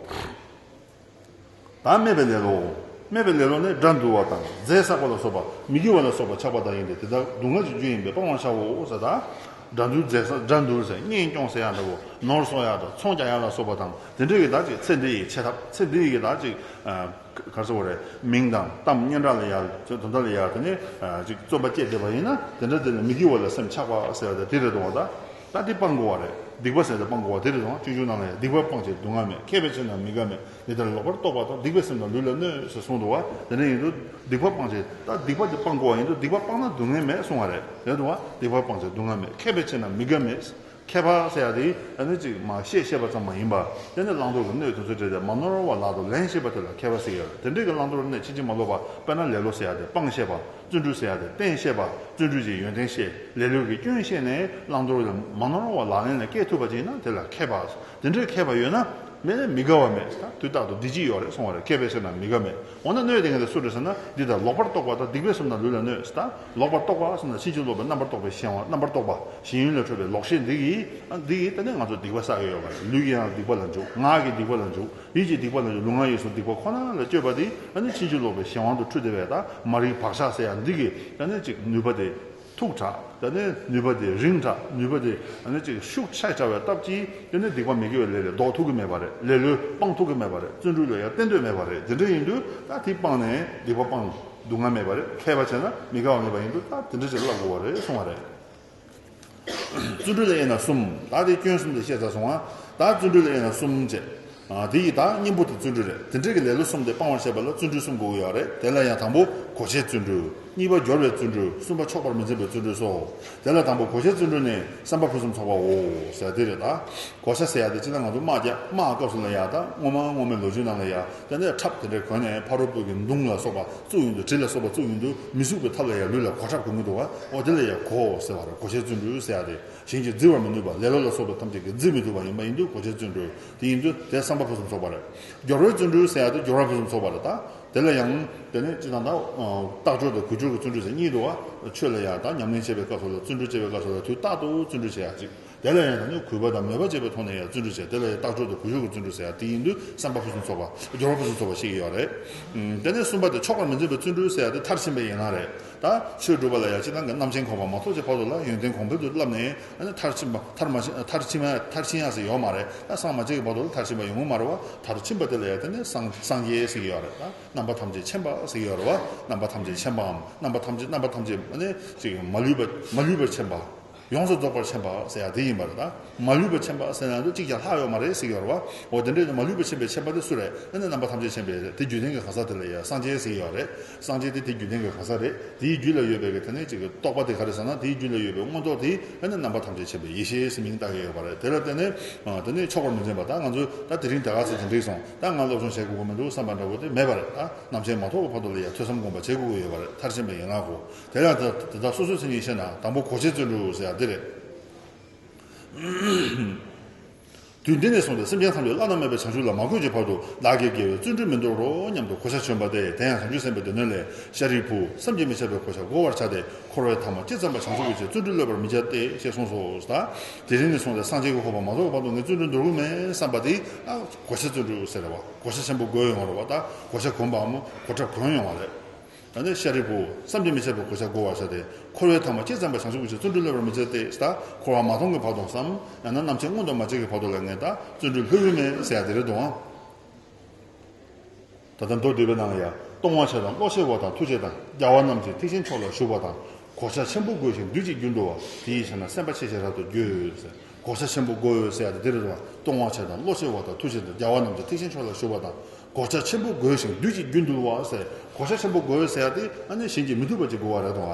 ད་སྨད་པའི་ལེ་ལོ། སྨད་པའི་ལེ་ལོ་ནི་དགྲ་འདུལ་བ་དང་རྫས་བསགས་པ་ལ་སོགས་པ། མི་དགེ་བ་ལ་སོགས་པ་ཆགས་པ་དག་ཡིན་ཏེ། དེ་དག་སྡུག་བསྔལ་གྱི་རྒྱུ་ཡིན་པས་སྤང་བར་བྱའོ་ཟེར། ད་དགྲ་འདུལ་རྫས་བསགས། དགྲ་འདུལ་ཟེར་གཉེན་སྐྱོང་ཟེར་ཡ་འདྲ་བོ། ནོར་གསོག་ཡ་དང་ཚོང་རྒྱག་ཡ་ལ་སོགས་པ་དང་། དེ་འདྲ་གི་ད་ཅིག་ཚེ་འདི་ཡི་ཆེ་ཐབས། ཚེ་འདི་ཡི་གི་ད་ཅིག་ག་རེ་ཟེར་དགོས་རེད། མིང་དང་གཏམ་སྙན་གྲགས་ལ་ཡ། དོན་དག་ལ་ཡ། དེ་ནི་ཅིག་བརྩོན་པ་བསྐྱེད་བསྡད་པ་ཡིན་ན། དེ་འདྲ་དེ་ལ་མི་དགེ་བ་ལ་སེམས་ཆགས་པ་ཟེར་བ་དེ་དེ་རེད་འདུག་བ། ད། ད་འདི་སྤང་དགོས་པ་རེད། སྡིག་པ་ཟེར་ཏེ་སྤང་དགོས་པ་དེ་རེད་དང་། སྤྱོད་འཇུག་ནང་ལ་ཡང་སྡིག་པ་སྤང་ཕྱིར་སྡུག་བསྔལ་མེད། མཁས་པས་བྱས་ན་མི་དགའ་མེད། འདི་ལྟར་ལོག་པར་རྟོག་པ་དང་། སྡིག་པས་སེམས་དང་ལུས་ལ་གནོད་ཟེར་གསུངས་འདུག་བ། དེ་འདྲ་ཡིན་དུས་སྡིག་པ་སྤང་ཕྱིར། ད་སྡིག་པ་དེ་སྤང་དགོས་པ་ཡིན་དུས་སྡིག་པ་སྤངས་ན་སྡུག་བསྔལ་མེད་གསུངས་པ་རེད། རེད་དང་བ། སྡིག་པ་སྤང་ཕྱིར་སྡུག་བསྔལ་མེད། མཁས་པས་བྱས་ན་མི་དགའ་མེད། མཁས་པ་ཟེར་ཡ་དེ་ཨ་ནི་ཅིག་མ་ཤེས་ཤེས་པ་ཙམ་མ་ཡིན་པ། དེ་ནི་བླང་དོར་གྱི་སྣོད་དེ་ཚོ་བྲལ་ཏེ་མ་ནོར་བ་ལག་ཏུ་ལེན་ཤེས་པ་དེ་ལ་མཁས་པ་ཟེར་གྱི་ཡོད་རེད། དེ་འདྲའི་གི་བླང་དོར་གནད་ཕྱིན་ཅི་མ་ལོག་པ། དཔེར་ན་ལེ་ལོ་ཟེར་ཡ་དེ་སྤང་ཤེས་པ། བརྩོན་འགྲུས་ཟེར་ཡ་དེ་བསྟེན་ཤེས་པ། བརྩོན་འགྲུས་ཀྱི་ཡོན་ཏན་ཤེས། ལེ་ལོའི་གི་སྐྱོན་ཤེས་ནས་བླང་དོར་ལ་མ་ནོར་བ་ལག་ལེན་ལ་བཀལ་ཐུབ་པ་ཅིག་ཡིན་ན་དེ་ལ་མཁས་པ། དེ་འདྲའི་མཁས་པ་ཡོད་ན་མེད་ན་མི་དགའ་བ་མེད། ད་དུས་རྟག་ཏུ་བདེ་སྐྱིད་ཡོད་རེད་གསུངས་པ་རེད། མཁས་པས་བྱས་ན་མི་དགའ་མེད། འོ་ན་གནོད་དེ་ག་དེ་སུ་རེད་ཟེར་ན། འདི་ལྟར་ལོག་པར་རྟོག་པ་དང་། སྡིག་པས་སེམས་དང་ལུས་ལ་གནོད་ཟེར། ད་ལོག་པར་རྟོག་པ་ཟེར་ན་ཕྱིན་ཅི་ལོག་པའི་རྣམ་པར་རྟོག་པའི་གཞན་དབང་། རྣམ་པར་རྟོག་པ་ཞེན་ཡུལ་ལས་འཕྲོས་པའི་ལོག་ཤེས་འདི་གིས། འདི་གིས་ད་ནི་ང་ཚོ་སྡིག་པ་བསགས་ཡོད་ཡོད་པ་རེད། ལུས་ཀྱི་ཡང་སྡིག་པ་ལ་འཇུག་ངག་གི་སྡིག་པ་ལ་འཇུག་ཡིད་ཀྱི་སྡིག་པ་ལ་འཇུག་ལུས་ངག་ཡིད་གསུམ་སྡིག་པ་ཁོ་ན་ལ་སྤྱོད་པ་དེ་ད་ནི་ཕྱིན་ཅི་ལོག་པའི་གཞན་དབང་དུ་འཁྲུལ་བསྡད་པས། ད་མ་རིག་བག་ཆགས་ཟེར་ཡ་འདི་གིས་ད་ནི་ཅིག་ནུས་པ་དེ་མཐུག་དྲགས། ད་ནི་ནུས་པ་དེ་རིང་དྲགས། ནུས་པ་དེ་ད་ནི་ཅིག་ཤུགས་ཆེ་དྲགས་པའི་སྟབས་ཀྱིས་ད་ནི་སྡིག་པ་མི་དགེ་བའི་ལས་ལས་ལྡོག་ཐུབ་ཀྱི་མེད་པ་རེད། ལེ་ལོས་སྤང་ཐུབ་ཀྱི་མེད་པ་རེད། བརྩོན་འགྲུས་ལ་ཡང་བརྟན་འདོད་མེད་པ་རེད། དེ་འདྲ་ཡིན་དུས་ད་དེ་སྤངས་ནས་སྡིག་པ་སྤངས། སྡུག་བསྔལ་མེད་པ་རེད། མཁས་པ་བྱས་ན་མི་དགའ་བ་མེད་པ་ཡིན་དུས་ད་དེ་འདྲ་ཅིག་བསླབ་དགོས་པ་རེད་གསུངས་པ་རེད། བརྩོན་འགྲུས་ལ་དབྱེ་ན་གསུམ། ད་དེ་སྐྱོན་གསུམ་དེ་བཤད་ཚར་སོང་ང་། ད་བརྩོན་འགྲུས་ལ་དབྱེ་ན་གསུམ་བྱས། ཨ། དེ་ཡི་ད་གཉེན་པོ་དེ་བརྩོན་འགྲུས་རེད། དེ་འདྲའི་གི་ལེ་ལོ་གསུམ་དེ་སྤང་བར་བྱེད་པ་ལ་བརྩོན་འགྲུས་གསུམ་དགོས་ཀྱི་ཡོད་རེད། དེ་ལ་ཡང་དང་པོ་གོ་ཆའི་བརྩོན་འགྲུས། གཉིས་པ་སྦྱོར་བའི་བརྩོན་འགྲུས། གསུམ་པ་ཆོག་པར་མི་འཛིན་པའི་བརྩོན་འགྲུས་སོ། དེ་ལ་དང་པོ་གོ་ཆའི་བརྩོན་འགྲུས་ནི་བསམ་པ་ཕུན་སུམ་ཚོགས་པའོ་ཟེར་དེ་རེད། ད་གོ་ཆ་ཟེར་ཡ་དེ་སྤྱིར་བཏང་ང་ཚོ་དམག་རྒྱག་དམག་སྐབས་སུ་ལ་ཡ། ད་སྔོན་མ་སྔོན་མའི་ལོ་རྒྱུས་ནང་ལ་ཡ། དེ་ནས་ཁྲབ་དེ་འདྲ་གོན་ནས་ཕ་རོལ་པོ་གི་མདུང་ལ་སོགས་པ་བཙུགས་ཡོང་དུས། གྲི་ལ་སོགས་པ་བཙུགས་ཡོང་དུས་མི་ཟུག་པའི་ཐབས་ལ་ཡ་ལུས་ལ་གོ་ཁྲབ་གོན་གྱི་འདུག་བ། འོ་དེ་ལ་ཡ་གོ་ཟེར་བ་རེད། གོ་ཆའི་བརྩོན་འགྲུས་ཟེར་ཡ་དེ། གཞན་གྱིས་བརྫི་བར་མི་ནུས་པ། ལེ་ལོ་ལ་སོགས་པའི་ཐམས་ཅད་ཀྱིས་བརྫི་མི་ཐུབ་པ་ཡིན་པ་ཡིན་དུས་གོ་ཆའི་བརྩོན་འགྲུས། དེ་ཡིན་དུས་དེ་བསམ་པ་ཕུན་སུམ་ཚོགས་པ་རེད། སྦྱོར་བའི་བརྩོན་འགྲུས་ཟེར་ཡ་དེ་སྦྱོར་བ་ཕུན་སུམ་ཚོགས་པ་རེད། ད་དེ་ལ་ཡང་དེ་ནས་སྤྱིར་བཏང་ད་རྟག་སྦྱོར་དང་གུས་སྦྱོར་གྱི་བརྩོན་འགྲུས་ཟེར་གཉིས་འདུག་བ། ཆོས་ལ་ཡ་ད་ཉམས་ལེན་བྱེད་པའི་སྐབས་སུ་ལ། བརྩོན་འགྲུས་བྱེད་པའི་སྐབས་སུ་ལ་དུས་རྟག་ཏུ་བརྩོན་འགྲུས་བྱེད་ཡ་གཅིག་དེ་ལ་ཡང་ད་ནི་གུས་པ་དང་མོས་པ་བྱེད་པའི་ཐོག་ནས་ཡང་བརྩོན་འགྲུས་བྱས། དེ་ལ་ཡང་རྟག་སྦྱོར་དང་གུས་སྦྱོར་གྱི་བརྩོན་འགྲུས་ཟེར་ཡ་དེ་ཡིན་དུས་བསམ་པ་ཕུན་སུམ་ཚོགས་པ། སྦྱོར་བ་ཕུན་སུམ་ཚོགས་པ་ཞིག་ཡོད་རེད། ཨུམ། དེ་ནས་གསུམ་པ་དེ་ཆོག་པར་མི་འཛིན་པའི་བརྩོན་འགྲུས་ཟེར་ཡ་དེ་མཐར་ཕྱིན་པའི་ཡན་ལག་རེད། ད་ཆོས་སྒྲུབ་པ་ལ་ཡང་སྤྱིར་བཏང་གི་རྣམ་མཁྱེན་གོ་འཕང་མ་ཐོབ་ཀྱི་བར་དུ་ལ་ཡོན་ཏན་གོང་འཕེལ་དུ་བསླབས་ནས། ཨ་ནི་མཐར་ཕྱིན་པ། མཐར་མ་ཕྱིན། མཐར་ཕྱིན་ཡ། མཐར་ཕྱིན་ཡ་ཟེར་ཡོད་མ་རེད། ད་སངས་མ་རྒྱས་ཀྱི་བར་དུ་ལ་མཐར་ཕྱིན་པ་ཡོང་གི་མ་རེད་བ། མཐར་ཕྱིན་པ་དེ་ལ་ཡང་དེ་ནས་སངས། སངས་རྒྱས་ཟེར་གྱི་ཡོད་རེད། ད་རྣམ་པ་ཐམས་ཅད་མཁྱེན་པ་ཟེར་གྱི་ཡོད་རེད་བ། རྣམ་པ་ཐམས་ཅད་མཁྱེན་པའམ། རྣམ་པ་ཐམས་ཅད། རྣམ་པ་ཐམས་ཅད་ཨ་ནི་ཅིག་མ་ལུས་པ། མ་ལུས་པར་མཁྱེན་པ། ཡོངས་སུ་རྫོགས་པར་མཁྱེན་པ་ཟེར་ཡ་དེ་ཡིན་པ་རེད། ད་མ་ལུས་པར་མཁྱེན་པ་ཟེར་ན་དུ་གཅིག་ཀྱང་ལྷག་ཡོད་མ་རེད་ཟེར་གྱི་ཡོད་རེད་བ། འོ་དེ་འདྲའི་མ་ལུས་པར་མཁྱེན་པའི་མཁྱེན་པ་དེ་སུ་རེད། ཨ་ནི་རྣམ་པ་ཐམས་ཅད་མཁྱེན་པའི་དེ་རྒྱུད་ལྡན་གྱི་གང་ཟག་དེ་ལ་ཡ་སངས་རྒྱས་ཟེར་གྱི་ཡོད་རེད། སངས་རྒྱས་དེ་དེ་རྒྱུད་ལྡན་གྱི་གང་ཟག་རེད། དེའི་རྒྱུད་ལ་ཡོད་པའི་གི་དེ་ནས་ཅིག་གི་རྟོགས་པ་དེ་ག་རེ་ཟེར་ན། དེའི་རྒྱུད་ལ་ཡོད་པའི་མངོན་རྟོགས་དེ་ཨ་ནི་རྣམ་པ་ཐམས་ཅད་མཁྱེན་པའི་ཡེ་ཤེས་ཟེར་མིང་བཏགས་ཀྱི་ཡོད་པ་རེད། དེ་ལ་བརྟེན་ནས། ཨ། དེ་ནས་ཆོག་པར་མི་འཛིན་པ། ད་ང་ཚོས་ད་དེ་རིང་དེ་ག་ཚོད་ཅིག་འགྲིག་སོང་། ད་ང་སློབ་སྦྱོང་བྱེད་དགོས་ཀྱི་མི་འདུག་བསམ་པ་འདྲ་བོ་དེ་མེད་པ་རེད། ད་རྣམ་མཁྱེན་མ་ཐོབ་ཀྱི་བར་དུ་ལ་ཡ་ཐོས་བསམ་སྒོམ་པ་བྱེད་དགོས་ཀྱི་ཡོད་པ་རེད། མཐར་ཕྱིན་པའི་ཡན་ལག་གོ། དེ་ལ་ད་དེ་དག་སོ་སོའི་མཚན་ཉིད་བཤད་ན་དང་པོ་གོ་ཆའི་བརྩོན་འགྲུས་ཟེར་ཡ་དེ་རེད། དུས་འདི་ནས་བཟུང་སྟེ་སེམས་ཅན་ཐམས་ཅད་བླ་ན་མེད་པའི་བྱང་ཆུབ་ལ་མ་འགོད་ཀྱི་བར་དུ་བདག་གིས་དགེ་བའི་བརྩོན་འགྲུས་མི་འདོར་རོ་སྙམ་དུ་གོ་ཆ་བྱོན་པ་སྟེ། དེ་ཡང་བྱང་ཆུབ་སེམས་དཔའི་སྡེ་སྣོད་ལས། ཤཱ་རིའི་བུ། བསམ་གྱིས་མི་ཁྱབ་པའི་གོ་ཆ་བགོ་བར་བྱ་སྟེ། འཁོར་བའི་མཐའ་མ་ཇི་ཙམ་པ་བྱང་ཆུབ་ཀྱི་ཕྱིར་བརྩོན་འགྲུས་བསླད་པར་མི་བྱ་སྟེ་ཞེས་གསུངས་སོ། ད་དེ་རིང་ནས་བཟུང་སྟེ་སངས་རྒྱས་ཀྱི་གོ་འཕང་མ་ཐོབ་བར་དུ་ངས་བརྩོན་འགྲུས་འདོར་གྱི་མེད་བསམ་པ་དེ། ཨ། གོ་ཆ་བརྩོན་འགྲུས་ཟེར་བ། གོ་ཆ་ཆེན་པོ་བགོས་ཡོང་བ་རེད་བ། ད་གོ་ཆ་གོན་པའམ་གོ་ཁྲབ་གོན་ཡོང་བ་རེད། ད་ནི་ཤཱ་རིའི་བུ། བསམ་གྱིས་མི་ཁྱབ་པའི་གོ་ཆ་བགོ་བར་བྱ་སྟེ། འཁོར་བའི་མཐའ་མ་ཇི་ཙམ་པ་བྱང་ཆུབ་ཀྱི་ཕྱིར་བརྩོན་འགྲུས་བསླད་པར་མི་བྱ་སྟེ། ད་འཁོར་བ་མ་སྟོངས་ཀྱི་བར་དུ་སམ། ཡང་ན་རྣམ་མཁྱེན་མངོན་དུ་མ་བྱས་ཀྱི་བར་དུ་ལ་ངས་ད་བརྩོན་འགྲུས་བསླད་ཀྱི་མེད་ཟེར་ཡ་དེ་རེད་དོ། ད་ལྟ་མདོ་སྡུད་པའི་ནང་ལ་ཡང་། གཏོང་བ་ཆེ་དང་བློ་ཆེ་བ་དང་མཐུ་ཆེ་དང་། རྒྱལ་བ་རྣམས་ཀྱི་ཐེག་ཆེན་མཆོག་ལ་ཞུགས་པ་དང་། གོ་ཆ་ཆེན་པོ་བགོས་ཤིང་བདུད་ཀྱིས་རྒྱུན་དུ་བ། དེ་ཡིས་བྱས་ན་སེམས་དཔའ་ཆེ་ཞིང་རབ་ཏུ་འགྱུར་ཟེར། གོ་ཆ་ཆེན་པོ་བགོས་ཟེར་ཡ་དེ་འདི་རེད་བ། གཏོང་བ་ཆེ་དང་བློ་ཆེ་བ་དང་མཐུ་ཆེ་དང་། རྒྱལ་བ་རྣམས་ཀྱི་ཐེག་ཆེན་མཆོག་ལ་ཞུགས་པ་དང་། གོ་ཆ་ཆེན་པོ་བགོས་ཤིང་བདུད་ཀྱིས་རྒྱུན་དུ་བ་ཟེར། གོ་ཆ་ཆེན་པོ་བགོས་ཟེར་ཡ་དེ་ཨ་ནི་གཞན་གྱིས་མི་ཐུབ་པ་ཅིག་དགོས་པ་རེད་དོ།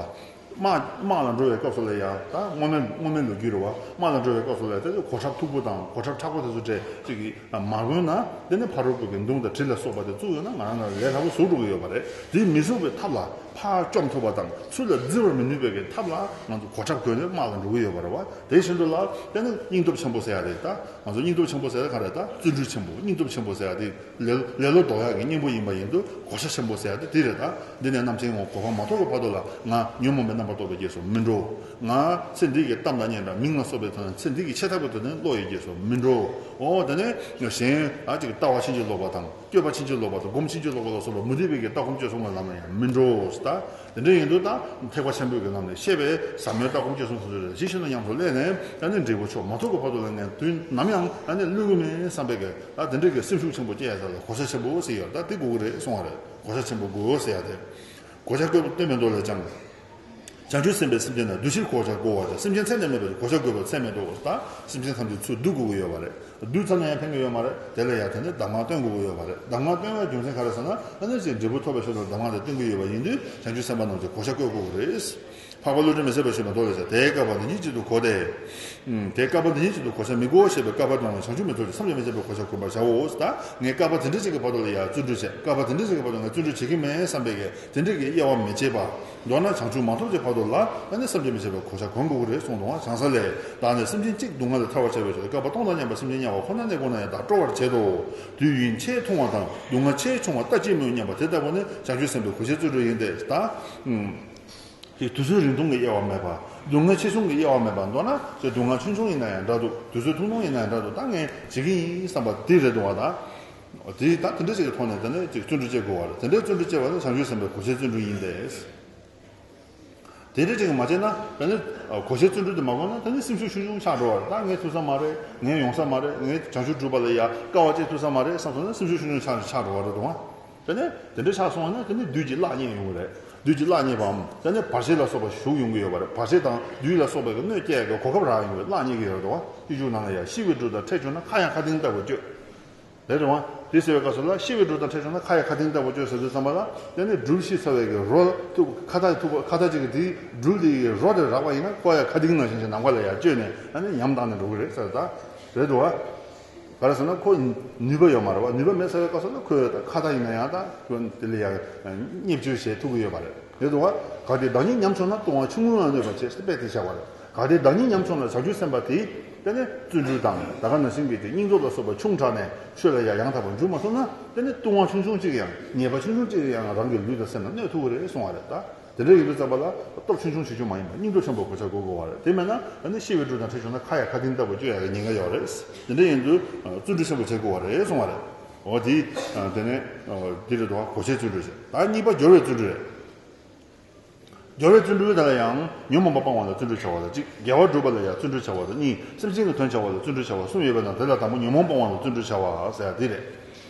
དམག་དམག་ལ་འགྲོ་བའི་སྐབས་སུ་ལ་ཡང་། ད་སྔོན་མའི་སྔོན་མའི་ལོ་རྒྱུས་རེད་བ། དམག་ལ་འགྲོ་བའི་སྐབས་སུ་ལ་ཡང་། དེ་གོ་ཁྲབ་མཐུག་པོ་དང་གོ་ཁྲབ་མཁྲེགས་པོ་དེ་ཚོ་སྤྲས་ཅིག་གིས་མ་གོན་ན། དེ་ནི་ཕ་རོལ་པོ་གི་མདུང་དང་གྲི་ལ་སོགས་པ་དེ་བཙུགས་ཡོད་ན་ང་རང་ལ་ལས་སླ་པོ་ཟུག་འགྲོ་གི་ཡོད་པ་རེད། དེ་མི་ཟུག་པའི་ཐབས་ལ་ཕར་བཅོམ་ཐུབ་པ་དང་ཚུར་ལ་བརྫི་བར་མི་ནུས་པའི་གི་ཐབས་ལ་ང་ཚོ་གོ་ཁྲབ་གོན་ནས་དམག་ལ་འགྲོ་གི་ཡོད་པ་རེད་བ། དེ་བཞིན་དུ་ལ་དེ་ནི་སྙིང་སྟོབས་ཆེན་པོ་ཟེར་ཡ་རེད། ད་ང་ཚོ་སྙིང་སྟོབས་ཆེན་པོ་ཟེར་ཡ་ག་རེ། ད་བརྩོན་འགྲུས་ཆེན་པོ། སྙིང་སྟོབས་ཆེན་པོ་ཟེར་ཡ་དེ། ལེ་ལེ་ལོ་ལྡོག་ཡག་གི་གཉེན་པོ་ཡིན་པ་ཡིན་དུས་གོ་ཆ་ཆེན་པོ་ཟེར་ཡ་དེ་དེ་རེད། ད་འདི་ནས་རྣམ་མཁྱེན་གོ་འཕང་མ་ཐོབ་ཀྱི་བར་དུ་ལ་ང་ཉོན་མོངས་པའི་རྣམ་པར་རྟོག་པའི་རྗེས་སུ་མི་འགྲོ། ང་ཚེ་འདི་གི་གཏམ་དང་བརྙན་དང་མིང་ལ་སོགས་པའི་དོན། ཚེ་འདི་གི་ཆེ་ཐག་པའི་དོན་ནི་བློ་ཡི་རྗེས་སུ་མི་འགྲོ། འོ་དེ་ནས་གཞན་ཨ་ཅིག་ལྟ་བ་ཕྱིན་ཅི་ལོག་པ་དང་། སྤྱོད་པ་ཕྱིན་ཅི་ལོག་པ་དང་། སྒོམ་ཕྱིན་ཅི་ལོག་པ་ལ་སོགས་པ་མུ་སྟེགས་པའི་གི་ལྟ་སྒོམ་སྤྱོད་གསུམ་གྱི་ལམ་ལ་ཡང་མི་འགྲོ། ད་དེ་འདྲ་ཡིན་དུས་ད་ཐེག་པ་ཆེན་པོའི་གི་ལམ་ནས་བཤད་པའི་ཟབ་མོའི་ལྟ་སྒོམ་སྤྱོད་གསུམ་དེ་ཚོ་ལ་ཇི་བཞིན་དུ་ཉམས་སུ་བླངས་ནས། ད་ནི་འབྲས་བུ་མཆོག་མ་ཐོབ་ཀྱི་བར་དུ་ལ་ངས་དུས་ནམ་ཡང་ད་ནི་བསླུ་གི་མིན་བསམ་པའི་གི། ད་དེ་འདྲའི་གི་སེམས་ཤུགས་ཆེན་པོ་སྐྱེ་ཡ་ས་ལ་གོ་ཆ་ཆེན་པོ་ཟེར་ཡོད། ད་དེ་དགོས་ཀྱི་རེད་གསུང་བ་རེད། གོ་ཆ་ཆེན་པོ་དགོས་ཟེར་ཡ་དེ། གོ་ཆ་བཀོད་པ་སྟོན་པའི་མདོ་ལས་ཀྱང་། བྱང་ཆུབ་སེམས་དཔའི་སེམས་ཅན་རྣམས་འདུ་ཤེས་བགོ་བྱ་བསྐོ་བར་བྱ། སེམས་ཅན་ཚད་ནས་མེད་པར་གོ་ཆ་བགོས་པར་ཚད་མེད་དོ། ད་སེམས་ཅན་ཐམས་ཅད་ཚུར་བསྡུ་དགོས་ཀྱི་ཡོད་པ་རེད། བསྡུ་ཚར་ན་ཡང་ཕན་གྱི་ཡོད་མ་རེད། དེ་ལ་ཡང་དེ་ནས་གདམས་ངག་སྟོན་དགོས་ཀྱི་ཡོད་པ་རེད། གདམས་ངག་སྟོན་པའི་རྒྱུ་མཚན་ག་རེ་ཟེར་ན། ཨ་ནི་ཅིག་འབྲས་བུ་ཐོབ་པའི་ཕྱིར་དུ་གདམས་ངག་དེ་སྟོན་གྱི་ཡོད་པ་ཡིན་དུས། བྱང་ཆུབ་སེམས་དཔའ་རྣམས་ཀྱིས་གོ་ཆ་བགོ་དགོས་ཀྱི་རེད། འཕགས་པ་བློ་གྲོས་མི་ཟད་པ་ཞེས་པ་མདོ་ལས་བྱ། དེའི་བསྐལ་པ་འདི་ཉིད་གཅིག་ཏུ་གོ་སྟེ། ཨུམ། དེའི་བསྐལ་པ་འདི་ཉིད་གཅིག་ཏུ་གོ་ཆ་མི་བགོ་ཞེས་པའི་བསྐལ་པ་དུ་བྱང་ཆུབ་མི་ཐོབ་ཅིང་། བསམ་གྱིས་མི་ཁྱབ་པའི་གོ་ཆ་བགོ་བར་བྱའོ། ད་ངས་བསྐལ་པ་དེ་འདྲ་ཅིག་གི་བར་དུ་ལ་ཡང་བརྩོན་འགྲུས་བྱས། བསྐལ་པ་དེ་འདྲ་ཅིག་གི་བར་དུ་ངས་བརྩོན་འགྲུས་བྱེད་ཀྱི་མེད་བསམ་པའི་གི་དེ་འདྲ་གི་དབྱེ་བ་མི་བྱེད་པ། མདོར་ན་བྱང་ཆུབ་མ་ཐོབ་ཀྱི་བར་དུ་ལ་ཨ་ནི་བསམ་གྱིས་མི་ཁྱབ་པའི་གོ་ཆ་གོན་དགོས་ཀྱི་རེད་གསུངས་འདུག་བ། བྱང་ས་ལས། བདག་ནི་སེམས་ཅན་གཅིག་སྡུག་བསྔལ་ལས་ཐར་བར་བྱ་བའི་ཕྱིར། བསྐལ་པ་སྟོང་དང་མཉམ་པར་སེམས་ཅན་དམྱལ་བ་ཁོ་ནར་གནས་དགོས་ན་ཡང་། བདག་སྤྲོ་བར་བྱེད་དོ། དུས་ཡུན་ཆེས་ཐུང་བ་དང་སྡུག་བསྔལ་ཆེས་ཆུང་བ་ལྟ་ཅི་སྨོས་སྙམ་པ་དེ་ལྟ་བུ་ནི་བྱང་ཆུབ་སེམས་དཔའི་གོ་ཆའི་བརྩོན་འགྲུས་ཡིན་ཏེ། ད། ཨུམ། དེ་དུས་ཚོད་རིང་ཐུང་གི་དབྱེ་བ་མེད་པ། སྡུག་བསྔལ་ཆེ་ཆུང་གི་དབྱེ་བ་མེད་པ། མདོར་ན་ཅིག་སྡུག་བསྔལ་ཆུང་ཆུང་ཡིན་ན་ཡང་འདྲ་འདུག་དུས་ཚོད་ཐུང་ཐུང་ཡིན་ན་ཡང་འདྲ་འདུག་ད་ངས་བྱེད་ཀྱི་ཡིན་བསམ་པ་དེ་རེད་འདུག་བ། ད་དེ་ད་དེ་འདྲ་ཞིག་གི་ཐོག་ནས་དེ་ནས་ཅིག་བརྩོན་འགྲུས་བྱེད་དགོས་བ་རེད། དེ་འདྲའི་བརྩོན་འགྲུས་བྱེད་པ་ནི་བྱང་ཆུབ་སེམས་དཔའི་གོ་ཆའི་བརྩོན་འགྲུས་ཡིན་ཏེ། དེ་འདྲ་ཅིག་མ་བྱས་ན་དེ་ནི་གོ་ཆའི་བརྩོན་འགྲུས་དེ་མ་བསྒོམས་ན་དེ་ནི་སེམས་ཤུགས་ཆུང་ཆུང་ཆགས་འགྲོ་བ་རེད། ད་ངས་ཐུབ་ས་མ་རེད། ངས་ཡོང་ས་མ་རེད། ངས་བྱང་ཆུབ་སྒྲུབ་པ་ལ་ཡ་དཀའ་བ་སྤྱད་ཐུབ་ས་མ་རེད་བསམ་སོང་ན་སེམས་ཤུགས་ཆུང་ཆུང་ཆགས་ཆགས་འགྲོ་བ་རེད་འདུག་བ། དེ་ནས་དེ་འདྲ་ཆགས་སོང་བ་ན་དེ་ནས་བདུད་ཀྱིས་གླགས་རྙེད་ཡོང་གི་རེད། བདུད་ཀྱིས་གླགས་རྙེད་པའམ་དེ་ནས་བར་ཆད་ལ་སོགས་པ་ཞུགས་ཡོང་གི་ཡོད་པ་རེད། བར་ཆད་དང་བདུད་ལ་སོགས་པའི་གི་གནོད་སྐྱེལ་གི་གོ་སྐབས་རག་ཡོང་གི་གླགས་རྙེད་ཀྱི་ཡོད་རེད་དོ། སྤྱོད་འཇུག་ནང་ལ་ཡང་ཤི་བའི་གྲུ་དང་འཕྲད་བྱུང་ན་ཁ་ཡང་ཁ་ཏིང་ལྟ་བུ་སྤྱོད། རེད་དོ། དེ་ཟེར་བའི་སྐབས་སུ་ལ་ཤི་བའི་གྲུ་དང་འཕྲད་བྱུང་ན་ཁ་ཡང་ཁ་ཏིང་ལྟ་བུ་སྤྱོད་ཟེར་དུས་ཙམ་པ་ལ་དེ་ནས་སྦྲུལ་ཤི་ཚར་བའི་གི་རོ་ཐུག་ཁ་ཐག་ཐུག་པ་ཁ་ཐག་ཅིག་གི་དེའི་སྦྲུལ་དེའི་རོ་དེ་རག་པ་ཡིན་ན་ཁོ་ཡང་ཁ་ཏིང་ནང་བཞིན་གྱི་ནམ་མཁའ་ལ་ཡང་བསྐྱོད་ནས་ཨ་ནི་ཉམས་བཏང་ནས་འགྲོ་གི་རེད་ཟེར། ད་རེད་དོ། ག་རེ་ཟེར་ན་ཁོ་ནུས་པ་ཡོད་མ་རེད་བ། ནུས་པ་མེད་ཟེར་བའི་སྐབས་སུ་ལ་ཁོས་ཁ་ཐག་ཡིན་ན་ཡང་ད་ཁོས་དེ་ལ་ཡང་བརྙས་བཅོས་བྱེད་ཐུབ་ཀྱི་ཡོད་པ་རེད། རེད་དོ། གལ་ཏེ་བདག་ཉིད་ཉམ་ཆུང་ན་ལྟུང་བ་ཆུང་ངུའང་གནོད་པར་བྱེད་ཟེར་དཔེ་དེ་བཞག་པ་རེད། གལ་ཏེ་བདག་ཉིད་ཉམ་ཆུང་ན་བྱང་ཆུབ་སེམས་དཔའ་དེས་དེ་ནི་བརྩོན་འགྲུས་དང་ད་ག་ནང་བཞིན་གྱི་དེ་སྙིང་སྟོབས་ལ་སོགས་པ་ཆུང་དྲགས་ནས་ཆོས་ལ་ཡང་ཡང་དག་པར་འཇུག་མ་ཐུབ་ན་དེ་ནི་ལྟུང་བ་ཆུང་ཆུང་གཅིག་ཡང་ཉེས་པ་ཆུང་ཆུང་གཅིག་ཡང་རང་གི་ལུས་དང་སེམས་ལ་གནོད་ཐུབ་ཀྱི་རེད་གསུང་བ་རེད། ད་དེ་འདྲ་ཡིན་དུས་ཙམ་པ་ལ་སྟོབས་ཆུང་ཆུང་ཆེ་ཆུང་མ་ཡིན་པར་སྙིང་སྟོབས་ཆེན་པོ་གོ་ཆ་བགོ་དགོས་བ་རེད། དེ་མེད་ན་ཨ་ནི་ཤི་བའི་གྲུ་དང་འཕྲད་བྱུང་ན་ཁ་ཡང་ཁ་ཏིང་ལྟ་བུ་སྤྱོད་ཡག་གི་ཉེན་ཁ་ཡོད་རེད། དེ་འདྲ་ཡིན་དུས་བརྩོན་འགྲུས་ཆེན་པོ་བྱེད་དགོས་བ་རེད་གསུང་བ་རེད། འོ་དེ་དེ་ནས་འདི་རེད་དོ། གོ་ཆའི་བརྩོན་འགྲུས་བྱེད། ད་གཉིས་པ་སྦྱོར་བའི་བརྩོན་འགྲུས་རེད། སྦྱོར་བའི་བརྩོན་འགྲུས་དེ་ལ་ཡང་ཉོན་མོངས་པ་སྤང་བ་ལ་བརྩོན་འགྲུས་བྱ་བ་དང་གཅིག་དགེ་བ་སྒྲུབ་པ་ལ་ཡང་བརྩོན་འགྲུས་བྱ་བ་དང་གཉིས་སེམས་ཅན་གྱི་དོན་བྱ་བ་ལ་བརྩོན་འགྲུས་བྱ་བ་གསུམ་ཡོད་པའི་ནང་དེ་ལ་དང་པོ་ཉོན་མོངས་སྤང་བ་ལ་བརྩོན་འགྲུས་བྱ་བ་ཟེར་ཡ་འདི་རེད།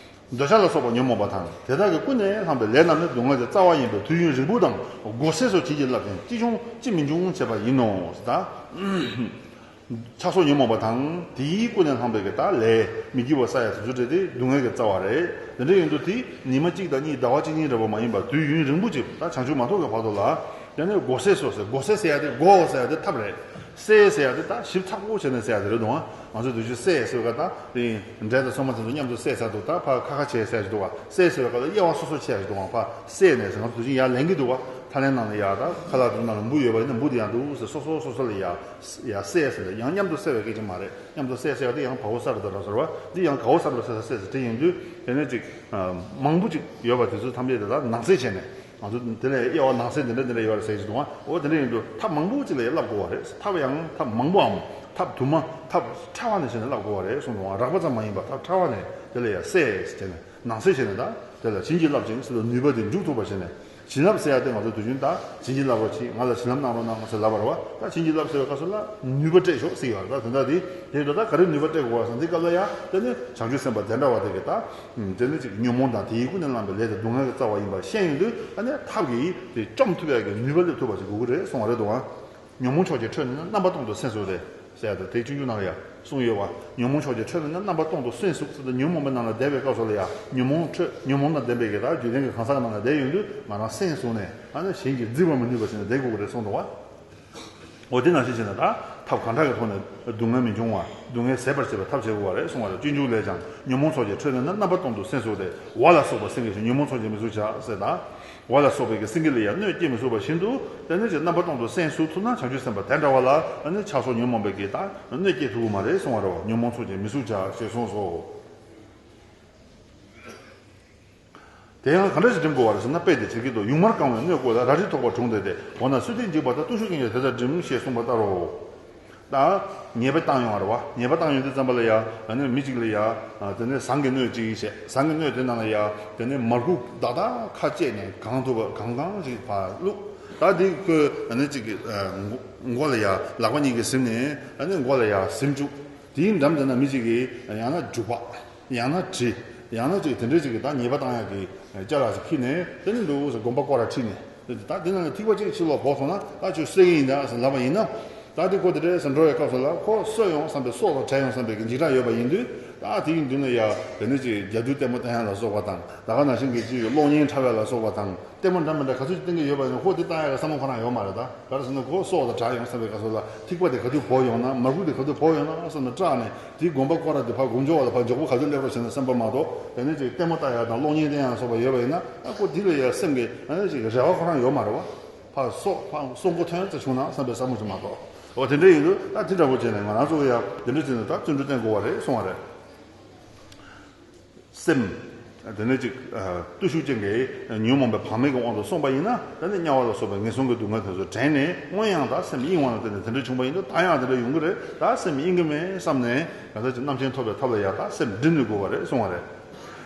འདོད་ཆགས་ལ་སོགས་པ་ཉོན་མོངས་པ་དང་དེ་དག་གིས་ཀུན་ནས་བསླངས་པའི་ལས་རྣམས་ནི་སྡུག་བསྔལ་གྱི་རྩ་བ་ཡིན་པས་དུས་ཡུན་རིང་པོ་དང་བགོ་སེལ་སོགས་བྱིན་གྱིས་བརླབ་ཅིང་ཅི་འབྱུང་ཅི་མི་འབྱུང་བྱེད་པ་ཡིན་ནོ། ད་ཆགས་སོགས་ཉོན་མོངས་པ་དང་དེས་ཀུན་ནས་བསླངས་པའི་གི་ད་ལས་མི་དགེ་བ་བསགས་ཡ་དེ་ཚོ་དེ་སྡུག་བསྔལ་གྱི་རྩ་བ་རེད། དེ་འདྲ་ཡིན་དུས་དེ་ཉི་མ་གཅིག་དང་གཉིས་ཟླ་བ་གཅིག་གཉིས་རེ་བ་མ་ཡིན་པར་དུས་ཡུན་རིང་པོ་ཅིག་ད་བྱང་ཆུབ་མ་ཐོབ་ཀྱི་བར་དུ་ལ་དེ་ནས་བགོ་སེལ་སོགས་ཟེར། བགོ་སེལ་ཟེར་ཡ་དེ་བགོ་ཟེར་ཡ་དེ་ཐབས་རེད། སེལ་ཟེར་ཡ་དེ་ད་ཞིབ་ཚགས་པོ་བྱས་ནས་ཟེར་ཡ་དེ་རེད་འདུག་ཨ། ང་ཚོ་དུས་རྒྱུན་སེལ་ཟེར་བ་ད་དེ་འབྲས་དང་སོ་མ་དེ་ཚོ་མཉམ་དུ་སེལ་ཟེར་འདུག་ད་ཕར་ཁ་ཁ་བྱས་ཟེར་གྱི་འདུག་བ། སེལ་ཟེར་བ་ག་ད་དབྱེ་བ་སོ་སོ་བྱས་ཀྱི་འདུག་བ། ཕར་སེལ་ནས་ཟེར། ང་ཚོ་དུས་རྒྱུན་ཡར་ལེན་གྱི་འདུག་བ། ཐ་ལན་ནང་ལ་ཡར་ད་ཁ་ལག་དེ་ནང་ལ་འབུ་ཡོད་པ་ཡིན་ན་འབུ་དེ་ཡང་འདུག་ཟེར། སོ་སོ་སོ་སོ་ལ་ཡར་ཡར་སེལ་ཟེར་ཡང་མཉམ་དུ་སེལ་བའི་སྐད་ཆ་མ་རེད། མཉམ་དུ་སེལ་ཟེར་བ་དེ་ཡང་བ་འོ་ས་ར་ད་ར་ཟེར་བ་འདི་ཡང་ག་འོ་ས་ར་ད་སེལ་ཟེར་སེལ་ཟེར་དེ་ཡིན་དུས་དེ་ནས་ཅིག་མང་པོ་ཅིག་ཡོད་པ་དེ་ཚོ་ཐམས་ཅད་དེ་དག་ནང་གསེས་བྱས་ནས། ང་ཚོ་དེ་ལས་དབྱེ་བ་ནང་གསེས་འདི་འདྲ་འདི་འདྲ་ཡོད་རེད་ཟེར་གྱི་འདུག་ཨ། འོ་དེ་འདྲ་ཡིན་དུས་ཐབས་མང་པོ་ཅིག་ལ་ཡང་བསླབ་དགོས་པ་རེད། ཐབས་ཡང་ཐབས་མང་པོའམ་ཐབས་དུ་མ་ཐབས་ཕྲ་བ་ནས་བྱས་ནས་བསླབ་དགོས་པ་རེད་གསུངས་འདུག་ཨ། རགས་པ་ཙམ་མ་ཡིན་པར་ཐབས་ཕྲ་བ་ནས་དེ་ལ་ཡང་གསེས་བྱས་ནས་ནང་གསེས་བྱས་ནས་ད་དེ་ལ་བྱིན་གྱིས་བརླབ་ཅིང་ཟེར་དུས་ནུས་པ་དེ་འཇུག་ཐུབ་པ་བྱས་ནས་བྱིན་རླབས་ཟེར་ཡ་དེ་ང་ཚོ་དུས་རྒྱུན་ད་བྱིན་གྱིས་བརླབ་རོགས་གྱིས། ང་ལ་བྱིན་རླབས་གནང་རོགས་གནང་ཟེར་ལབ་པ་རེད་བ། ད་བྱིན་གྱིས་བརླབས་ཟེར་བའི་སྐབས་སུ་ལ་ནུས་པ་སྤྲད་ཤོག་ཟེར་གྱི་ཡོད་རེད། ད་དེ་འདྲ་དེ་དེ་འདྲ་ད་ག་རེ་ནུས་པ་སྤྲད་དགོས་པ་ཟེར་འདི་སྐབས་ལ་ཡང་དེ་ནི་བྱང་ཆུབ་སེམས་དཔའ་དེ་འདྲ་བ་དེ་གིས་ད་དེ་ནི་ཅིག་ཉོན་མོངས་དང་དེའི་ཀུན་ནས་བསླངས་པའི་ལས་དེ་སྡུག་བསྔལ་གྱི་རྩ་བ་ཡིན་པ་ཤེས་ཡོང་དུས་ཨ་ནི་ཐབས་ཀྱིས་དེ་བཅོམ་ཐུབ་ཡག་གི་ནུས་པ་སླེབས་ཐུབ་པ་ཞིག་དགོས་ཀྱི་རེད་གསུངས་པ་རེད་འདུག་ཨ། ཉོན་མོངས་ཕྱོགས་ཀྱི་ཁྲོད་ནས་ནི་རྣམ་པ་སྟོང་དུ་སེམས་གསོ་སྟེ། ཟེར་ཡ་དང་དེའི་སྤྱོད་འཇུག་ནང་ལ་ཡང་གསུངས་ཡོད་པ། ཉོན་མོངས་ཕྱོགས་ཀྱི་ཁྲོད་ནས་ནི་རྣམ་པ་སྟོང་དུ་སེམས་གསོ་ཟེར་ཏེ་ཉོན་མོངས་པའི་ནང་ལ་བསྡད་པའི་སྐབས་སུ་ལ་ཡང་ཉོན་མོངས་ཁྲོད་ཉོན་མོངས་དང་ལྡན་པའི་གི་ད་རྒྱུད་ལྡན་གྱི་གང་ཟག་ནང་ལ་བསྡད་ཡོང་དུས་ང་རང་སེམས་བཟུང་ནས་ཨ་ནི་གཞན་གྱིས་འཛིན་པར་མི་ནུས་པ་བྱས་ནས་བསྡད་དགོས་ཀྱི་རེད་གསུངས་འདུག་བ། འོ་དེ་ནང་བཞིན་བྱས་ན་ད་ཐབས་གང་དྲག་གི་ཐོག་ནས་སྡུག་བསྔལ་མི་འབྱུང་བ་སྡུག་བསྔལ་ཟད་པར་བྱེད་པའི་ཐབས་བྱེད་དགོས་པ་རེད་གསུངས་པ་རེད། སྤྱོད་འཇུག་ལས་ཀྱང་ཉོན་མོངས་ཕྱོགས་ཀྱི་ཁྲོད་ནས་ནི་རྣམ་པ་སྟོང་དུ་སེམས་གསོ་སྟེ་བ་ལ་སོགས་པ་སེང་གེ་བཞིན་ཉོན་མོངས་ཕྱོགས་ཀྱི་མི་གཟུགས་བྱ་ཟེར་ད། བ་ལ་སོགས་པའི་གི་སེང་གེ་ལ་ཡང་གནོད་སྐྱེལ་མི་ཚུགས་པ་བཞིན་དུ་དེ་ནི་ཅིག་རྣམ་པ་སྟོང་དུ་སེམས་གསོ་ཐུབ་ན་བྱང་ཆུབ་སེམས་དཔའ་དེ་འདྲ་བ་ལ་ཨ་ནི་ཆགས་སོགས་ཉོན་མོངས་པའི་གི་ད་གནོད་སྐྱེལ་ཐུབ་ཀྱི་མ་རེད་གསུང་བ་རེད་བ། ཉོན་མོངས་ཚོགས་ཀྱི་མི་གཟུགས་བྱ་ཞེས་གསུངས་སོ། དེ་ཡང་ག་འདྲ་ཞིག་འགྲིམ་དགོས་པ་རེད་ཟེར་ན་དཔེ་དེ་བྱེད་ཀྱི་འདུག་ཡུངས་མར་བཀང་བའི་སྣོད་བཀོལ་ལ་རལ་གྲི་ཐོགས་པ་དྲུངས་ཏེ་སྟེ། འོ་ན་སུ་དེ་འཇིགས་པ་དང་བརྟུལ་ཞུགས་ཀྱི་ཉེས་དེ་ལྟར་སྒྲིམ་ཞེས་གསུངས་པ་ལྟར་རོ། ད་ཉེས་པ་བཏང་ཡོང་བ་རེད་བ། ཉེས་པ་བཏང་ཡོང་དུས་ཙམ་པ་ལ་ཡ་ཨ་ནི་མི་གཅིག་ལ་ཡ་དེ་ནས་ཟངས་ཀྱི་སྣོད་གཅིག་བྱས། ཟངས་ཀྱི་སྣོད་དེ་ནང་ལ་ཡ་དེ་ནས་མར་ཁུ་བདག་བདག་ཁ་བཅད་ནས་གང་ཐུབ་པ་གང་གང་ཞིག་ཕར་བླུགས། ད་དེ་ཁོས་ཨ་ནི་གཅིག་གི་མགོ་ལ་ཡ་ལག་པ་གཉིས་ཀྱིས་ཟིན་ནས་ཨ་ནི་མགོ་ལ་ཡ་ཟིན་བཅུག་དེའི་འགྲམ་དེ་ན་མི་གཅིག་གིས་ཡང་ན་རྒྱུག་པ་ཡང་ན་གྲི་ཡང་ན་གཅིག་དེ་འདྲའི་གཅིག་གིས་ད་ཉེས་པ་བཏང་ཡག་གི་ཅ་ལག་ཅིག་ཁྱེར་ནས་དེ་ནས་འདུག་ཟེར་དགོན་པ་སྐོར་ར་ཁྲིད་ནས། ད་དེ་ནང་ལ་ཐིགས་པ་གཅིག་ཕྱི་ལོགས་བོར་སོང་ན་ད་ཁྱོད་གསོད་ཀྱི་ཡིན་ད་ཟེར་ལབ་པ་ཡིན་ན། ད་དེ་ཁོ་དེ་འདྲ་ཟེར་འགྲོ་བའི་སྐབས་སུ་ལ་ཁོ་གསོད་ཡོང་བསམ་པའི་སྲོག་དང་བྲལ་ཡོང་བསམ་པའི་འཇིགས་སྐྲག་ཡོད་པ་ཡིན་དུས། ད་དེ་ཡི་མདུན་ལ་ཡ་དེ་ནས་ཅིག་རྒྱ་དུས་ལྟད་མོ་བསྟན་ཡ་ལ་སོགས་པ་དང་། ད་ག་ནང་བཞིན་གྱི་ཅིག་གློག་བརྙན་འཁྲབ་ཡ་ལ་སོགས་པ་དང་། ལྟད་མོ་འདྲ་མི་འདྲ་ག་ཚོད་ཅིག་བསྟན་གྱི་ཡོད་པ་ཡིན་ན་ཁོ་དེ་ལྟ་ཡ་ལ་བསམ་བློ་ཁོ་རང་ཡོད་མ་རེད། ད་ག་རེ་ཟེར་ན་ཁོ་སྲོག་དང་བྲལ་ཡོང་བསམ་པའི་སྐབས་སུ་ལ་ཐིགས་པ་དེ་ག་དུས་བོར་ཡོང་ན། མར་ཁུ་དེ་ག་དུས་བོར་ཡོང་ན་བསམ་ནས་སྐྲག་ནས། དེའི་དགོན་པ་སྐོར་ར་དེ་ཕར་སྒོམ་སྦྱོར་བ་ལ་ཕར་མགྱོགས་པོ་ག་ཚོད་སླེབས་རོགས་བྱས་ན་བསམ་པ་མ་གཏོགས། དེ་ནས་ཅིག་ལྟད་མོ་ལྟ་ཡ་དང་གློག་བརྙན་བསྟན་ཡ་སོགས་པ་ཡོད་པ་ཡིན་ན། ཨ་ཁོ་དེ་ལ་ཡ་སེམས་ཀྱི་ཨ་ནི་ཅིག་རེ་བ་ཁོ་རང་ཡོད་མ་རེད་བ། ཕར་སྲོག་ཕར་སྲོག་མགོ་ཐོན་ཙམ་བྱུང་ན་བསམ་པའི་བསམ་བློ་ཞིག་མ་གཏོགས། འོ་དེ་འདྲ་ཡིན་དུས་ད་དེ་འདྲ་པོ་བྱས་ནས་ང་རང་ཚོ་གི་ཡ་དེ་འདྲ་བྱས་ནས་ད་བརྩོན་འགྲུས་བསྟན་དགོས་པ་རེད་གསུང་བ་རེད། སེམས། དེ་ནས་ཅིག་ཨ་བརྟུལ་ཞུགས་ཅན་གྱི་ཉོན་མོངས་པའི་བག་མེད་ཀྱི་དབང་དུ་སོང་བ་ཡིན་ན། དེ་ནས་དམྱལ་བ་ལ་སོགས་པའི་ངན་སོང་གི་སྡུག་བསྔལ་དེ་ཚོ་དྲན་ནས། སྔོན་ཡང་ད་སེམས་གཡེང་བ་ལ་བརྟེན་ནས་དེ་འདྲ་བྱུང་བ་ཡིན་དུས། ད་ཡང་དེ་འདྲ་ཡོང་གི་རེད། ད་སེམས་གཡེང་གི་མེད་བསམ་ནས། ག་ཚོད་ཅིག་རྣམ་མཁྱེན་ཐོབ་པའི་ཐབས་ལ་ཡ་ད་སེམས་སྒྲིམ་ནས་དགོས་པ་རེད་གསུང་བ་རེད།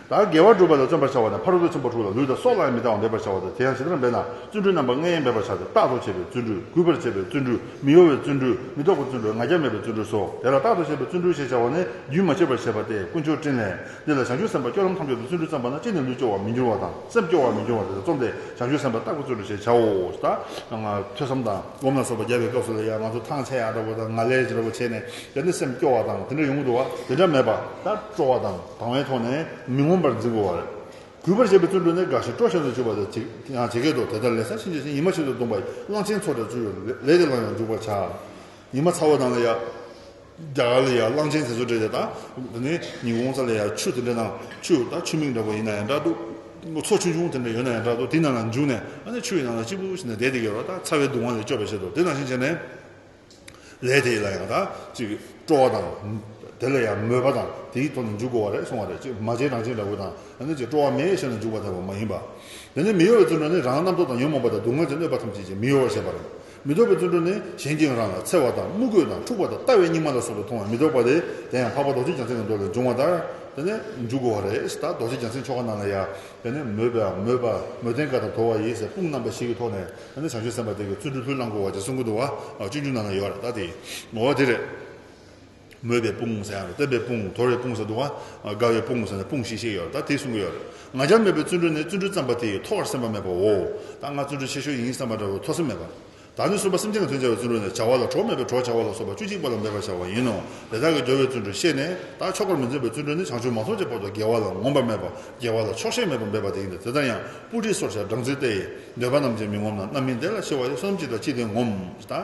ད་དགེ་བ་སྒྲུབ་པ་ལ་བརྩོན་པར་བྱ་བ་ནི། ཕ་རོལ་ཏུ་ཕྱིན་པ་དྲུག་ལ་ལུས་དང་སྲོག་ལའང་མི་ལྟ་བར་འབད་པར་བྱའོ་སྟེ། དེ་ཡང་ཇི་ལྟར་འབད་ན། བརྩོན་འགྲུས་རྣམ་པ་ལྔའི་འབད་པར་བྱ་སྟེ། རྟག་ཏུ་བྱེད་པའི་བརྩོན་འགྲུས། གུས་པར་བྱེད་པའི་བརྩོན་འགྲུས། མི་གཡོ་བའི་བརྩོན་འགྲུས། མི་ལྡོག་པའི་བརྩོན་འགྲུས། ང་རྒྱལ་མེད་པའི་བརྩོན་འགྲུས་སོ། དེ་ལ་རྟག་ཏུ་བྱེད་པའི་བརྩོན་འགྲུས་ཞེས་བྱ་བ་ནི། རྒྱུན་མ་ཆད་པར་བྱེད་པ་སྟེ། དཀོན་མཆོག་ཕྲིན་ལས། འདི་ལ་བྱང་ཆུབ་སེམས་དཔའ་སྐྱོ་ལམ་ཐམས་ཅད་དུ་བརྩོན་འགྲུས་བརྩམས་པ་ན། ཅི་ནས་ལུས་སྐྱོ་བར་མི་འགྱུར་བ་དང་། སེམས་སྐྱོ་བར་མི་འགྱུར་བ་དེ་ལ་རྩོམ་སྟེ། བྱང་ཆུབ་སེམས་དཔའ་རྟག་ཏུ་བརྩོན་འགྲུས་ཞེས་བྱའོ། ད་ང་ཐོས་བསམ་དང་སྒོམ་ལ་སོགས་པ་རྒྱབ་པའི་སྐབས་སུ་ལ་ཡང་ང་ཚོ་ཐང་ཆད་ཡག་འདྲ་པོ་དང་ང་ལས་ཀྱི་འདྲ་པོ་བྱས་ནས། དེ་ནི་སེམས་སྐྱོ་བ་དང་དེ་འདྲ་ཡོང་གི་འདུག་བ། དེ་འདྲ་མེད་པ། ད་སྤྲོ་བ་དང་དང་བའི་ཐོག་ནས་མི་ངོམས་པར་འཛིན་དགོས་པ་རེད། གུས་པར་བྱེད་པའི་བརྩོན་འགྲུས་ནི། དགའ་ཞིང་སྤྲོ་བཞིན་དུ་འཇུག་པ་དེ་ཡང་བྱེད་ཀྱི་འདུག། དེ་ལྟར་ལས་སེམས་ཅན་གཞན་ཉི་མ་བཞིན་དུ་གདུང་བ་ཡི། གླང་ཆེན་ཚོགས་དང་བཅས་པའི་ལས་དེ་ལའང་འཇུག་པར་བྱ། ཉི་མ་ཚ་བོ་དང་ལ་ཡ། རྒྱ་གར་ལ་ཡ་གླང་ཆེན་དེ་ཚོ་འདྲ་ཡ། ད་དེ་ནས་ཉི་ཧོང་ས་ལ་ཡ་ཆུ་དེ་འདྲ་ནང་། ཆུ་ད་ཆུ་མིག་འདྲ་པོ་ཡིན་ན་ཡང་འདྲ་འདུག། མཚོ་ཆུང་ཆུང་དེ་འདྲ་ཡོད་ན་ཡང་འདྲ་འདུག། དེ་ནང་ལ་འཇུག་ནས། ཨ་ནི་ཆུ་ཡི་ནང་ལ་གཅིག་པུ་ཞིག་ནས་བསྡད་བསྡད་ཡོད་ར། ད་ཚ་བའི་སྡུག་བསྔལ་ལས་སྐྱོབ་པའི་ཆེད་དུ། དེ་ནང་བཞིན་བྱས་ནས། ལས་དེ་ལ་ཡང་ད་ཅིག་སྤྲོ་བ་དང་། དེ་ལ་ཡང་མོས་པ་དང་། དེའི་ཐོག་ནས་འཇུག་དགོས་པ་རེད་གསུང་བ་རེད། ཅིག་མ་བྱས་རང་བྱས་འདྲ་པོ་དང་། ཨ་ནི་ཅིག་སྤྲོ་བ་མེད་ཞེས་ནས་འཇུག་པ་ལྟ་བུ་མ་ཡིན་པ། དེ་ནས་མི་གཡོ་བའི་བརྩོན་འགྲུས་ནི། རང་རྣམ་རྟོག་དང་ཉོན་མོངས་པ་དང་སྡུག་བསྔལ་གྱི་གནོད་པ་ཐམས་ཅད་ཀྱིས་མི་གཡོ་བར་བྱེད་པ་རེད། མི་ལྡོག་པའི་བརྩོན་འགྲུས་ནི། གཞན་གྱིས་རང་ལ་འཚེ་བ་དང་དམུ་རྒོད་དང་འཁྲུག་པ་དང་ལྟ་བའི་སྙིགས་མ་ལ་སོགས་པ་མཐོང་བས་མི་ལྡོག་པ་དེ། དེ་ཡང་འཕགས་པ་རྡོ་རྗེ་རྒྱལ་མཚན་གྱི་མདོ་ལས་འབྱུང་བ་ལྟར། དེ་ནས་འཇུག་དགོས་པ་རེད། ད་རྡོ་རྗེ་རྒྱལ་མཚན་ཆོ་ག་ནང་ལ་ཡ། དེ་ནས་མོས་པ། མོས་པ། མོས་ལྡན་དགའ་དང་དོར་བ་ཡི་ཟེར། དཔུང་རྣམ་པ་བཞི་གི་ཐོག་ནས། དེ་ནས་བྱང་ཆུབ་སེམས་དཔའ་དེ་གི་བརྩོན་འགྲུས་ལྷུར་བླང་དགོས་པ་ཅེས་གསུང་གི་འདུག་བ། སྤྱོད་འཇུག་ནང་ལ་ཡོད་རེད། ད་དེ་ངོ་བོ་དེ་རེད། མོས་པའི་དཔུང་ཟེར་ཡང་རེད། བརྟན་པའི་དཔུང་། དོར་བའི་དཔུང་ཟེར་འདུག་བ། དགའ་བའི་དཔུང་ཟེར་ནས་དཔུང་བཞི་བཤད་ཡོད་རེད། ད་དེ་གསུང་གི་ཡོད་རེད། ང་རྒྱལ་མེད་པའི་བརྩོན་འགྲུས་ནི། བརྩོན་འགྲུས་བརྩམས་པ་དེ་ཡིས་མཐོ་བར་སེམས་པ་མེད་པའོ། ད་ང་བརྩོན་འགྲུས་ཆེ་ཤོས་ཡིན་བསམ་པ་འདྲ་བོ་མཐོ་སེམས་མེད་པ། ད་ནི་གསུམ་པ་སེམས་ཅན་ལ་དོན་བྱ་བའི་བརྩོན་འགྲུས་ནི། བྱ་བ་ལ་གྲོགས་མེད་པའི་གྲོགས་བྱ་བ་ལ་སོགས་པ་བཅུ་གཅིག་པ་ལ་འབད་པར་བྱ་བ་ཡིན་ནོ། དེ་དག་གི་སྦྱོར་བའི་བརྩོན་འགྲུས་ཤེས་ནས། ད་ཆོག་པར་མི་འཛིན་པའི་བརྩོན་འགྲུས་ནི། བྱང་ཆུབ་མ་ཐོབ་ཀྱི་བར་དུ་དགེ་བ་ལ་ངོམས་པ་མེད་པ། དགེ་བ་ལ་ཆོག་ཤེས་མེད་པར་འབད་པ་དེ་ཡིན་ཏེ། དེ་ལྟར་ཡང་སྤུ་གྲིའི་སོར་ཆ་སྦྲང་རྩི་སྟེ། འདོད་པ་རྣམས་ཀྱིས་མི་ངོམས་ན། རྣམ་སྨིན་དེ་ལ་ཤི་བ་ཡི། བསོད་ནམས་ཅི་དང་ཅི་དེ་ངོམས། ད་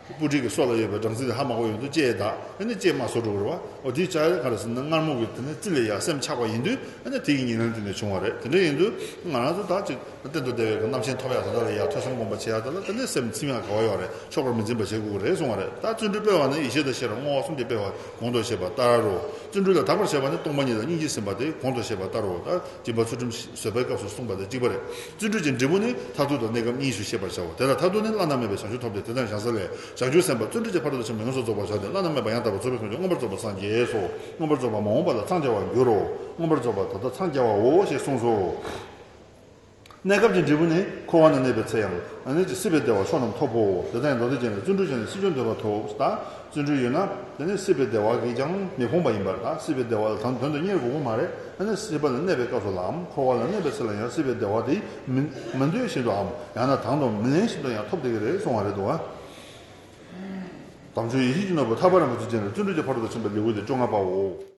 སྤུ་གྲིའི་སོ་ལ་ཡོད་པའི་སྦྲང་རྩི་དེ་ཧ་མ་གོ་ཡོང་དུས་ལྕེ་ད། ཨ་ནི་ལྕེ་མ་ཟོ་འགྲོ་གི་རེད་བ། འོ་དེའི་ལྕགས་ག་རེ་ཟེར་ན། མངར་མོ་གི་དེ་ནི་རྩི་ལ་ཡ་སེམས་ཆགས་པ་ཡིན་དུས། ཨ་ནི་དེ་ཡི་ཉེར་ལེན་དེ་ནས་བྱུང་བ་རེད། དེ་འདྲ་ཡིན་དུས་ང་རང་ཚོ་ད་ཅིག་གཏན་དུ་བདེ་བའི་གི་རྣམ་མཁྱེན་ཐོབ་ཡག་དེ་འདྲ་ལ་ཡ་ཐོས་བསམ་སྒོམ་པ་བྱེད་ཡག་དེ་ལ། དེ་ནས་སེམས་ཚིམ་ཡག་ག་བ་ཡོད་རེད། ཆོག་པར་མི་འཛིན་པ་བྱེད་དགོས་ཀྱི་རེད་གསུང་བ་རེད། ད་བརྩོན་འགྲུས་སྤེལ་བ་ནི། ཡེ་ཤེས་དང་ཤེས་རབ་བསྔོ་བ་གསུམ་གྱིས་སྤེལ་བ་གོང་དུ་བཤད་པ་ལྟར་རོ། བརྩོན་འགྲུས་ལ་དག་པར་བྱེད་པ་ནི། སྟོང་པ་ཉིད་དང་སྙིང་རྗེ་ཟིན་པ་དེ་གོང་དུ་བཤད་པ་ལྟར་རོ། ད་སྦྱིན་པ་ཚུལ་ཁྲིམས་བཟོད་པའི་སྐབས་སུ་གསུངས་པ་དང་གཅིག་པ་རེད། བརྩོན་འགྲུས་ཀྱི་འབྲས་བུ་ནི། མཐར་ཐུག་དང་གནས་སྐབས་གཉིས་སུ་ཤེས་པར་བྱའོ། དེ་ལ་མཐར་ཐུག་ནི། བླ་ན་མེད་པའི་བྱང་ཆུབ་ཐོབ་སྟེ། དེ་དང་ཞང་ས་ལས། བྱང་ཆུབ་སེམས་དཔའ་བརྩོན་འགྲུས་ཀྱི་ཕ་རོལ་ཏུ་ཕྱིན་པ་ཡོངས་སུ་རྫོགས་པར་བྱ་སྟེ། བླ་ན་མེད་པ་ཡང་དག་པར་རྫོགས་པའི་དོན་གྱིས། མངོན་པར་རྫོགས་པར་སངས་རྒྱས་སོ། མངོན་པར་རྫོགས་པ་མ་འོངས་པ་ལ་འཚང་རྒྱ་བར་འགྱུར་རོ། མངོན་པར་རྫོགས་པ་ད་ལྟ་འཚང་རྒྱ་བའོ་ཞེས་གསུངས་སོ། གནས་སྐབས་ཀྱི་འབྲས་བུ་ནི། འཁོར་བ་ན་གནས་པའི་ཚེ་ཡང་། ཨ་ནི་སྲིད་པའི་བདེ་བ་མཆོག་རྣམས་ཐོབ་བོ། དེ་ལྟར་ཡང་མདོ་སྡེ་རྒྱན་ལས། བརྩོན་འགྲུས་བྱས་ནས་སྲིད་འབྱོར་འདོད་པ་ཐོབ། ད་བརྩོན་འགྲུས་ཡོད་ན་དེ་ནི་སྲིད་པའི་བདེ་བ་གིས་ཀྱང་མི་ཕོངས་པ་ཡིན་པར། ད་སྲིད་པའི་བདེ་བ་ལ་དོན་དོན་དུ་གཉེར་དགོས་ཀྱི་མ་རེད། ཨ་ནི་སྲིད་པ་ལ་གནས་པའི་སྐབས་སུ་ལའམ། འཁོར་བ་ལ་གནས་པའི་ཚེ་ལ་ཡང་སྲིད་པའི་བདེ་བ་དེ་མི་མི་འདོད་བཞིན་དུའམ། ཡང་ན་དང་དུ་མི་ལེན་བཞིན་དུ་ཡང་ཐོབ་བསྡད་ཀྱི་རེད་གསུང་བ་རེད་འདུག་བ། དམ་ཆོས་ཡེ་ཤེས་ཀྱི་ནོར་བུ་ཐར་པ་རིན་པོ་ཆེ་ཅན་ལ་བརྩོན་འགྲུས་ཀྱི་ཕ་རོལ་ཏུ་ཕྱིན་པའི་ལེའུ་སྟེ་བཅོ་ལྔ་པའོ།